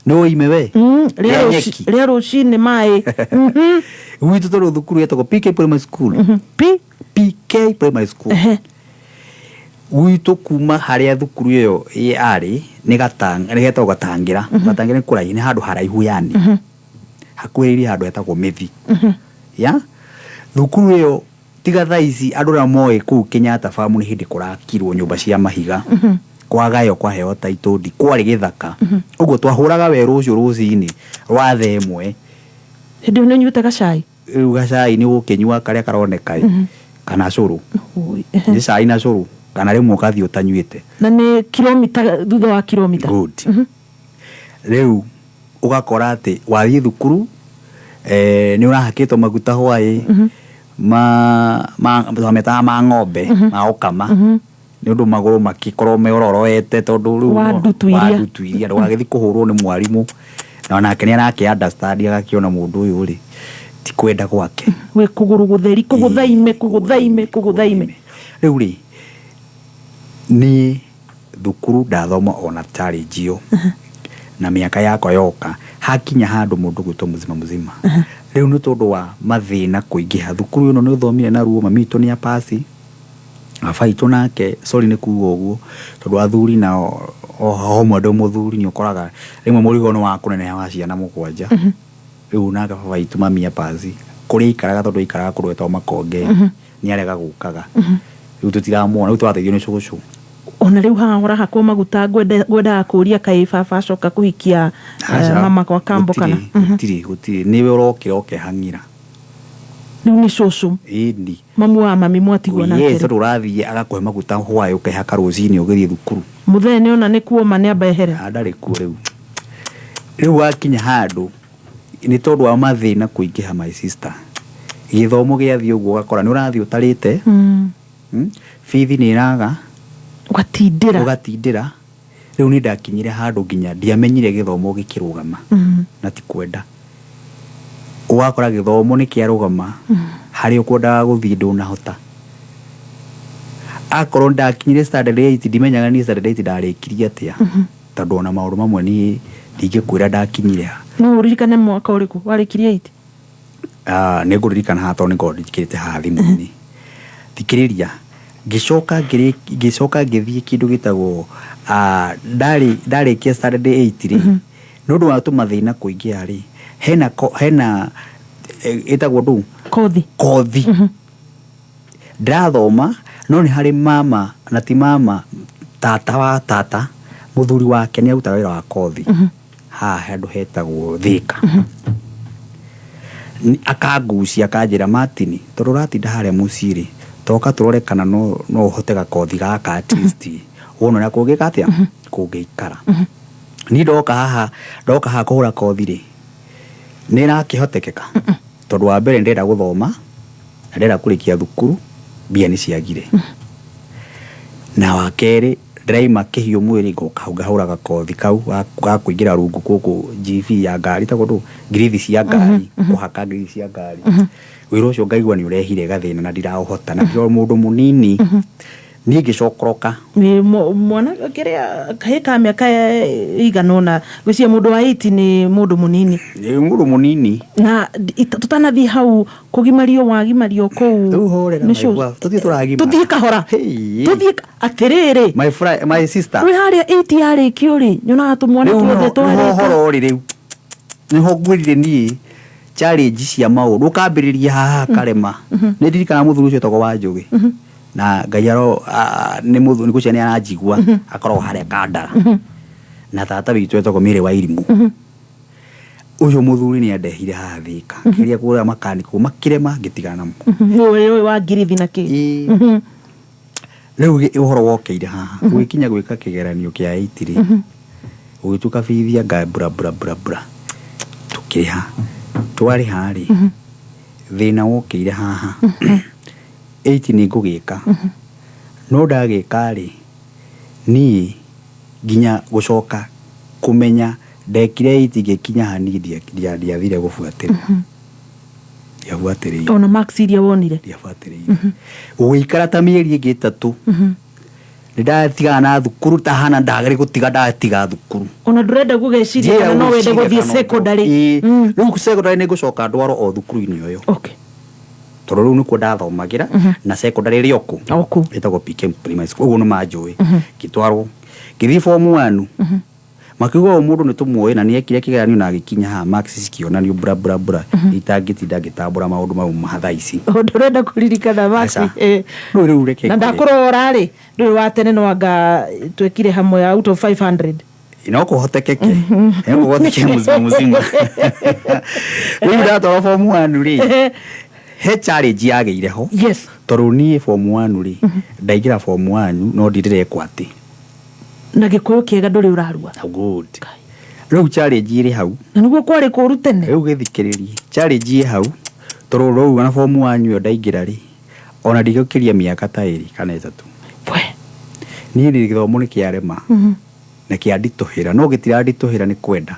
[SPEAKER 19] Nĩ ũĩ ime we? Rĩa nyeki.
[SPEAKER 1] Rĩa rũcinĩ maĩ.
[SPEAKER 19] Gwitũ tondũ thukuru yetagwo PK Primary School.
[SPEAKER 1] P?
[SPEAKER 19] PK Primary School. Gwitũ kuma harĩa thukuru ĩyo yarĩ, nĩ nĩ hetagwo Gatangĩra. Gatangĩra nĩ kũraihu, nĩ handũ haraihu yani. Hakuhĩrĩirie handũ hetagwo Mĩthi. Ya? Thukuru ĩyo tiga thaa ici andũ arĩa moĩ kũu Kenyatta Farm nĩ hĩndĩ kũrakirwo nyũmba cia mahiga. Kwagayo kwaheo title deed, kwarĩ gĩthaka. Ũguo twahũraga werũ ũcio rũcinĩ rwa thaa ĩmwe.
[SPEAKER 1] Hĩndĩ ĩyo nĩ ũnyuĩte gacai?
[SPEAKER 19] Rĩu gacai nĩ ũgũkĩnyua karĩa karoneka ĩ, kana cũrũ. Nĩ cai na cũrũ. Kana rĩmwe ũgathiĩ ũtanyuĩte.
[SPEAKER 1] Na nĩ kilomita thutha wa kilomita.
[SPEAKER 19] Good. Rĩu ũgakora atĩ wathiĩ thukuru nĩ ũrahakĩtwo maguta hwaĩ ma ma twametaga ma ng'ombe ma gũkama nĩ ũndũ magũrũ makĩkorwo meororoete tondũ rĩu
[SPEAKER 1] Wa ndutu iria.
[SPEAKER 19] wa ndutu iria ndũgagĩthiĩ kũhũrwo nĩ mwarimũ na onake nĩ arakĩ understand agakĩona mũndũ ũyũ rĩ ti kwenda gwake.
[SPEAKER 1] Wĩ kũgũrũ gũtheri kũgũthaime kũgũthaime kũgũthaime.
[SPEAKER 19] Rĩu rĩ niĩ thukuru ndathoma ona challenge ĩyo na mĩaka yakwa yoka hakinya handũ mũndũ gwĩtwo mzima mzima rĩu nĩ tondũ wa mathĩna kũingĩha thukuru ĩno nĩ ũthomire na ruo mami witũ nĩ apasi baba witũ nake sorry nĩ kuga ũguo tondũ athuri nao o hamwe ndĩ mũthuri nĩ ũkoraga rĩmwe mũrigo nĩ wa kũneneha wa ciana 7. Rĩu nake baba witũ mami apasi kũrĩa aikaraga tondũ aikaraga kũndũ gwĩtagwo Makonge nĩ arega gũkaga rĩu tũtiramuona rĩu tũrateithio nĩ cũcũ.
[SPEAKER 1] Ona rĩu haha ũrahakwo maguta ngwendaga kũria kaĩ baba acoka kũhikia
[SPEAKER 19] Aca,
[SPEAKER 1] mama kwa kambo kana
[SPEAKER 19] gũtirĩ gũtirĩ nĩwe ũrokĩra ũkehang'ĩra.
[SPEAKER 1] Rĩu nĩ cũcũ.
[SPEAKER 19] Ĩni.
[SPEAKER 1] Mamu wa mami mwatigwo nake.
[SPEAKER 19] Yes, tondũ ũrathiĩ agakũhe maguta hwaĩ ũkehaka rũcinĩ ũgĩthiĩ thukuru.
[SPEAKER 1] Mũthee nĩ ona nĩ kuoma nĩ amba ehere.
[SPEAKER 19] Ndarĩ kuo rĩu. Rĩu wakinya handũ nĩ tondũ wa mathĩna kũingĩha my sister. Gĩthomo gĩathiĩ ũguo ũgakora nĩ ũrathiĩ ũtarĩte. Bithi nĩ ĩraga.
[SPEAKER 1] Ũgatindĩra.
[SPEAKER 19] Ũgatindĩra. Rĩu nĩ ndakinyire handũ nginya ndiamenyire gĩthomo gĩkĩrũgama. Na ti kwenda. Ũgakora gĩthomo nĩ kĩarũgama harĩa ũkwendaga gũthiĩ ndũnahota. Akorwo ndakinyire standard 8 ndimenyaga niĩ standard 8 ndarĩkirie atĩa. Tondũ ona maũndũ mamwe niĩ ndingĩkwĩra ndakinyire ha.
[SPEAKER 1] No ũririkane mwaka ũrĩkũ warĩkirie 8?
[SPEAKER 19] Nĩ ngũririkana haha tondũ nĩ ngoragwo njĩkĩrĩte haha thimũ-inĩ. Thikĩrĩria ngĩcoka ngĩthiĩ kĩndũ gĩtagwo ndarĩkia standard 8 rĩ nĩ ũndũ wa tũmathĩna kũingĩha rĩ hena ĩtagwo ndũ
[SPEAKER 1] kothi
[SPEAKER 19] kothi ndĩrathoma no nĩ harĩ mama na ti mama tata wa tata mũthuri wake nĩ arutaga wĩra wa kothi haha handũ hetagwo Thika. Akangucia akanjĩra Martin tondũ ũratinda harĩa mũciĩ rĩ toka tũrore kana no ũhote gakothi gaka at least wone ũrĩa kũngĩka atĩa kũngĩikara. Niĩ ndoka haha kũhũra kothi rĩ nĩ ĩrakĩhotekeka tondũ wa mbere ndĩrenda gũthoma na ndĩrenda kũrĩkia thukuru mbia nĩ ciagire. Na wa kerĩ ndĩraima kĩhiũ mwĩrĩ ngoka hau ngahũra gakothi kau ga kũingĩra rungu gũkũ GV ya ngari ĩtagwo ndũ ngirithi cia ngari kũhaka ngirithi cia ngari. Wĩra ũcio ngaigua nĩ ũrehire gathĩna na ndiraũhota na ndĩrĩ mũndũ mũnini. Niĩ ngĩcokoroka.
[SPEAKER 1] Nĩ mwana kĩrĩa kahĩĩ ka mĩaka ĩigana ũna ngwĩciria mũndũ wa 8 nĩ mũndũ mũnini.
[SPEAKER 19] Nĩ mũndũ mũnini.
[SPEAKER 1] Na tũtanathiĩ hau kũgimario wagimario kũu.
[SPEAKER 19] Rĩu horera
[SPEAKER 1] Nĩ cũcũ.
[SPEAKER 19] maigua, tũthiĩ tũragimara.
[SPEAKER 1] Tũthiĩ kahora. Tũthiĩ atĩrĩrĩ.
[SPEAKER 19] My sister.
[SPEAKER 1] Rĩu harĩa 8 yarĩkio rĩ nyonaga tũmwana
[SPEAKER 19] Rĩu
[SPEAKER 1] tuothe
[SPEAKER 19] nĩho
[SPEAKER 1] twarĩka.
[SPEAKER 19] ũhoro ũrĩ rĩu. Nĩho ngwĩrire niĩ challenge cia maũndũ ũkambĩrĩria haha karema. Nĩ ndirikanaga mũthuri ũcio wetagwo Wanjũgĩ. Na Ngai aro nĩ mũthuri ngwĩciria nĩ aranjigua akoragwo harĩa Kandara. Na tata witũ etagwo Mary wa Irimũ. Ũyũ mũthuri nĩ andehire haha Thika. Kĩrĩa kũrĩa makaniko makĩrema ngĩtigana namo.
[SPEAKER 1] Ũyũ wa ngirithi na kĩ?
[SPEAKER 19] Rĩu ũhoro wokĩire haha. Gũgĩkinya gwĩka kĩgeranio kĩa 8 rĩ. Ũgĩtuĩka bithi anga bura bura bura bura. Tũkĩrĩha. Twarĩha rĩ. Thĩna wokĩire haha. 8 nĩ ngũgĩka. No ndagĩka rĩ niĩ nginya gũcoka kũmenya ndekire 8 ngĩkinya haha niĩ ndiathire gũbuatĩrĩra. Ndiabuatĩrĩire.
[SPEAKER 1] Ona marks iria wonire.
[SPEAKER 19] Ndiabuatĩrĩire. Gũgĩikara ta mĩeri ĩngĩ 3. Nĩ ndatigana na thukuru ta hana ndagĩrĩ gũtiga ndatiga thukuru.
[SPEAKER 1] Ona ndũrenda gũgeciria kana no wende gũthiĩ secondary.
[SPEAKER 19] Rĩu secondary nĩ ngũcoka ndwarwo o thukuru-inĩ ũyũ. Tondũ rĩu nĩkuo ndathomagĩra na secondary ĩrĩ o kũ.
[SPEAKER 1] O kũ.
[SPEAKER 19] Ĩtagwo PK Primary School. Ũguo nĩ manjũĩ. Ngĩtwarwo. Ngĩthiĩ form 1. Makiuga ũyũ mũndũ nĩ tũmuoĩ na nĩekire kĩgeranio na agĩkinya haha marks cikĩonanio bura bura bura. Itangĩtinda ngĩtambũra maũndũ mau ma thaa ici.
[SPEAKER 1] O ndũrenda kũririkana marks.
[SPEAKER 19] Aca. Rĩu rĩu reke
[SPEAKER 1] Na
[SPEAKER 19] ngwĩre.
[SPEAKER 1] ndakũrora rĩ, ndũrĩ wa tene no anga twekire hamwe out of 500.
[SPEAKER 19] No kũhotekeke. No kũhoteke mzima mzima. Rĩu ndatwarwo form 1 rĩ. He challenge yagĩire ho.
[SPEAKER 1] Yes.
[SPEAKER 19] Tondũ niĩ form 1 rĩ, ndaingĩra form 1 no ndirekwo atĩ.
[SPEAKER 1] Na gĩkũyũ kĩega ndũrĩ ũrarua.
[SPEAKER 19] Good. Rĩu challenge ĩrĩ hau.
[SPEAKER 1] Na nĩguo kwarĩ kũũru tene.
[SPEAKER 19] Rĩu gĩthikĩrĩrie. Challenge ĩ hau tondũ rĩu ona form 1 ĩyo ndaingĩra rĩ, ona ndigũkĩria mĩaka ta 2 kana 3. Niĩ rĩ gĩthomo nĩ kĩarema na kĩanditũhĩra, no gĩtiranditũhĩra nĩ kwenda.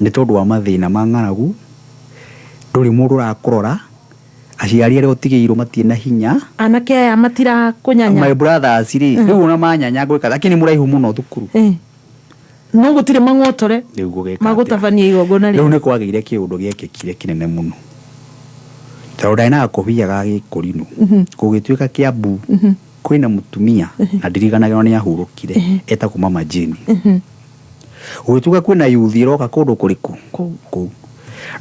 [SPEAKER 19] Nĩ tondũ wa mathĩna ma ng'aragu, ndũrĩ mũndũ ũrakũrora, aciari arĩa ũtigĩirwo matirĩ na hinya.
[SPEAKER 1] Anake aya matirakũnyanya.
[SPEAKER 19] My brothers rĩ, rĩu ona manyanya ngwĩka, lakini mũraihu mũno thukuru.
[SPEAKER 1] No gũtirĩ mang'otore
[SPEAKER 19] Rĩu gũgĩka atĩa?
[SPEAKER 1] magũtabania igongona
[SPEAKER 19] Rĩu
[SPEAKER 1] rĩ.
[SPEAKER 19] nĩ kwagĩire kĩũndũ gĩekĩkire kĩnene mũno. Tondũ ndarĩ na gakobia ga gĩkũrinũ, gũgĩtuĩka Kiambu kwĩna mũtumia na ndiriganagĩrwo nĩ ahurũkire, etagwo Mama Jane. Gũgĩtuĩka kwĩna yuthi ĩroka kũndũ kũrĩkũ? Kũu.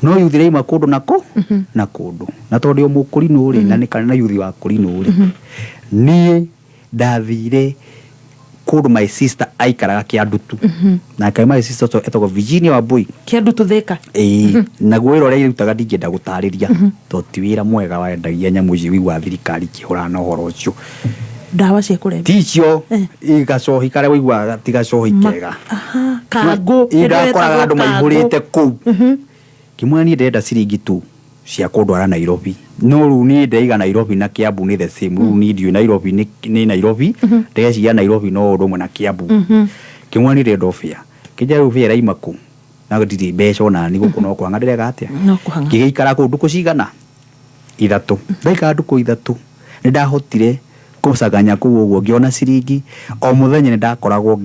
[SPEAKER 19] No yuthi ĩraima kũndũ na kũ? Na kũndũ. Na tondũ o mũkũrinũ rĩ, na nĩ kana yuthi wa kũrinũ rĩ, niĩ ndathire kũndũ my sister aikaraga Kĩandutu. Nake my sister ũcio etagwo Virginia Wambui.
[SPEAKER 1] Kĩandutu Thika.
[SPEAKER 19] Ĩĩ, naguo wĩra ũrĩa irutaga ndingĩenda gũtarĩria tondũ ti wĩra mwega wendagia nyamũ ici ũiguaga thirikari ikĩhũrana na ũhoro ũcio.
[SPEAKER 1] Ndawa cia kũrebia.
[SPEAKER 19] Ti icio, gacohi karĩa ũiguaga ti gacohi kega.
[SPEAKER 1] Kangũ.
[SPEAKER 19] Ĩĩ, ndakoraga andũ maihũrĩte kũu. Ngĩmwĩra niĩ ndĩrenda ciringi tu cia kũndwara Nairobi. No rĩu niĩ ndĩraiga Nairobi na Kiambu nĩ the same. Rĩu niĩ ndiũĩ Nairobi nĩ Nairobi, ndĩreciria Nairobi no ũndũ ũmwe na Kiambu. Ngĩmwĩra niĩ ndĩrenda fare. Kĩnjĩra rĩu fare ĩraima kũ? Na ndirĩ mbeca ona niĩ gũkũ no kũhang'a ndĩreka atĩa?
[SPEAKER 1] No kũhang'a.
[SPEAKER 19] Ngĩgĩikara kũu ndukũ cigana? 3. Ndaikara ndukũ 3 nĩ ndahotire kũcaganya kũu ũguo ngĩona ciringi o mũthenya nĩ ndakoragwo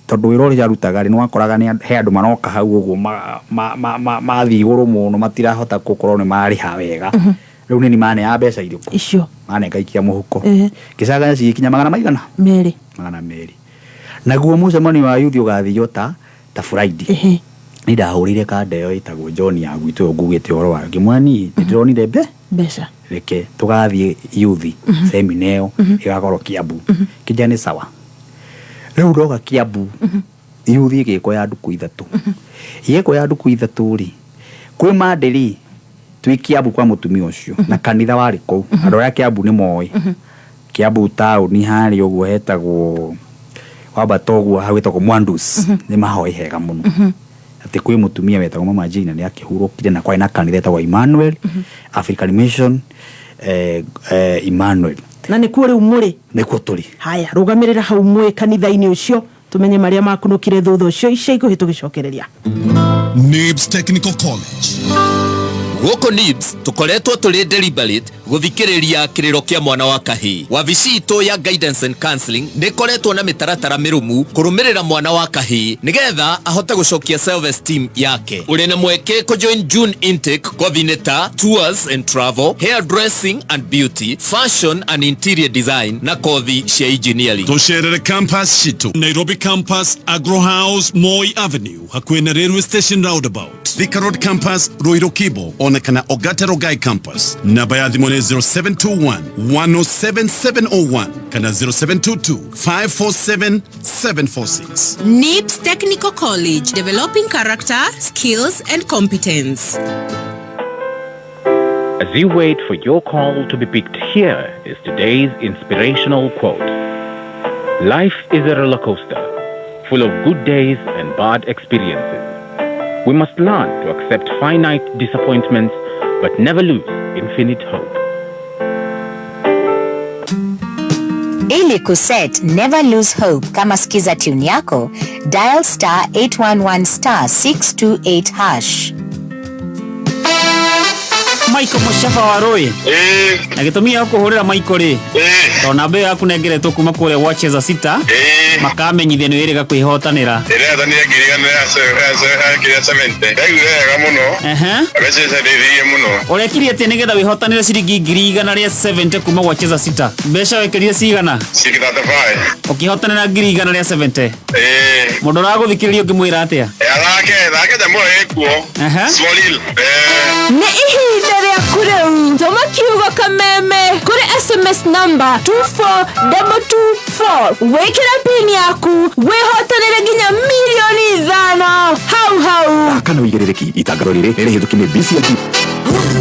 [SPEAKER 19] tondũ wĩra ũrĩa arutaga rĩ, nĩ wakoraga he andũ maroka hau ũguo mathiĩ igũrũ mũno matirahota gũkorwo nĩ marĩha wega. Rĩu nĩ maneaga mbeca irĩkũ?
[SPEAKER 1] Icio.
[SPEAKER 19] Mane ngaikia mũhuko. Ngĩcaganya cigĩkinya magana maigana?
[SPEAKER 1] 2.
[SPEAKER 19] Magana 2. Naguo mũcemanio wa yuthi ũgathio ta Friday. Nĩ ndahũrĩire kanda ĩyo ĩtagwo John ya gwitũ ĩyo ngugĩte ũhoro wayo. Ngĩmwĩra niĩ nĩ ndĩronire
[SPEAKER 1] mbeca.
[SPEAKER 19] Reke tũgathiĩ yuthi semina ĩyo ĩgakorwo Kiambu. Kĩnjĩra nĩ sawa. Rĩu ndoka Kiambu yuthi ĩgĩkwo ya ndukũ 3. Ĩgĩkwo ya ndukũ 3 rĩ, kwĩ Monday rĩ, twĩ Kiambu kwa mũtumia ũcio na kanitha warĩ kũu. Andũ arĩa Kiambu nĩ moĩ. Kiambu taũni harĩa ũguo hetagwo wambata ũguo hau hetagwo Mwandus, nĩ mahoe hega mũno. Atĩ kwĩ mũtumia wetagwo Mama Jane nĩ akĩhurũkire na kwarĩ na kanitha etagwo Emmanuel, African Mission, Emmanuel.
[SPEAKER 1] Na nĩkuo rĩu mũrĩ?
[SPEAKER 19] Nĩkuo tũrĩ.
[SPEAKER 1] Haya, rũgamĩrĩra hau mwĩ kanitha-inĩ ũcio tumenye marĩa makunũkire thutha ũcio ica ikuhĩ tũgĩcokereria.
[SPEAKER 11] NIBS Technical College.
[SPEAKER 17] Gũkũ NIBS tũkoretwo tũrĩ deliberate gũthikĩrĩria kĩrĩro kĩa mwana wa kahĩĩ. Wabici itũ ya Guidance and Counseling nĩ ĩkoretwo na mĩtaratara mĩrũmu kũrũmĩrĩra mwana wa kahĩĩ nĩgetha ahote gũcokia self esteem yake. Ũrĩ na mweke kũ join June intake kothi-inĩ ta tours and travel, hair dressing and beauty, fashion and interior design na kothi cia engineering.
[SPEAKER 11] Tũcerere campus citũ Nairobi campus, Agro House, Moi Avenue, hakuhĩ na railway station roundabout, Thika Road campus, Ruiru Kibo, ona kana Ogata Rongai campus. Namba ya thimũ nĩ 0721 107 701 kana 0722 547 746.
[SPEAKER 21] NIBS Technical College, developing character, skills and competence.
[SPEAKER 22] As you wait for your call to be picked, here is today's inspirational quote. Life is a roller coaster, full of good days and bad experiences. We must learn to accept finite disappointments, but never lose infinite hope.
[SPEAKER 23] Ili kuset Never Lose Hope kama skiza tune yako, dial star 811 star 628 hash.
[SPEAKER 4] Michael Mũcaba wa Rũĩ. Na gĩtũmi gĩa kũhũrĩra Michael rĩ, tondũ namba ĩyo yaku nengeretwo kuma kũrĩa gwa Cheza Sita, makamenyithia nĩ wĩrĩga kwĩhotanĩra.
[SPEAKER 24] Ĩrehatanire 170. Ndaiguire wega mũno. Mbeca icio ndeithirie mũno.
[SPEAKER 4] Ũrekire atĩa nĩgetha wĩhotanĩre ciringi 170,000 kuma gwa Cheza Sita? Mbeca wekĩrire cigana?
[SPEAKER 24] Ciringi 35.
[SPEAKER 4] Ũkĩhotanĩra 170,000. Mũndũ ũragũthikĩrĩria ũngĩmwĩra atĩa?
[SPEAKER 24] Athake, thake nyamũ ĩyo ĩkuo. Small.
[SPEAKER 25] Nĩ ihinda rĩaku rĩu tũma kiugo kameme kũrĩ SMS number 24224 wĩkĩre pin yaku wĩhotanĩre nginya 5 milioni hau hau.
[SPEAKER 12] Thaka na ũigĩrĩrĩki. Itangatho rĩrĩ nĩ rĩhĩtũkie nĩ BCLB.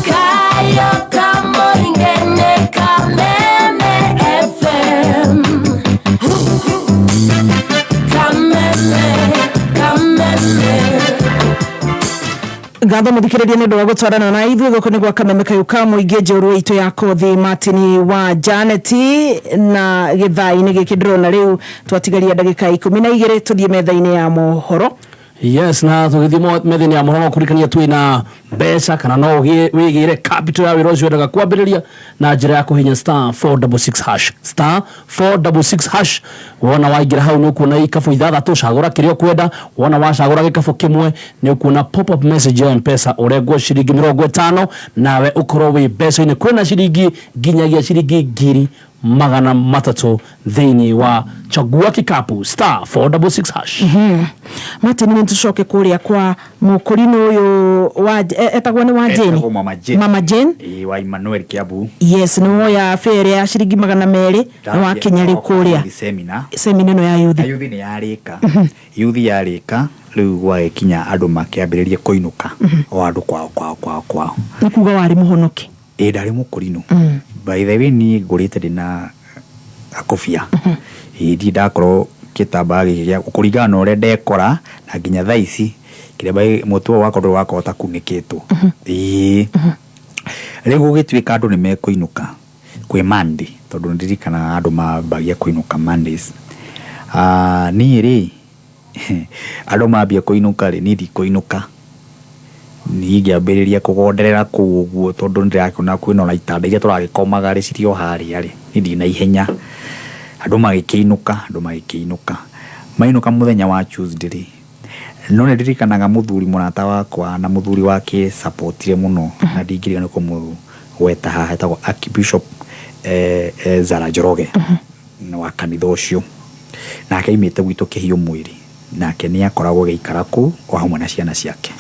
[SPEAKER 16] Kayo kama
[SPEAKER 1] Ngatho muthikiriria nä å ndå wa gå twarana na ithuä gå kå nä gwa kameme kayå ka må ingä njårua itå ya kothi Martin wa Janet na gä thaa-inä gä kä ndä rona rä u twatigaria ndagä ka 12 tå thiä metha-inä ya mohoro.
[SPEAKER 2] Yes, na tũgĩthiĩ metha-inĩ ya mohoro kũririkania twĩna mbeca kana no wĩgĩre capital ya wĩra ũcio wendaga kwambĩrĩria na njĩra ya kũhihinya star 466 hash, star 466 hash. Wona waingĩra hau nĩ ũkuona ikabu ithathatũ, cagũra kĩrĩa ũkwenda. Wona wacagũra gĩkabũ kĩmwe nĩ ũkuona pop up message ya Mpesa ũrengwo ciringi 50 nawe ũkorwo wĩ mbeca-inĩ. Kwĩna ciringi nginyagia ciringi 300,000 thĩinĩ wa chagua kikapu star 466 hash.
[SPEAKER 1] Martin, nä tå coke kå rä a kwa må kå rinå å yå etagwo nä wa Jane.
[SPEAKER 19] Etagwo Mama Jane.
[SPEAKER 1] Mama Jane.
[SPEAKER 19] Ĩĩ, wa Emmanuel Kiambu.
[SPEAKER 1] Yes, nä woya bere ya ciringi 200 nä wakinya rä kå rä a
[SPEAKER 19] Seminar.
[SPEAKER 1] Semina ä no ya yuthi.
[SPEAKER 19] Na yuthi nĩ yarĩka. Yuthi yarĩka rĩu gwagĩkinya andũ makĩambĩrĩria kũinũka o andũ kwao kwao kwao kwao.
[SPEAKER 1] Nä kuga warä må honoki?
[SPEAKER 19] Ĩ, ndarĩ mũkũrinũ. By the way, niĩ ngũrĩte ndĩna gakobia. Ĩ, ndirĩ ndakorwo gĩtambaya gĩkĩ gĩa kũringana na ũrĩa ndekora na nginya thaa ici kĩremba mũtwe wakwa ndũrĩ wakorwo ũtakunĩkĩtwo. Ĩĩ, rĩu gũgĩtuĩka andũ nĩ mekũinũka kwĩ Monday, tondũ nĩndirikanaga andũ mambagia kũinũka Mondays. Niĩ rĩ, andũ mambia kũinũka rĩ, niĩ ndikũinũka, niĩ ngĩambĩrĩria kũgonderera kũu ũguo tondũ nĩndĩrakĩona kwĩna ona itanda iria tũragĩkomaga rĩ cirĩ o harĩa rĩ, niĩ ndirĩ na ihenya. Andũ magĩkĩinũka, andũ magĩkĩinũka, mainũka mũthenya wa Tuesday rĩ, no nĩndirikanaga mũthuri mũrata wakwa na mũthuri wake sapotire mũno na ndingĩriganĩrwo kũmũgweta haha, etagwo Archbishop Zara Njoroge wa kanitha ũcio, nake aimĩte gwitũ Kĩhiũ mwĩrĩ, nake nĩ akoragwo agĩikara kũu o hamwe na ciana ciake.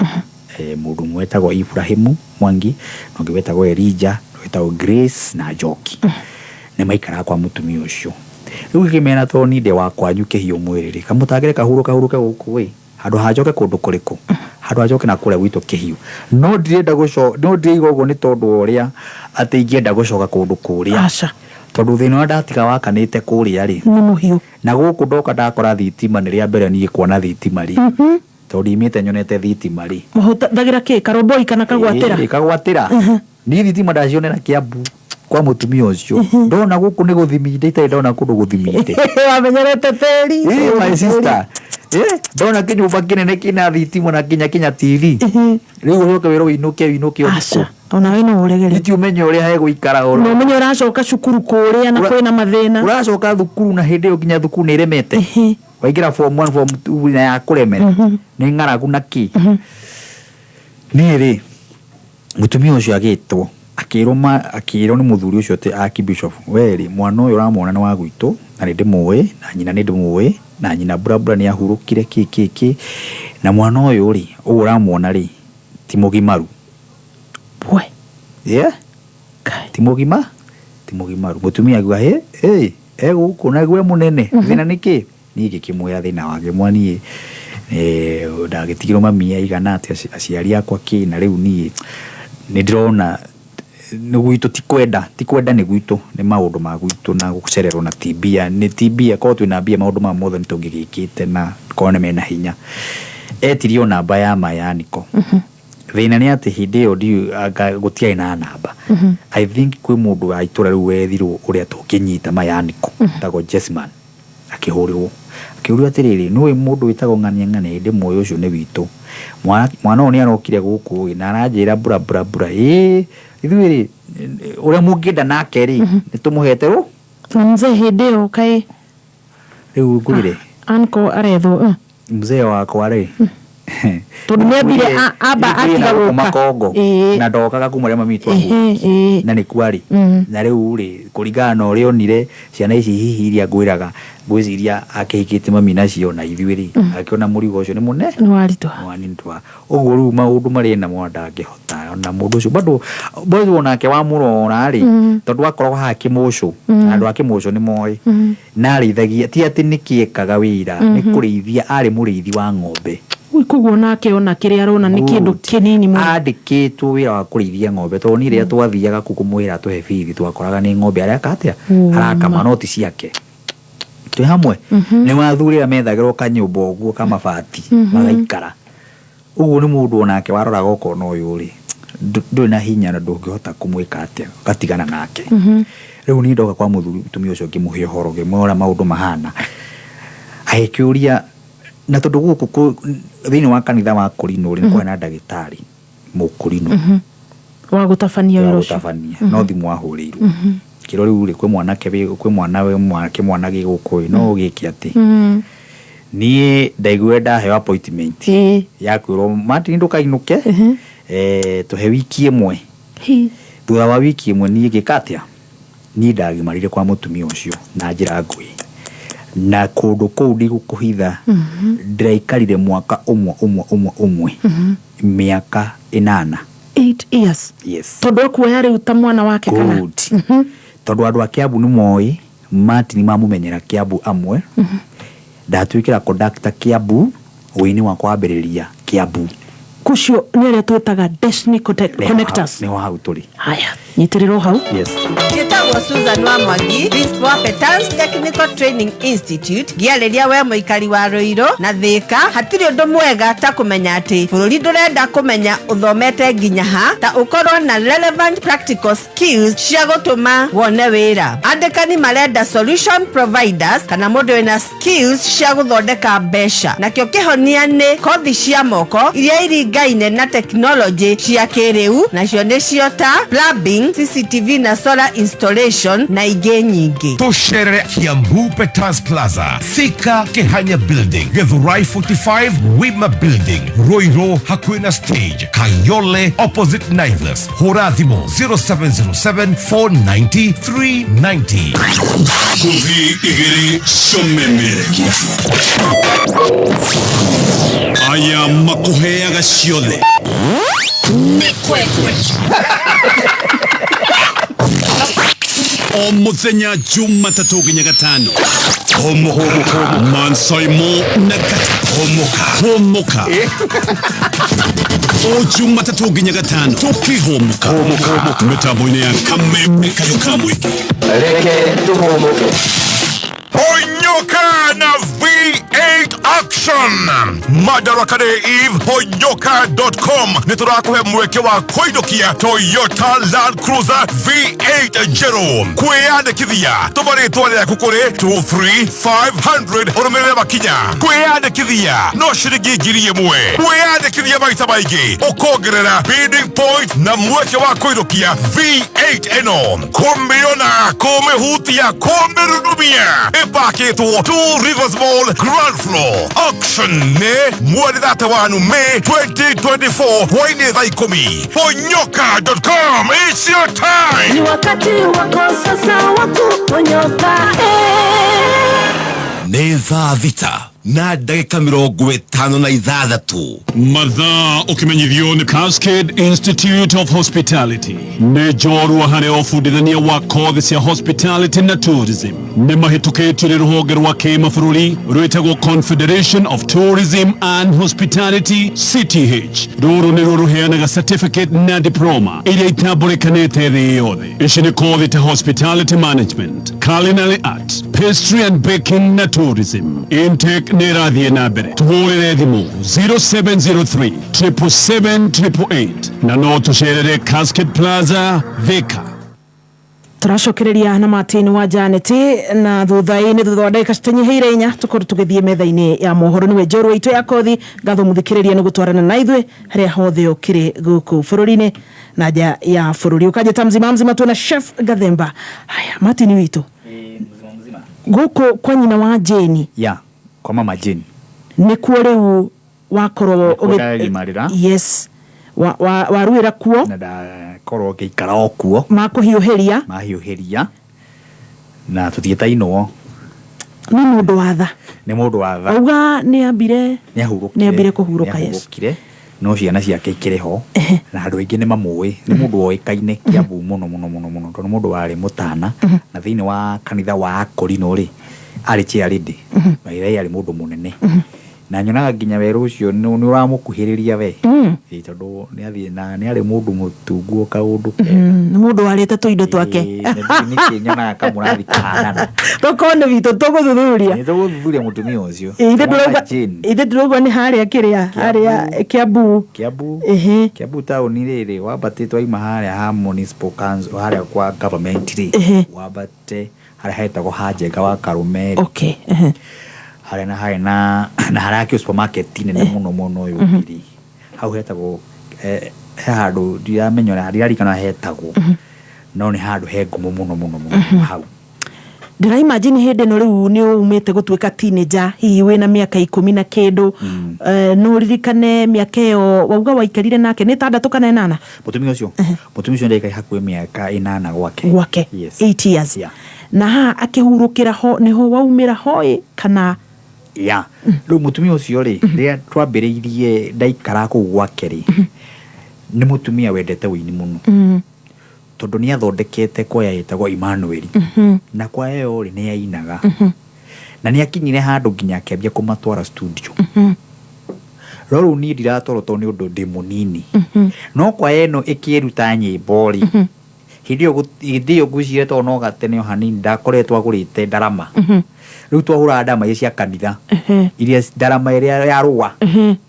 [SPEAKER 19] Mũndũ ũmwe wetagwo Ibrahimu Mwangi na ũngĩ wetagwo Elijah na wetagwo Grace na Njoki, nĩ maikaraga kwa mũtumia ũcio. Rĩu ngĩkĩmera tondũ niĩ ndĩ wa kwanyu Kĩhiũ mwĩrĩ rĩ, kamũtangĩre kahurũka hurũke gũkũ ĩ, handũ ha njoke kũndũ kũrĩkũ, handũ ha njoke na kũrĩa gwitũ Kĩhiũ. No ndirenda gũcoka, no ndĩraigua ũguo nĩ tondũ wa ũrĩa atĩ ingĩenda gũcoka kũndũ kũrĩa.
[SPEAKER 1] Aca.
[SPEAKER 19] Tondũ thĩna ũrĩa ndatiga wakanĩte kũrĩa rĩ,
[SPEAKER 1] nĩ mũhiũ.
[SPEAKER 19] Na gũkũ ndoka ndakora thitima, nĩ rĩa mbere niĩ kuona thitima rĩ. Tondũ ndimĩte nyonete thitima rĩ.
[SPEAKER 1] Mũhũthagĩra kĩ, karomboi kana kagwatĩra?
[SPEAKER 19] Ĩĩ, kagwatĩra. Niĩ thitima ndacionera Kiambu kwa mũtumia ũcio. Ndona gũkũ nĩ gũthiminde, itarĩ ndona kũndũ gũthiminde.
[SPEAKER 1] Wamenyerete tĩri.
[SPEAKER 19] Ĩĩ, my sister. Ndona kĩnyũmba kĩnene kĩna thitima na kinya kinya TV. Rĩu ũcoke wĩrwo wĩinũke wĩinũke ũtukũ.
[SPEAKER 1] Ona we no ũregere.
[SPEAKER 19] Nĩ ti ũmenye ũrĩa hegũikara oro.
[SPEAKER 1] Na ũmenye ũracoka cukuru kũrĩa na kwĩna mathĩna.
[SPEAKER 19] Ũracoka thukuru na hĩndĩ ĩyo nginya thukuru nĩ ĩremete. Waingĩra form 1 form 2 na ya kũremera. Nĩ ng'aragu na kĩ. Niĩ rĩ, mũtumia ũcio agĩtwo, akĩrwo akĩrwo nĩ mũthuri ũcio atĩ Archbishop, we rĩ, mwana ũyũ ũramwona nĩ wa gwitũ na nĩ ndĩmũĩ na nyina nĩ ndĩmũĩ na nyina burabura nĩ ahurũkire kĩ kĩ kĩ, na mwana ũyũ rĩ, ũguo ũramwona rĩ, ti mũgimaru.
[SPEAKER 1] We.
[SPEAKER 19] Yeah? Ti mũgima? Ti mũgimaru. Mũtumia akiuga, hĩ, hĩ, e gũkũ na we mũnene, thĩna nĩ kĩ? Niĩ ngĩkĩmwĩra thĩna wake, mwaniĩ, ndagĩtigirwo mami aigana atĩa, aciari akwa kĩ, na rĩu niĩ nĩ ndĩrona nĩ gwitũ ti kwenda, ti kwenda nĩ gwitũ, nĩ maũndũ ma gwitũ na gũcererwo na ti mbia, nĩ ti mbia, korwo twĩna mbia maũndũ maya mothe nĩ tũngĩgĩkĩte na korwo nĩ mena hinya. Etirio namba ya Mayaniko. Thĩna nĩ atĩ hĩndĩ ĩyo ndiũĩ anga gũtiarĩ na namba. I think kwĩ mũndũ wa itũra rĩu wethirwo ũrĩa tũngĩnyita Mayaniko, etagwo Jesman, akĩhũrĩrwo. Akĩũrio atĩrĩrĩ, nĩũĩ mũndũ wĩtagwo ng'ania ng'ania, ĩndĩ mũĩ ũcio nĩ witũ. Mwana ũyũ nĩ arokire gũkũ ĩ, na aranjĩra mbura mbura mbura, ĩĩ, ithuĩ rĩ, ũrĩa mũngĩenda nake rĩ, nĩ tũmũhete rũ?
[SPEAKER 1] Na mzee hĩndĩ ĩyo kaĩ?
[SPEAKER 19] Rĩu ngwĩre.
[SPEAKER 1] Uncle arethwo,
[SPEAKER 19] Mzee wakwa rĩ.
[SPEAKER 1] Tondũ nĩ ambire amba
[SPEAKER 19] Ngwĩre
[SPEAKER 1] atiga
[SPEAKER 19] na gũkũ
[SPEAKER 1] gũka.
[SPEAKER 19] Makongo. Na ndokaga kuma rĩrĩa mami witũ ahurũkire. Na nĩ kwarĩ. Na rĩu rĩ, kũringana na ũrĩa onire ciana ici hihi iria ngwĩraga, ngwĩciria akĩhikĩtie mami nacio na ithuĩ rĩ, akĩona mũrigo ũcio nĩ mũnene.
[SPEAKER 1] Nĩ waritũha.
[SPEAKER 19] Nĩ waritũha. Ũguo rĩu maũndũ marĩa namo ndangĩhota. Ona mũndũ ũcio bado, bado onake wamũrora rĩ, tondũ akoragwo haha Kĩmũcũ, andũ a Kĩmũcũ nĩ moĩ. Na arĩithagia, ti atĩ nĩ kĩekaga wĩra, nĩ kũrĩithia, arĩ mũrĩithi wa ng'ombe.
[SPEAKER 1] Ui, koguo nake ona kĩrĩa arona nĩ kĩndũ
[SPEAKER 19] Good.
[SPEAKER 1] kĩnini mũno.
[SPEAKER 19] Andĩkĩtwo wĩra wa kũrĩithia ng'ombe, tondũ niĩ rĩrĩa twathiaga kũu kũmwĩra atũhe bithi, twakoraga nĩ ng'ombe areka atĩa? Arakama, no ti ciake. Twĩ hamwe? Nĩ wathuri arĩa methagĩrwo kanyũmba ũguo ka mabati, magaikara. Ũguo nĩ mũndũ onake waroraga ũkona ũyũ rĩ, ndũrĩ na hinya na ndũngĩhota kũmwĩka atĩa, ũgatigana nake. Rĩu niĩ ndoka kwa mũthuri mũtumia ũcio ngĩmũhe ũhoro, ngĩmwĩra ũrĩa maũndũ mahana, agĩkĩũria na tondũ gũkũ thĩinĩ wa kanitha wa Kũrinũ rĩ, nĩ kwarĩ na ndagĩtarĩ mũkũrinũ
[SPEAKER 1] Wa gũtabania
[SPEAKER 19] wa
[SPEAKER 1] wĩra ũcio.
[SPEAKER 19] gũtabania, no thimũ ahũrĩirwo kĩro rĩu rĩ, kwĩ mwanake kwĩ mwana wĩ mwanake mwana gĩ gũkũ ĩ, no ũgĩke atĩ niĩ ndaiguire ndaheo appointment ya kwĩrwo Martin ndũkainũke, tũhe wiki ĩmwe. Thutha wa wiki ĩmwe niĩ ngĩka atĩa, niĩ ndagimarire kwa mũtumia ũcio na njĩra nguhĩ, na kũndũ kũu ndigũkũhitha, ndĩraikarire mwaka ũmwe ũmwe ũmwe ũmwe, mĩaka 8.
[SPEAKER 1] 8 years?
[SPEAKER 19] Yes.
[SPEAKER 1] Tondũ akuoya rĩu ta mwana wake kana?
[SPEAKER 19] Good. Tondũ andũ a Kiambu nĩ moĩ Martin, mamũmenyera Kiambu amwe, ndatuĩkĩra conductor Kiambu, ũini wakwa wambĩrĩria Kiambu.
[SPEAKER 1] Kũcio nĩ arĩa twĩtaga Destiny Connectors.
[SPEAKER 19] Nĩho hau tũrĩ.
[SPEAKER 1] Haya, nyitĩrĩrwo hau.
[SPEAKER 19] Yes.
[SPEAKER 5] Njĩtagwo Susan wa Mwangi, principal wa Petals Technical Training Institute. Ngĩarĩria we mũikari wa Ruiru na Thika, hatirĩ ũndũ mwega ta kũmenya atĩ bũrũri ndũrenda kũmenya ũthomete nginya ha, ta ũkorwo na relevant practical skills cia gũtũma wone wĩra. Andĩkani marenda solution providers kana mũndũ wĩna skills cia gũthondeka mbeca, nakĩo kĩhonia nĩ kothi cia moko iria iringaine na technology cia kĩrĩu, nacio nĩcio ta plumbing, CCTV na solar installation na ingĩ nyingĩ.
[SPEAKER 20] Tũcerere Kiambu Peters Plaza, Thika Kihanya Building, Githurai 45 Wima Building, Ruiru hakuhĩ na stage, Kayole opposite Naivas. Hũra thimũ 0707 490 390.
[SPEAKER 11] Ngũthi igĩrĩ cũmemerekia aya makũheaga ciothe. Mĩkwekwe o mũthenya Jumatatũ nginya Gatano, hũmũka Mansaimo na Gata, hũmũka hũmũka o Jumatatũ nginya Gatano tũkĩhũmũka mĩtambo-inĩ ya Kameme Kayũ ka Mũingĩ.
[SPEAKER 6] Reke tũhũmũke.
[SPEAKER 20] Ponyoka na V8 Action Madaraka Day Eve, ponyoka.com nĩ tũrakũhe mweke wa kũinũkia Toyota Land Cruiser V8 njerũ. Kwĩyandĩkithia, tũma rĩtwa rĩaku kũrĩ 23500 ũrũmĩrĩre makinya. Kwĩyandĩkithia no ciringi 1000. Kwĩyandĩkithia maita maingĩ ũkongerera bidding point na mweke wa kũinũkia V8 ĩno, kũmĩona, kũmĩhutia, kũmĩrurumia. Ĩpakĩtwo Two Rivers Mall ground floor. Auction nĩ mweri 31 May 2024 hwainĩ thaa 10. Ponyoka.com, it's your time.
[SPEAKER 16] Ni wakati wako sasa wa kuponyoka, eh.
[SPEAKER 20] Nĩ thaa 6 na ndagĩka 56.
[SPEAKER 11] Mathaa ũkĩmenyithio nĩ Cascade Institute of Hospitality, nĩ njorua harĩ ũbundithania wa kothi cia hospitality na tourism, nĩ mahĩtũkĩtio nĩ rũhonge rwa kĩmabũrũri rwĩtagwo Confederation of Tourism and Hospitality, CTH. Rũrũ nĩruo rũheanaga certificate na diploma iria itambũrĩkanĩte thĩ yothe. Ici nĩ kothi ta hospitality management, culinary art, pastry and baking na tourism. Intake nĩ ĩrathiĩ na mbere, tũhũrĩre thimũ 0703 777 888 na no tũcerere Cascade Plaza, Thika.
[SPEAKER 1] Tũracokereria na Martin wa Janet na thutha-inĩ, thutha wa ndagĩka citanyihĩire 4, tũkorwo tũgĩthiĩ metha-inĩ ya mohoro. Nĩwe njorua itũ ya kothi. Ngatho mũthikĩrĩria nĩ gũtwarana na ithuĩ harĩa hothe ũkĩrĩ gũkũ bũrũri-inĩ na nja ya bũrũri. Ũkanjĩta mzima mzima, tuona Chef Gathemba. Haya, Martin witũ, gũkũ kwa nyina wa Jane.
[SPEAKER 19] Ya, kwa mama Jane.
[SPEAKER 1] Nĩkuo rĩu wakorwo
[SPEAKER 19] Nĩkuo ndagimarĩra.
[SPEAKER 1] Yes, waruĩra kuo.
[SPEAKER 19] Na ndakorwo ngĩikara o kuo.
[SPEAKER 1] Makũhiũhĩria.
[SPEAKER 19] Mahiũhĩria na tũtiĩtainwo.
[SPEAKER 1] Nĩ mũndũ wa tha.
[SPEAKER 19] Nĩ mũndũ wa tha.
[SPEAKER 1] Auga nĩ ambire
[SPEAKER 19] Nĩ ahurũkire.
[SPEAKER 1] Nĩ ambire kũhurũka, yes.
[SPEAKER 19] Nĩ ahurũkire, no ciana ciake ikĩrĩ ho na andũ aingĩ nĩ mamũĩ. Nĩ mũndũ woĩkaine Kiambu mũno mũno mũno mũno, tondũ nĩ mũndũ warĩ mũtana, na thĩinĩ wa kanitha wa Akorino rĩ, arĩ chair lady. By the way, arĩ mũndũ mũnene. Na nyonaga nginya werũ ũcio nĩ ũramũkuhĩrĩria we. Ĩĩ, tondũ nĩ athiĩ na nĩ arĩ mũndũ mũtungu o kaũndũ kega.
[SPEAKER 1] Nĩ mũndũ warĩte tũindo twake.
[SPEAKER 19] Ĩĩ, na ndiũĩ nĩkĩ nyonaga kamũrathi kahanana.
[SPEAKER 1] Tokorwo nĩ witũ tũgũthuthuria.
[SPEAKER 19] Nĩ tũgũthuthuria mũtumia ũcio.
[SPEAKER 1] Ĩĩ, ithe
[SPEAKER 19] Mama
[SPEAKER 1] ndũrauga
[SPEAKER 19] Jane.
[SPEAKER 1] ithe ndũrauga nĩ harĩa kĩrĩa harĩa Kiambu.
[SPEAKER 19] Kiambu.
[SPEAKER 1] Ehe.
[SPEAKER 19] Kiambu taũni rĩrĩ wambatĩte waima harĩa ha municipal council harĩa kwa government rĩ
[SPEAKER 1] Ehe.
[SPEAKER 19] wambate harĩa hetagwo ha Njenga wa Karume rĩ.
[SPEAKER 1] Okay. Ehe.
[SPEAKER 19] Harĩa na harĩa na na harĩa hakĩo supermarket nene mũno mũno ũyũ rĩ hau hetagwo he handũ ndiramenya ũrĩa ndiririkana hetagwo no nĩ handũ he ngumo mũno mũno mũno hau.
[SPEAKER 1] Ndĩra imagine hĩndĩ ĩno rĩu nĩ umĩte gũtuĩka teenager, hihi wĩna mĩaka 10 na kĩndũ. No ũririkane mĩaka ĩyo wauga waikarire nake nĩ 6 kana 8?
[SPEAKER 19] Mũtumia ũcio ndaikarire hakuhĩ mĩaka 8 gwake.
[SPEAKER 1] Gwake.
[SPEAKER 19] Yes.
[SPEAKER 1] 8 years.
[SPEAKER 19] Yeah.
[SPEAKER 1] Na haha akĩhurũkĩra ho nĩho waumĩra hoe kana?
[SPEAKER 19] Ya, rĩu mũtumia ũcio rĩ, rĩrĩa twambĩrĩirie ndaikara kũu gwake rĩ, nĩ mũtumia wendete ũini mũno tondũ nĩ athondekete kwaya ĩtagwo Emmanuel na kwaya ĩyo rĩ nĩ yainaga na nĩ akinyire handũ nginya akĩambia kũmatwara studio. No rĩu niĩ ndiratwarwo tondũ nĩ ũndũ ndĩ mũnini, no kwaya ĩno ĩkĩruta nyĩmbo rĩ, hĩndĩ ĩyo ngwĩciria tondũ no gatene o hanini ndakoretwo agũrĩte ndarama. Rĩu twahũraga ndarama iria cia kanitha, iria ndarama ĩrĩa ya rũa,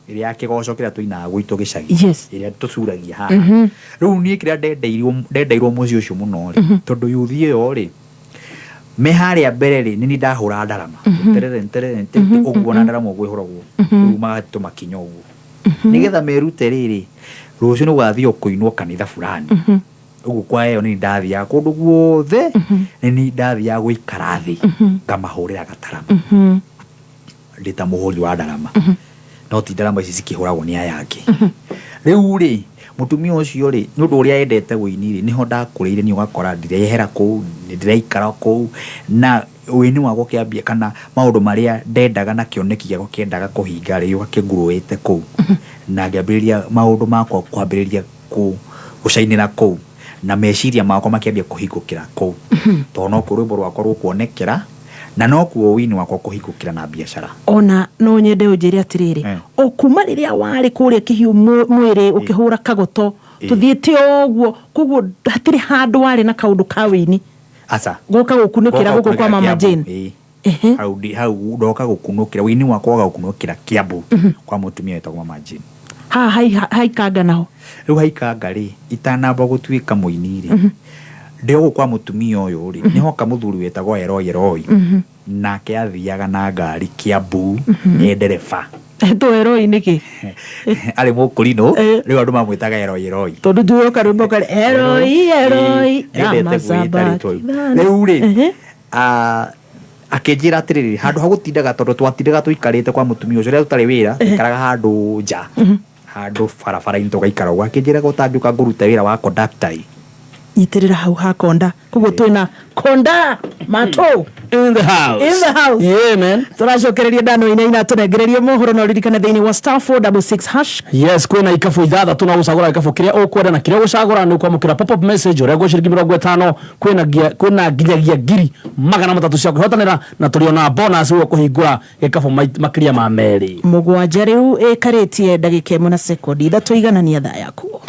[SPEAKER 19] ĩrĩa ya kĩgoco kĩrĩa tũinaga gwitũ gĩcagi, ĩrĩa tũcuragia haha. Rĩu niĩ kĩrĩa ndendeirwo mũciĩ ũcio mũno rĩ, tondũ yuthi ĩyo rĩ me harĩa mbere rĩ, nĩ niĩ ndahũraga ndarama terere terere ũguo na ndarama ũguo ĩhũragwo, rĩu magatũma kinya ũguo nĩgetha merute rĩrĩ rũciũ nĩ gũgathiĩ kũinwo kanitha fulani. Ũguo kwa ĩyo nĩ ndathiaga kũndũ guothe, nĩ niĩ ndathiaga gũikara thĩ ngamahũrĩra gatarama ndĩ ta mũhũri wa ndarama, no ti ndarama ici cikĩhũragwo nĩ aya angĩ. Rĩu rĩ mũtumia ũcio rĩ, nĩ ũndũ ũrĩa endete ũini rĩ, nĩho ndakũrĩire niĩ, ũgakora ndirehera kũu, nĩ ndĩraikara kũu na ũini wakwa ũkĩambia kana maũndũ marĩa ndendaga na kĩoneki gĩakwa kĩendaga kũhinga rĩ, gĩũka kĩngurũĩte kũu na ngĩambĩrĩria maũndũ makwa kwambĩrĩria gũcainĩra kũu na meciria makwa makĩambia kũhingũkĩra kũu tondũ nokuo rwĩmbo rwakwa rũkuonekera na nokuo ũini wakwa kũhingũkĩra na biacara.
[SPEAKER 1] Ona no nyende ũnjĩre atĩrĩrĩ, o kuma rĩrĩa warĩ kũrĩa kĩhiũ mwĩrĩ ũkĩhũra kagoto tũthiĩte o ũguo, koguo hatirĩ handũ warĩ na kaũndũ ka wĩini?
[SPEAKER 19] Aca.
[SPEAKER 1] Gũka gũkunũkĩra gũkũ kwa Mama Jane.
[SPEAKER 19] Hau ndoka gũkunũkĩra wĩini wakwa woka gũkunũkĩra Kiambu kwa mũtumia wetagwo Mama Jane.
[SPEAKER 1] Haha haikanga naho?
[SPEAKER 19] Rĩu haikanga rĩ, itanamba gũtuĩka mũini rĩ, ndĩ o gũkũ kwa mũtumia ũyũ rĩ, nĩhoka mũthuri wetagwo Eloi Eloi, nake athiaga na ngari Kiambu e ndereba.
[SPEAKER 1] Etwo Eloi nĩkĩ?
[SPEAKER 19] Arĩ mũkũrinũ, rĩu andũ mamwĩtaga Eloi Eloi.
[SPEAKER 1] Tondũ njũĩ karwĩmbo karĩ Eloi Eloi.
[SPEAKER 19] Endete gwĩta rĩtwa rĩu. Rĩu rĩ akĩnjĩra atĩrĩrĩ, handũ ha gũtindaga, tondũ twatindaga tũikarĩte kwa mũtumia ũcio rĩrĩa tũtarĩ wĩra, tũikaraga handũ nja, handũ barabara-inĩ tũgaikara ũguo, akĩnjĩra ũtangĩũka ngũrute wĩra wa conductor ĩ.
[SPEAKER 1] Nyitĩrĩra hau ha konda, koguo twĩna konda matũ
[SPEAKER 2] in the house.
[SPEAKER 1] In the house.
[SPEAKER 2] Yeah, man.
[SPEAKER 1] Tũracokereria ndano ina tũnengererie mohoro na ũririkane thĩinĩ wa *466#
[SPEAKER 2] Yes, kwĩna ikabu 6 na gũcagũra gĩkabũ kĩrĩa ũkwenda, na kĩrĩa ũgũcagũra nĩ ũkwamũkĩra pop-up message ũrĩa ciringi 50, kwĩna nginyagia 300,000 cia kwĩhotanĩra, na tũrĩ ona bonus ũguo kũhingũra gĩkabũ makĩria ma 2.
[SPEAKER 1] 7 rĩu ĩkarĩtie ndagĩka 1 na sekondi 3 iganania thaa yaku.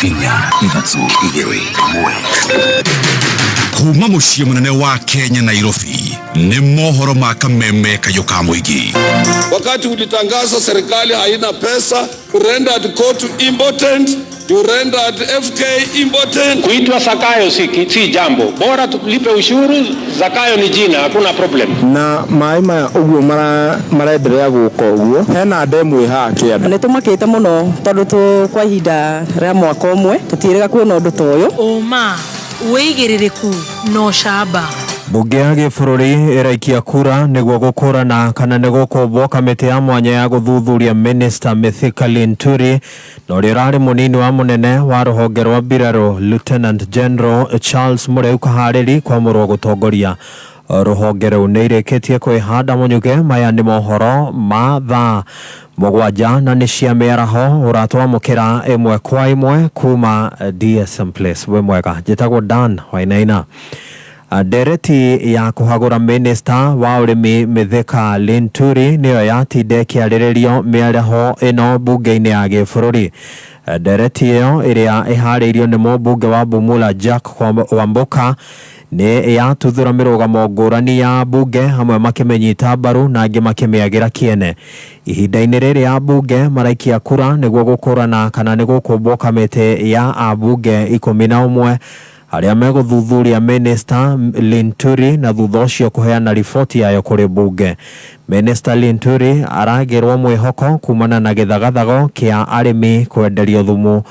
[SPEAKER 20] 5 4 3 2 1. Kuma mũciĩ mũnene wa Kenya Nairobi nĩ mohoro ma Kameme kayũ ka mũingĩ.
[SPEAKER 3] Wakati ulitangaza serikali haina pesa, you rendered court impotent, you rendered FK impotent.
[SPEAKER 7] Kuitwa Zakayo si jambo, bora tulipe ushuru. Zakayo ni jina, hakuna problem.
[SPEAKER 8] Na maĩ maya ũguo marenderea gũka ũguo, hena ndemu ĩ haha kĩanda.
[SPEAKER 9] Nĩ tũmakĩte mũno tondũ kwa ihinda rĩa mwaka ũmwe tũtiĩrĩga kuona ũndũ ta ũyũ.
[SPEAKER 21] Ũma, wĩigĩrĩrĩku no camba.
[SPEAKER 10] Mbunge ya gĩbũrũri ĩraikia kura nĩguo gũkũrana kana nĩ gũkũmbwo kamĩtĩ ya mwanya ya gũthuthuria Minister Mithika Linturi na ũrĩa ũrarĩ mũnini wa mũnene wa rũhonge rwa mbirarũ Lieutenant General Charles Mũreu Kaharĩri kwamũrwo gũtongoria rũhonge rũu. Nĩ irĩkĩtie kwĩhanda mũnyuke. Maya nĩ mohoro ma thaa 7 na nĩ cia mĩaraho ũratwamũkĩra ĩmwe kwa ĩmwe kuma DSM Place. Wĩ mwega, njĩtagwo Dan Wainaina. Ndereti ya kũhagũra minista wa ũrĩmi Mithika Linturi nĩyo yatinda ĩkĩarĩrĩrio mĩaraho ĩno mbunge-inĩ ya gĩbũrũri. Ndereti ĩyo ĩrĩa ĩharĩirio nĩ mũmbunge wa Bumula Jack Wamboka nĩ yatuthũra mĩrũgamo ngũrani ya mbunge, hamwe makĩmĩnyita mbaru na angĩ makĩmĩagĩra kĩene. Ihinda-inĩ rĩrĩ ambunge maraikia kura nĩguo gũkũrana kana nĩ gũkũmbwo kamĩtĩ ya ambunge 11 arĩa megũthuthuria Minister Linturi na thutha ũcio kũheana riboti yayo kũrĩ mbunge. Minister Linturi aragĩrwo mwĩhoko kumana na gĩthagathago kĩa arĩmi kwenderio thumu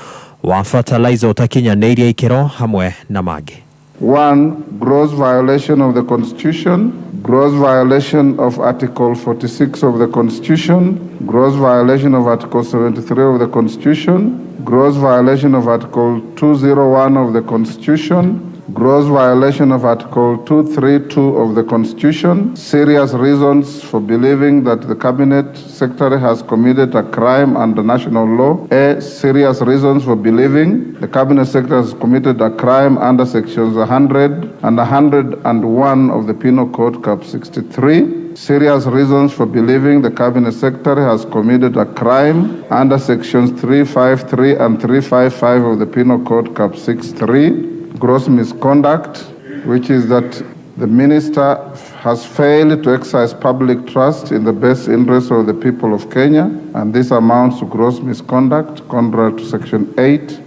[SPEAKER 10] wa fertilizer ũtakinyanĩirie ikĩro hamwe na mangĩ.
[SPEAKER 13] 1. Gross violation of the Constitution, gross violation of Article 46 of the Constitution, gross violation of Article 73 of the Constitution, gross violation of Article 201 of the Constitution, gross violation of Article 232 of the Constitution, serious reasons for believing that the Cabinet Secretary has committed a crime under national law, A, serious reasons for believing the Cabinet Secretary has committed a crime under Sections 100 and 101 of the Penal Code, Cap 63, serious reasons for believing the Cabinet Secretary has committed a crime under Sections 353 and 355 of the Penal Code, Cap 63, gross misconduct, which is that the minister has failed to exercise public trust in the best interest of the people of Kenya, and this amounts to gross misconduct, contrary to Section 8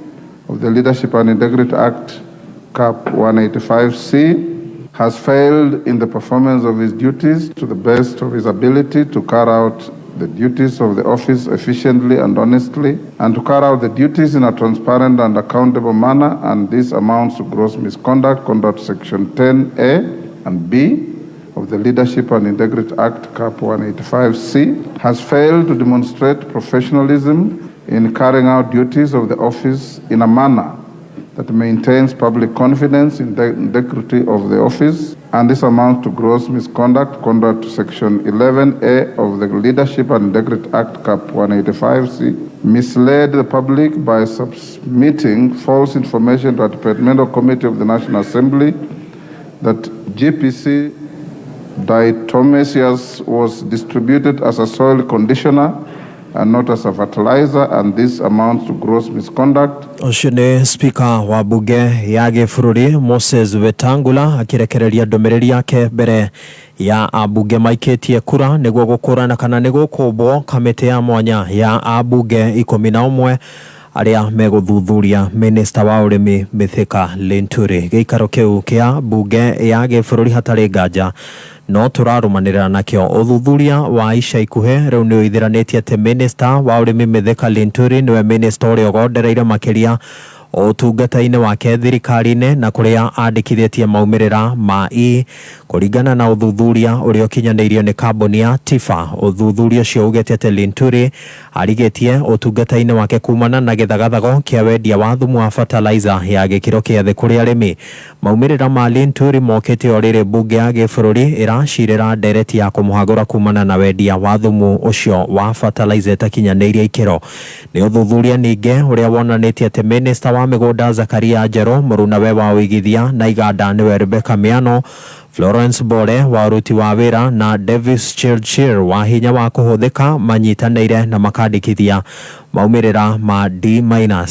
[SPEAKER 13] of the Leadership and Integrity Act, Cap 185C, has failed in the performance of his duties to the best of his ability to carry out the duties of the office efficiently and honestly, and to carry out the duties in a transparent and accountable manner, and this amounts to gross misconduct, contrary to Section 10A and B of the Leadership and Integrity Act, Cap 185C, has failed to demonstrate professionalism in carrying out duties of the office in a manner that maintains public confidence in the integrity of the office, and this amounts to gross misconduct, contrary to Section 11A of the Leadership and Integrity Act, Cap 185C, misled the public by submitting false information to a departmental committee of the National Assembly that GPC diatomaceous was distributed as a soil conditioner and not as a fertilizer, and this amounts to gross misconduct.
[SPEAKER 10] Ũcio nĩ Speaker wa mbunge ya gĩbũrũri Moses Wetangula akĩrekereria ndũmĩrĩri yake mbere ya ambunge maikĩtie kura nĩguo gũkũrana kana nĩ gũkũmbwo kamĩtĩ ya mwanya ya ambunge 11 arĩa megũthuthuria Minister wa ũrĩmi Mithika Linturi. Gĩikaro kĩu kĩa mbunge ya gĩbũrũri hatarĩ nganja no tũrarũmanĩrĩra nakĩo. Ũthuthuria wa ica ikuhĩ rĩu nĩ ũithĩranĩtie atĩ Minister wa ũrĩmi Mithika Linturi nĩwe minister ũrĩa ũgondereire makĩria ũtungata-inĩ wake thirikari-inĩ na kũrĩa andĩkithĩtie maumĩrĩra ma E kũringana na ũthuthuria ũrĩa ũkinyanĩirio nĩ kambuni ya TIFA. Ũthuthuria ũcio ugĩte atĩ Linturi arigĩtie ũtungata-inĩ wake kumana na gĩthagathago kĩa wendia wa thumu wa fertilizer ya gĩkĩro kĩa thĩ kũrĩ arĩmi. Maumĩrĩra ma Linturi mokĩte o rĩrĩ mbunge ya gĩbũrũri ĩracirĩra ndereti ya kũmũhagũra kumana na wendia wa thumu ũcio wa fertilizer ĩtakinyanĩirie ikĩro. Nĩ ũthuthuria ningĩ ũrĩa wonanĩtie atĩ Minister wa mĩgũnda Zakaria Njerũ, mũrunawe wa ũigithia na iganda nĩwe Rebecca Miano, Florence Bore wa ũruti wa wĩra na Davis Chirchir wa hinya wa kũhũthĩka manyitanĩire na makandĩkithia maumĩrĩra ma D-.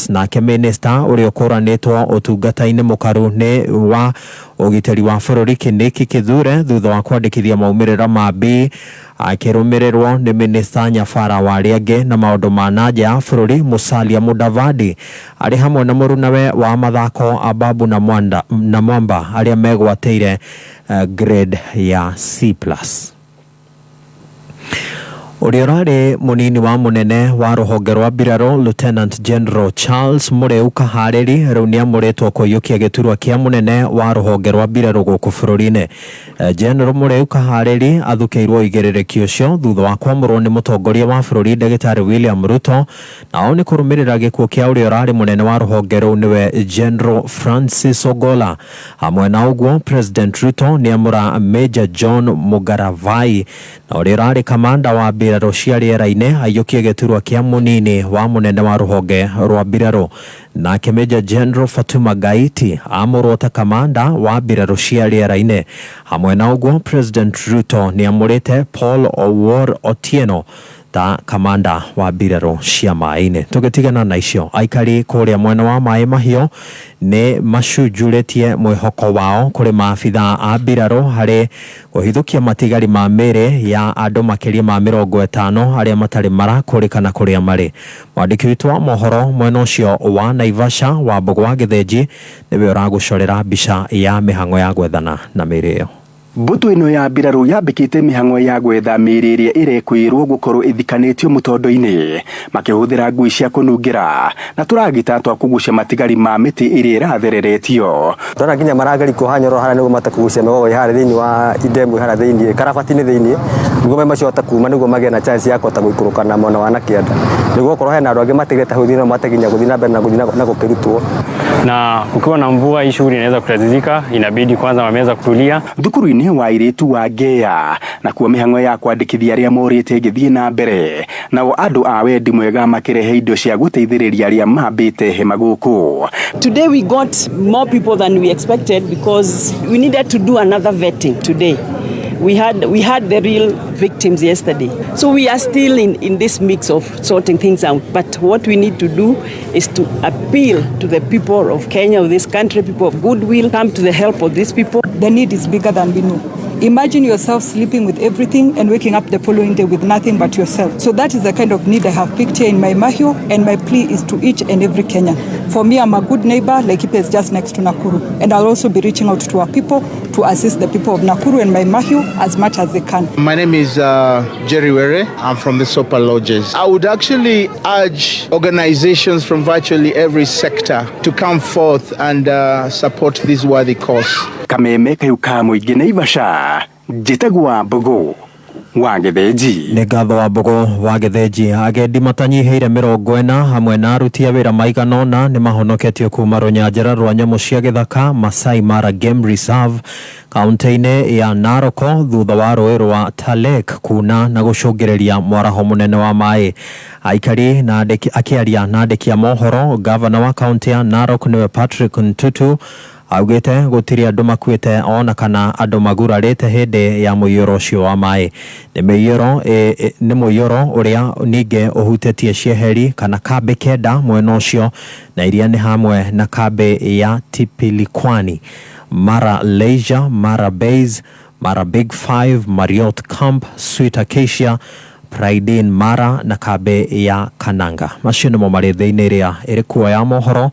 [SPEAKER 10] Nake Minister ũrĩa ũkũranĩtwo ũtungata-inĩ mũkaru nĩ wa ũgitĩri wa bũrũri Kindiki Kithure thutha wa kwandĩkithia maumĩrĩra ma B akĩrũmĩrĩrwo nĩ Minister Nyabara wa arĩa angĩ na maũndũ ma na nja ya bũrũri Musalia Mudavadi arĩ hamwe na mũrunawe wa mathako Ababu na Mwamba arĩa megwatĩire grade ya C+. Ũrĩa ũrarĩ mũnini wa mũnene wa rũhonge rwa mbirarũ Lieutenant General Charles Mũrĩu Kaharĩri rĩu nĩamũrĩtwo kũiyũkia gĩturwa kĩa mũnene wa rũhonge rwa mbirarũ gũkũ bũrũri-inĩ. General Mũrĩu Kaharĩri athukĩirwo ũigĩrĩrĩki ũcio thutha wa kwamũrwo nĩ mũtongoria wa bũrũri Ndagĩtarĩ William Ruto, nao nĩ kũrũmĩrĩra gĩkuũ kĩa ũrĩa ũrarĩ mũnene wa rũhonge rũu nĩwe General Francis Ogola. Hamwe na ũguo, President Ruto nĩamũra Major John Mugaravai na ũrĩa ũrarĩ kamanda wa mbirarũ cia rĩera-inĩ aiyũkie gĩturwa kĩa mũnini wa mũnene wa rũhonge rwa mbirarũ. Nake Major General Fatuma Gaiti amũrwo ta kamanda wa mbirarũ cia rĩera-inĩ. Hamwe na ũguo, President Ruto nĩamũrĩte Paul Owuor Otieno ta kamanda wa mbirarũ cia maĩ-inĩ. Tũgĩtigana na icio, aikari kũrĩa mwena wa Maĩ Mahiũ nĩ macunjurĩtie mwĩhoko wao kũrĩ maabithaa a mbirarũ harĩ kũhithũkia matigari ma mĩĩrĩ ya andũ makĩria ma 50 arĩa matarĩ marakũrĩkana kũrĩa marĩ. Mwandĩki witũ wa mohoro mwena ũcio wa Naivasha Wambũgũ wa Gĩthĩnji nĩwe ũragũcorera mbica ya mĩhang'o ya gwethana na mĩĩrĩ ĩyo.
[SPEAKER 14] Mbũtũ ĩno ya mbirarũ yambĩkĩte mĩhang'o ya gwetha mĩĩrĩ ĩrĩa ĩrekwĩrwo gũkorwo ĩthikanĩtio mũtondo-inĩ makĩhũthĩra ngui cia kũnungĩra na tũragita twa kũgucia matigari ma mĩtĩ ĩrĩa ĩrathereretio.
[SPEAKER 6] Ndona nginya marageri kuoha nyororo harĩa nĩguo mahote kũgucia mĩgogo ĩ harĩa thĩinĩ wa idemu harĩa thĩinĩ karabati-inĩ thĩinĩ nĩguo maĩ macio mahote kuma nĩguo magĩe na chance ya kũhota gũikũrũka na mwena wa na kĩanda nĩguo okorwo hena andũ angĩ matigĩte hau thĩinĩ no mahote nginya gũthiĩ na mbere na gũthiĩ na gũkĩrutwo.
[SPEAKER 15] Na kukiwa na mvua hii shughuli inaweza kutatizika, inabidi kwanza wameweza kutulia.
[SPEAKER 14] Thukuru-inĩ wa airĩtu wa Ngea nakuo mĩhang'o ya kwandĩkithia arĩa morĩte ĩgĩthiĩ na mbere, nao andũ a wendi mwega makĩrehe indo cia gũteithĩrĩria arĩa mambĩte hema gũkũ.
[SPEAKER 17] Today we got more people than we expected because we needed to do another vetting today. We had the real victims yesterday. So we are still in this mix of sorting things out. But what we need to do is to appeal to the people of Kenya, of this country, people of goodwill, come to the help of these people.
[SPEAKER 18] The need is bigger than we know. Imagine yourself sleeping with everything and waking up the following day with nothing but yourself. So that is the kind of need I have picked here in Mai Mahiu, and my plea is to each and every Kenyan. For me, I'm a good neighbor. Laikipia is just next to Nakuru. And I'll also be reaching out to our people to assist the people of Nakuru and Mai Mahiu as much as they can.
[SPEAKER 22] My name is Jerry Were. I'm from the Sopa Lodges. I would actually urge organizations from virtually every sector to come forth and support this worthy cause.
[SPEAKER 14] Kameme kayu ka mũingĩ Naivasha, njĩtagwo Wambũgũ wa Gĩthĩnji.
[SPEAKER 10] Nĩ ngatho Wambũgũ wa Gĩthĩnji. Agendi matanyihĩire 40 hamwe na aruti a wĩra maigana ũna nĩ mahonoketio kuma rũnyanjara rwa nyamũ cia gĩthaka Masai Mara Game Reserve kaunti-inĩ ya Narok thutha wa rũĩ rwa Talek kuna na gũcũngĩrĩria mwaraho mũnene wa maĩ. Aikari na akĩaria na andĩki a mohoro, gavana wa kaunti ya Narok nĩwe Patrick Ntutu augĩte gũtirĩ andũ makuĩte ona kana andũ magurarĩte hĩndĩ ya mũiyũro ũcio wa maĩ. Nĩ mũiyũro ũrĩa ningĩ ũhutĩtie cieheri kana kambĩ 9 mwena ũcio, na iria nĩ hamwe na kambĩ ya Tipilikwani, Mara Leisure, Mara Base, Mara Big Five, Marriott Camp, Sweet Acacia, Pride Inn Mara na kambĩ ya Kananga. Macio nĩmo marĩ thĩinĩ ĩrĩa ĩrĩ kuo ya mohoro.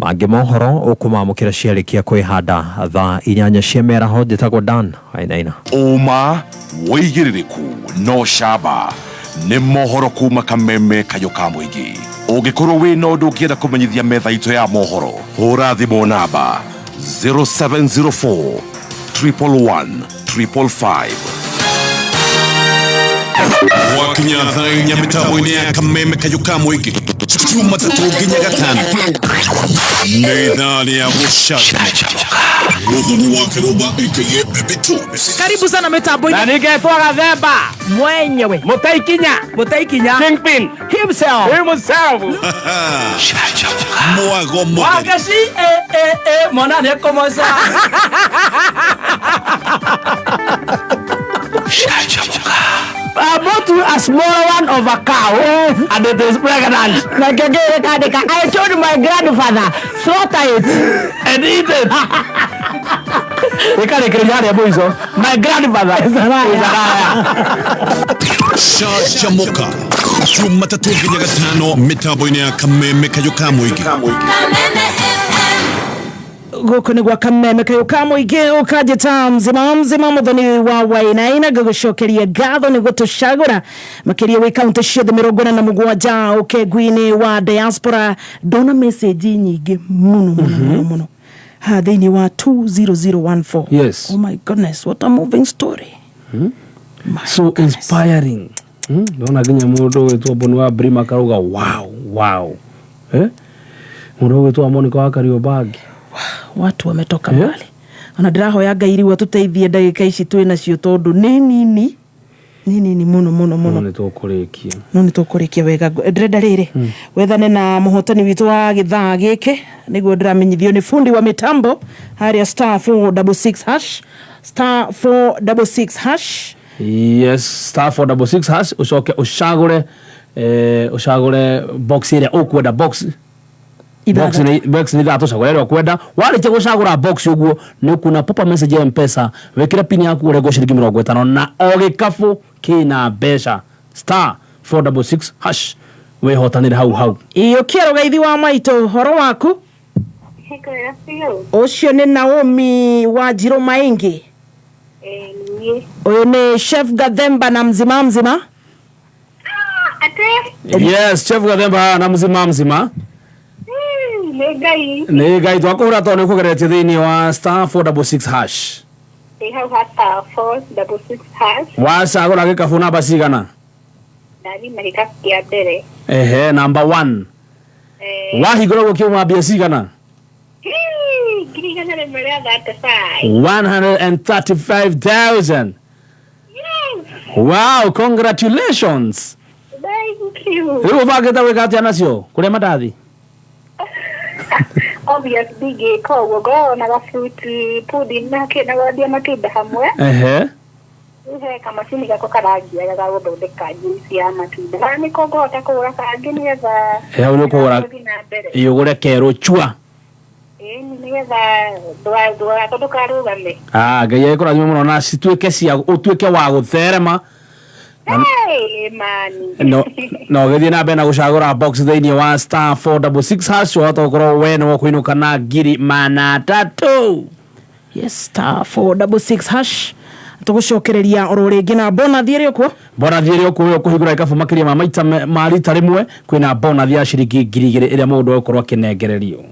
[SPEAKER 10] Mangĩ mohoro ũkũmamũkĩra ciarĩkia kwĩhanda thaa 8 cia mĩaraho. Njĩtagwo Dan Wainaina.
[SPEAKER 20] Ũma wĩigĩrĩrĩku no camba nĩ mohoro kuma Kameme kayũ ka mũingĩ. Ũngĩkorwo wĩna ũndũ ũngĩenda kũmenyithia metha itũ ya mohoro, hũra thimũ namba 0704 111 555.
[SPEAKER 11] Wakinya thaa 4 mĩtambo-inĩ ya Kameme kayũ ka mũingĩ, Jumatatũ nginya Gatano nĩ ithaa rĩa gũcanjamũka. Mũthoni wa Kĩrũmba aka Baby Two.
[SPEAKER 1] Karibu sana mitambo-inĩ.
[SPEAKER 2] Na ningetwo Gathemba
[SPEAKER 1] mwenyewe,
[SPEAKER 2] Mũtaikinya, Kingpin
[SPEAKER 1] himself.
[SPEAKER 11] Mwago mũtheri.
[SPEAKER 2] Wagaci mwana nĩekũmoca. I bought a small one of a cow, yes, and it is pregnant.
[SPEAKER 1] I told my grandfather, slaughter it
[SPEAKER 2] and eat it. My grandfather is a liar.
[SPEAKER 11] Canjamuka Jumatatũ nginya Gatano mĩtambo-inĩ ya Kameme kayũ ka mũingĩ.
[SPEAKER 1] Gũkũ nĩ gwa Kameme kayũ ka mũingĩ, ũkanjĩta mzima mzima mũthoni wa Wainaina. Ngagũcokeria ngatho nĩ gũtũcagũra makĩria wĩ kaũntĩ ciothe 47 ũkengu-inĩ wa diaspora. Ndona message nyingĩ mũno mũno mũno mũno ha thĩinĩ wa 20014. Oh my goodness, what a moving story.
[SPEAKER 4] So inspiring. Ndona nginya mũndũ wĩtwo Boni wa Brima akarauga wow. Eh? Mũndũ wĩtwo Monica wa Kariobangi.
[SPEAKER 1] Watu wametoka mbali. Ona ndĩrahoya Ngai rĩu atũteithie ndagĩka ici twĩ nacio, tondũ nĩ nini, nĩ nini mũno mũno mũno.
[SPEAKER 4] No nĩ tũkũrĩkia.
[SPEAKER 1] No nĩ tũkũrĩkia wega. Ndĩrenda rĩrĩ wethane na mũhotani witũ wa gĩthaa gĩkĩ, nĩguo ndĩramenyithio nĩ fundi wa mitambo harĩa, *466#, *466#.
[SPEAKER 4] Yes, *466#, ũcoke ũcagũre ũcagũre box ĩrĩa ũkwenda, box box nĩ ithatũ, cagũra ĩrĩa ũkwenda. Warĩkia gũcagũra box ũguo, nĩ ũkuona pop message ya Mpesa, wĩkĩre pin yaku, ũrengwo ciringi 50, na o gĩkabũ kĩna mbeca. *466#, wĩhotanĩre hau hau.
[SPEAKER 1] Iyũkia rũgaithi wa maitũ, ũhoro waku? Ũcio nĩ Naomi wa Njirũ Maingi. Ũyũ nĩ Chef Gathemba na mzima mzima.
[SPEAKER 4] Yes, Chef Gathemba na mzima mzima.
[SPEAKER 12] Nĩ Ngai.
[SPEAKER 4] Nĩ Ngai twakũhũra tondũ nĩ ũkũgeretie thĩinĩ wa *466#.
[SPEAKER 12] Ĩ hau ha *466#.
[SPEAKER 4] Wacagũra gĩkabũ namba cigana?
[SPEAKER 12] Ndathi na gĩkabu kĩa mbere.
[SPEAKER 4] Ehe, number one. Wahingũra ũguo kiuma mbia cigana?
[SPEAKER 12] 135,000.
[SPEAKER 4] 135,000. Wow, congratulations.
[SPEAKER 12] Thank you.
[SPEAKER 4] Rĩu ũbangĩte gwĩka atĩa nacio? Kũrĩa mandathi?
[SPEAKER 12] Obvious ndingĩka ũguo, ngoragwo na ga-fruit pudding na kĩ na gwendia matunda hamwe. Rĩu he kamacini gakwa karangiaga ga gũthondeka juice ya matunda, na nĩko ngũhota kũgũra kangĩ nĩgetha
[SPEAKER 4] Hau nĩ ũkũgũra.
[SPEAKER 12] gũthiĩ na mbere.
[SPEAKER 4] Ĩ, ũgũre kerũ chua.
[SPEAKER 12] Ĩni, nĩgetha ndũgakwa ndũkarũgame.
[SPEAKER 4] Ah, Ngai agĩkũrathime mũno na cituĩke cia ũtuĩke wa gũtherema.
[SPEAKER 12] Hey, mani.
[SPEAKER 4] No no ũgĩthiĩ na mbere na gũcagũra box thĩinĩ wa *466#, wahota gũkorwo we nĩwe ũkũinũka na 300,000.
[SPEAKER 1] Yes, *466# tũgũcokereria oro rĩngĩ na bonathi ĩrĩ okuo.
[SPEAKER 4] Bonathi ĩrĩ okuo, kũhingũra gĩkabũ makĩria ma maita ma rita rĩmwe, kwĩna bonathi ya ciringi 2,000 ĩrĩa mũndũ egũkorwo akĩnengererio.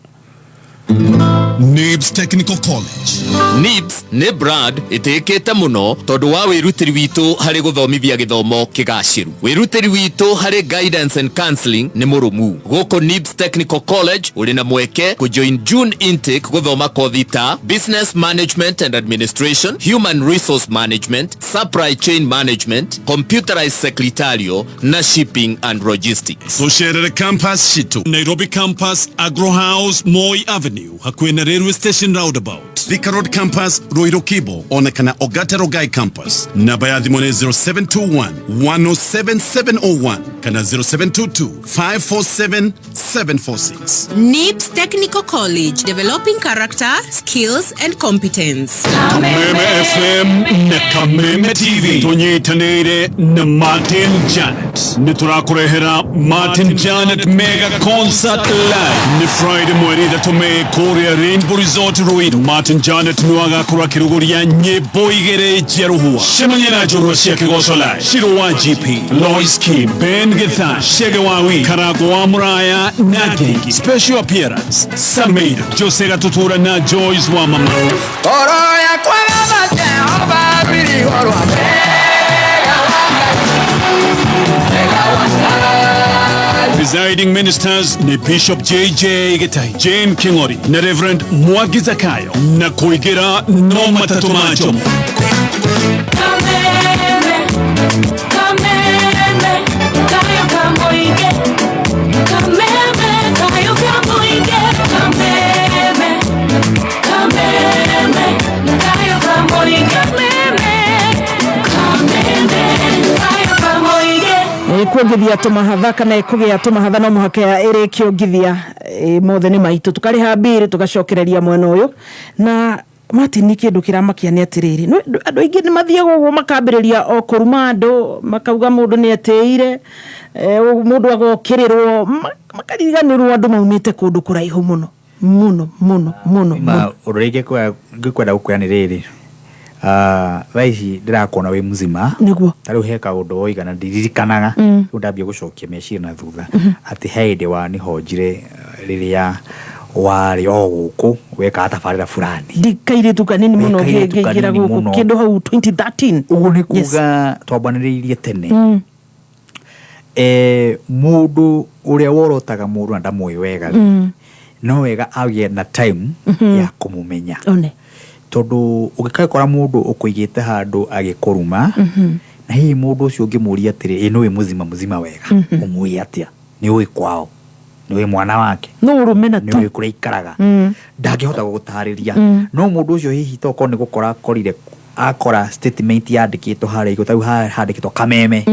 [SPEAKER 11] NIBS Technical College.
[SPEAKER 23] NIBS nĩ brand ĩtĩkĩte mũno tondũ wa wĩrutĩri witũ harĩ gũthomithia gĩthomo kĩgacĩru. Wĩrutĩri witũ harĩ guidance and counseling nĩ mũrũmu. Gũkũ NIBS Technical College ũrĩ na mweke kũjoin June intake gũthoma kothi ta Business Management and Administration, Human Resource Management, Supply Chain Management, Computerized Secretarial na Shipping and Logistics.
[SPEAKER 11] Tucerere campus citu: Nairobi Campus, Agro House, Moi Avenue, hakuhĩ na Railway Station Roundabout; Thika Road Campus, Ruiru Kibo, ona kana Ogata Rogai Campus. Namba ya thimũ nĩ 0721 107 701 kana 0722 547 746.
[SPEAKER 21] NIBS Technical College, developing character, skills and competence.
[SPEAKER 11] Kameme FM na Kameme TV tunyitanĩire na Martin Janet nĩ tũrakũrehera Martin Janet Mega Concert Live. Nĩ Friday 3 Mei kũrĩa Rainbow Resort, Ruiru. Martin Janet nĩ agakorwo akĩrugũria nyĩmbo igĩrĩ njerũhua. Cemania na njorua cia kĩgoco live: Shiro wa GP, Lois Kim, Ben Githan, Shege Wawi, Karago wa Muraya na Gengi. Special appearance Samir Jose Gatutura na Joyce wa Mama.
[SPEAKER 16] Oro yakwa baba Jehova birihorwa mega wa Ngai.
[SPEAKER 11] Presiding ministers ni Bishop JJ Gitai, Jane Kingori na Reverend Mwagi Zakayo, na kuigira no matatu majomo.
[SPEAKER 16] Kameme, kameme, kayo kamoige. Kameme, kayo kamoige. Kameme, kameme, kayo kamoige. Kameme, kameme, kayo kamoige.
[SPEAKER 1] Kuongithia tũmahatha kana ĩkũgĩa tũmahatha, no mũhaka ĩrĩkĩongithia. Mothe nĩ maitũ, tũkarĩha mbirĩ tũgacokereria mwena ũyũ. Na Martin, nĩ kĩndũ kĩramakia nĩ atĩrĩrĩ, no andũ aingĩ nĩ mathiaga ũguo makambĩrĩria o kũruma andũ, makauga mũndũ nĩ atĩire, mũndũ agokĩrĩrwo, makariganĩrwo andũ maumĩte kũndũ kũraihu mũno. Mũno mũno mũno.
[SPEAKER 3] Ma
[SPEAKER 1] Mũno.
[SPEAKER 3] Ũndũ ũrĩa ingĩkwenda gũkwĩra nĩ rĩrĩ, thaa ici ndĩrakuona wĩ mzima. Ta rĩu he kaũndũ woiga na ndiririkanaga. Rĩu ndambia gũcokia meciria na thutha atĩ he hĩndĩ wanihonjire, rĩrĩa warĩ o gũkũ wekaga tabarĩra fulani.
[SPEAKER 1] Ndi kairĩtu kanini mũno.
[SPEAKER 3] Wĩ kairĩtu
[SPEAKER 1] ngĩingĩra
[SPEAKER 3] kanini
[SPEAKER 1] gũkũ
[SPEAKER 3] mũno.
[SPEAKER 1] kĩndũ hau 2013.
[SPEAKER 3] Ũguo nĩ kuga twambanĩrĩirie tene. Mũndũ ũrĩa worotaga mũndũ na ndamũĩ wega rĩ, no wega agĩe na time ya kũmũmenya.
[SPEAKER 1] One.
[SPEAKER 3] Tondũ ũngĩkakora mũndũ ũkũigĩte handũ agĩkũruma, na hihi mũndũ ũcio ũngĩmũria atĩrĩ, ĩ nĩũĩ mũzima mũzima wega, ũmũĩ atĩa, nĩ ũĩ kwao, nĩ ũĩ mwana wake,
[SPEAKER 1] no ũrũme na
[SPEAKER 3] nĩ
[SPEAKER 1] tu
[SPEAKER 3] ũĩ kũrĩa aikaraga, ndangĩhota gũgũtarĩria. No mũndũ ũcio hihi tokorwo nĩ gũkora akorire, akora statement yandĩkĩtwo harĩa igũrũ, tarĩu haha handĩkĩtwo Kameme.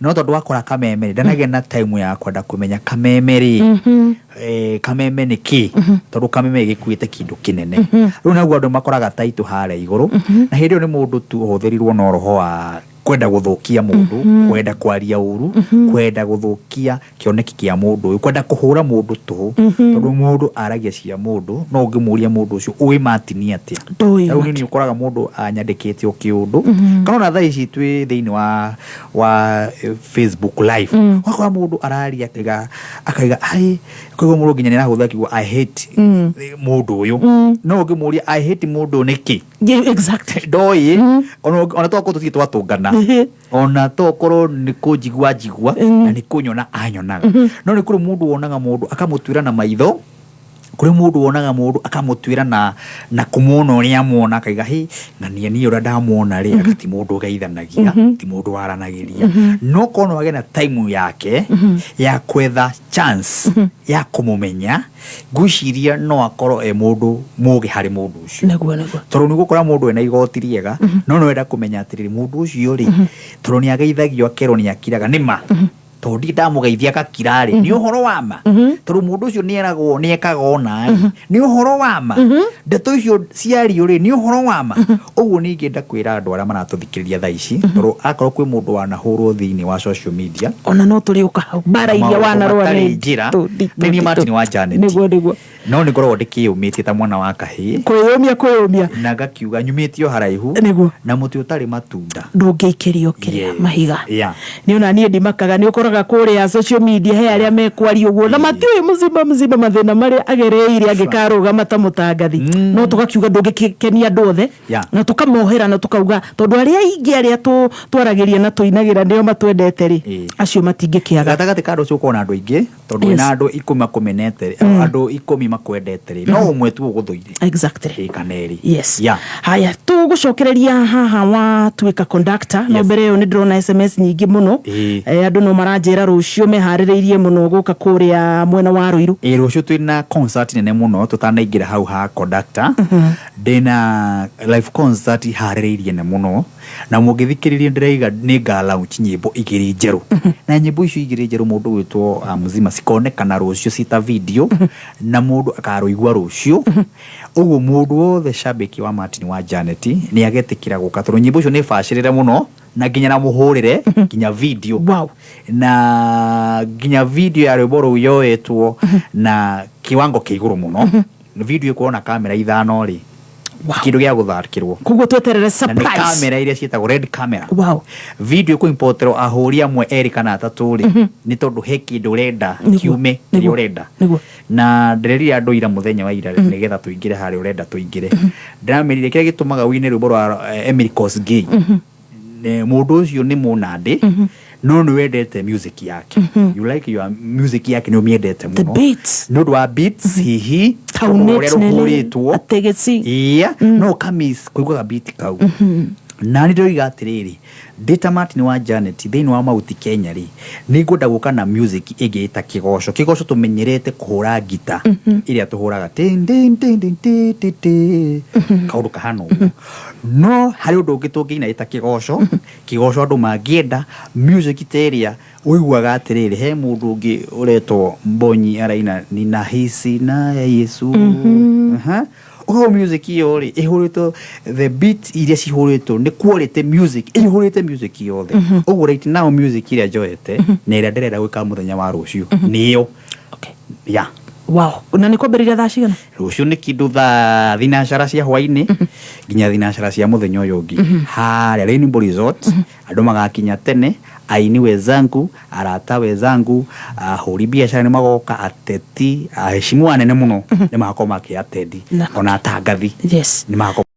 [SPEAKER 3] No tondũ wakora Kameme rĩ, ndanagĩa na time ya kwenda kũmenya Kameme rĩ, Kameme nĩ kĩ, tondũ Kameme gĩkuĩte kĩndũ kĩnene. Rĩu naguo andũ makoraga taitũ harĩa igũrũ, na hĩndĩ ĩyo nĩ mũndũ tu ũhũthĩrirwo na roho wa kwenda gũthũkia mũndũ, kwenda kwaria ũru, kwenda gũthũkia kĩoneki kĩa mũndũ ũyũ, kwenda kũhũra mũndũ tũhũ. Tondũ mũndũ aragia cia mũndũ, no ũngĩmũria mũndũ ũcio ũĩ Martin atĩa?
[SPEAKER 1] Ndũĩ.
[SPEAKER 3] Rĩu nĩ ũkoraga mũndũ anyandĩkĩte o kĩũndũ, kana ona thaa ici twĩ thĩinĩ wa Facebook live, ũgakora mũndũ araria akaiga ai koguo mũndũ nginya nĩ arahũthĩra kiugo "I hate" mũndũ ũyũ. No ũngĩmũria "I hate" mũndũ ũyũ nĩkĩ?
[SPEAKER 1] Yeah, exactly.
[SPEAKER 3] Ndoĩ. Ona tokorwo tũtirĩ twatũngana, ona tokorwo nĩ kũnjigua njigua na nĩ kũnyona anyonaga. No nĩ kũrĩ mũndũ wonaga mũndũ akamũtuĩra na maitho, kũrĩ mũndũ wonaga mũndũ akamũtuĩra na kũmuona ũrĩa amuona, akaiga hĩ na niĩ ũrĩa ndamuona rĩ, anga ti mũndũ ũgeithanagia, ti mũndũ waranagĩria. No korwo no agĩe na time yake ya kwetha chance ya kũmũmenya, ngwĩciria no akorwo e mũndũ mũgĩ harĩ mũndũ ũcio.
[SPEAKER 1] Nĩguo.
[SPEAKER 3] Tondũ nĩ ũgũkora mũndũ ena igoti rĩega, no nĩ wenda kũmenya atĩrĩrĩ, mũndũ ũcio rĩ, tondũ nĩ ageithagio akerwo nĩ akiraga, nĩ ma tondũ ndirĩ ndamũgeithia agakira rĩ, nĩ ũhoro wa ma? Tondũ mũndũ ũcio nĩ eragwo nĩ ekaga ona rĩ, nĩ ũhoro wa ma? Ndeto icio ciario rĩ, nĩ ũhoro wa ma? Ũguo nĩ ingĩenda kwĩra andũ arĩa maratũthikĩrĩria thaa ici, tondũ akorwo kwĩ mũndũ wanahũrwo thĩinĩ wa social media,
[SPEAKER 1] Ona no tũrĩ ũka hau mbara iria
[SPEAKER 3] maũndũ
[SPEAKER 1] wanarũa
[SPEAKER 3] matarĩ
[SPEAKER 1] nĩ
[SPEAKER 3] njĩra,
[SPEAKER 1] nditũ,
[SPEAKER 3] nĩ niĩ
[SPEAKER 1] nditũ.
[SPEAKER 3] Martin wa Janet.
[SPEAKER 1] Nĩguo.
[SPEAKER 3] No nĩ ngoragwo ndĩkĩyũmĩtie ta mwana wa kahĩĩ.
[SPEAKER 1] Kwĩyũmia.
[SPEAKER 3] Na ngakiuga nyumĩtio haraihu na mũtĩ ũtarĩ matunda
[SPEAKER 1] ndũngĩikĩrio kĩrĩa mahiga. Nĩ ona niĩ ndimakaga, nĩ ũkoraga kũrĩa social media he arĩa mekwaria ũguo na matiũĩ mũzima mũzima mathĩna marĩa agereire angĩkarũgama ta mũtangathi. No tũgakiuga ndũngĩkenia andũ othe, na tũkamohera na tũkauga tondũ arĩa aingĩ arĩa twaragĩria na tũinagĩra nĩo matwendete rĩ, acio matingĩkĩaga.
[SPEAKER 3] Gatagatĩ ka andũ acio ũkorwo na andũ aingĩ, tondũ wĩna andũ 10 makũmenete rĩ, andũ 10 makwendete rĩ, no ũmwe tu ũgũthũire. Ĩ, kana erĩ.
[SPEAKER 1] Haya, tũgũcokereria haha watuĩka conductor, no mbere ĩyo nĩ ndĩrona SMS nyingĩ mũno. Andũ no maranjĩra rũciũ meharĩrĩirie mũno gũka kũrĩa mwena wa Ruiru.
[SPEAKER 3] Ĩ, rũciũ twĩna concert nene mũno. Tũtanaingĩra hau ha conductor, ndĩna live concert harĩrĩirie nene mũno, na mũngĩthikĩrĩria ndĩraiga nĩ nga launch nyĩmbo igĩrĩ njerũ, na nyĩmbo icio igĩrĩ njerũ mũndũ gwĩtwo mzima cikonekana rũciũ cita video, na mũndũ akarũigua rũciũ. Ũguo mũndũ wothe shabiki wa Martin wa Janet nĩ agetĩkĩra gũka, tondũ nyĩmbo icio nĩ bacĩrĩre mũno na nginya na mũhũrĩre nginya video, na nginya video ya rwĩmbo rũu yoetwo na kiwango kĩa igũrũ mũno. Video ĩkorwo na kamera ithano rĩ, kĩndũ gĩa gũthakĩrwo.
[SPEAKER 1] Koguo tweterere
[SPEAKER 3] Na nĩ
[SPEAKER 1] surprise.
[SPEAKER 3] Kamera iria ciĩtagwo red camera. Video ĩkũ-importerwo ahũri amwe erĩ kana atatũ rĩ, nĩ tondũ he kĩndũ ũrenda kiume kĩrĩa ũrenda. Na ndĩrerire andũ ira, mũthenya wa ira, nĩgetha tũingĩre harĩa ũrenda tũingĩre, ndĩramerire kĩrĩa gĩtũmaga wĩine rwĩmbo rwa Emily Kosgei, mũndũ ũcio nĩ mũnandĩ, no nĩ wendete music yake, you like your music yake, nĩ ũmĩendete
[SPEAKER 1] The
[SPEAKER 3] mũno
[SPEAKER 1] beats.
[SPEAKER 3] nĩ ũndũ wa beats, hihi tondũ ũrĩa rũhũrĩtwo
[SPEAKER 1] ategeci.
[SPEAKER 3] Iya, no ũkamiss kũiguaga beat kau. Na nĩ ndĩroiga atĩrĩrĩ, ndĩ ta Martin wa Janet thĩinĩ wa Mauti Kenya rĩ, nĩ ngwenda gũka na music ĩngĩ ĩta kĩgoco. Kĩgoco tũmenyerete kũhũra ngita ĩrĩa tũhũraga tin, tin, tin, tin, ti, ti, ti, kaũndũ kahana ũguo. No harĩ ũndũ ũngĩ tũngĩina ĩta kĩgoco. Kĩgoco andũ mangĩenda music ta ĩrĩa ũiguaga atĩrĩrĩ, he mũndũ ũngĩ ũretwo Mbonyi araina "Ninahisi naye Yesu". Aha. Ũguo music ĩyo rĩ, ĩhũrĩtwo the beat iria cihũrĩtwo nĩ quality music, ĩhũrĩte music yothe. Ũguo right now music ĩrĩa njoete na ĩrĩa ndĩrenda gwĩka mũthenya wa rũciũ nĩyo.
[SPEAKER 1] Wow, na nĩ kwambĩrĩria thaa cigana?
[SPEAKER 3] Rũciũ nĩ kĩndũ thaa thinacara cia hwainĩ nginya thinacara cia mũthenya ũyũ ũngĩ harĩa Rainbow Resort. Andũ magakinya tene, aini wenzangu, arata wenzangu, ahũri biacara nĩ magoka, ateti, aheshimu anene mũno nĩ magakorwo makĩ attend, ona atangathi
[SPEAKER 1] yes
[SPEAKER 3] nĩ magakorwo.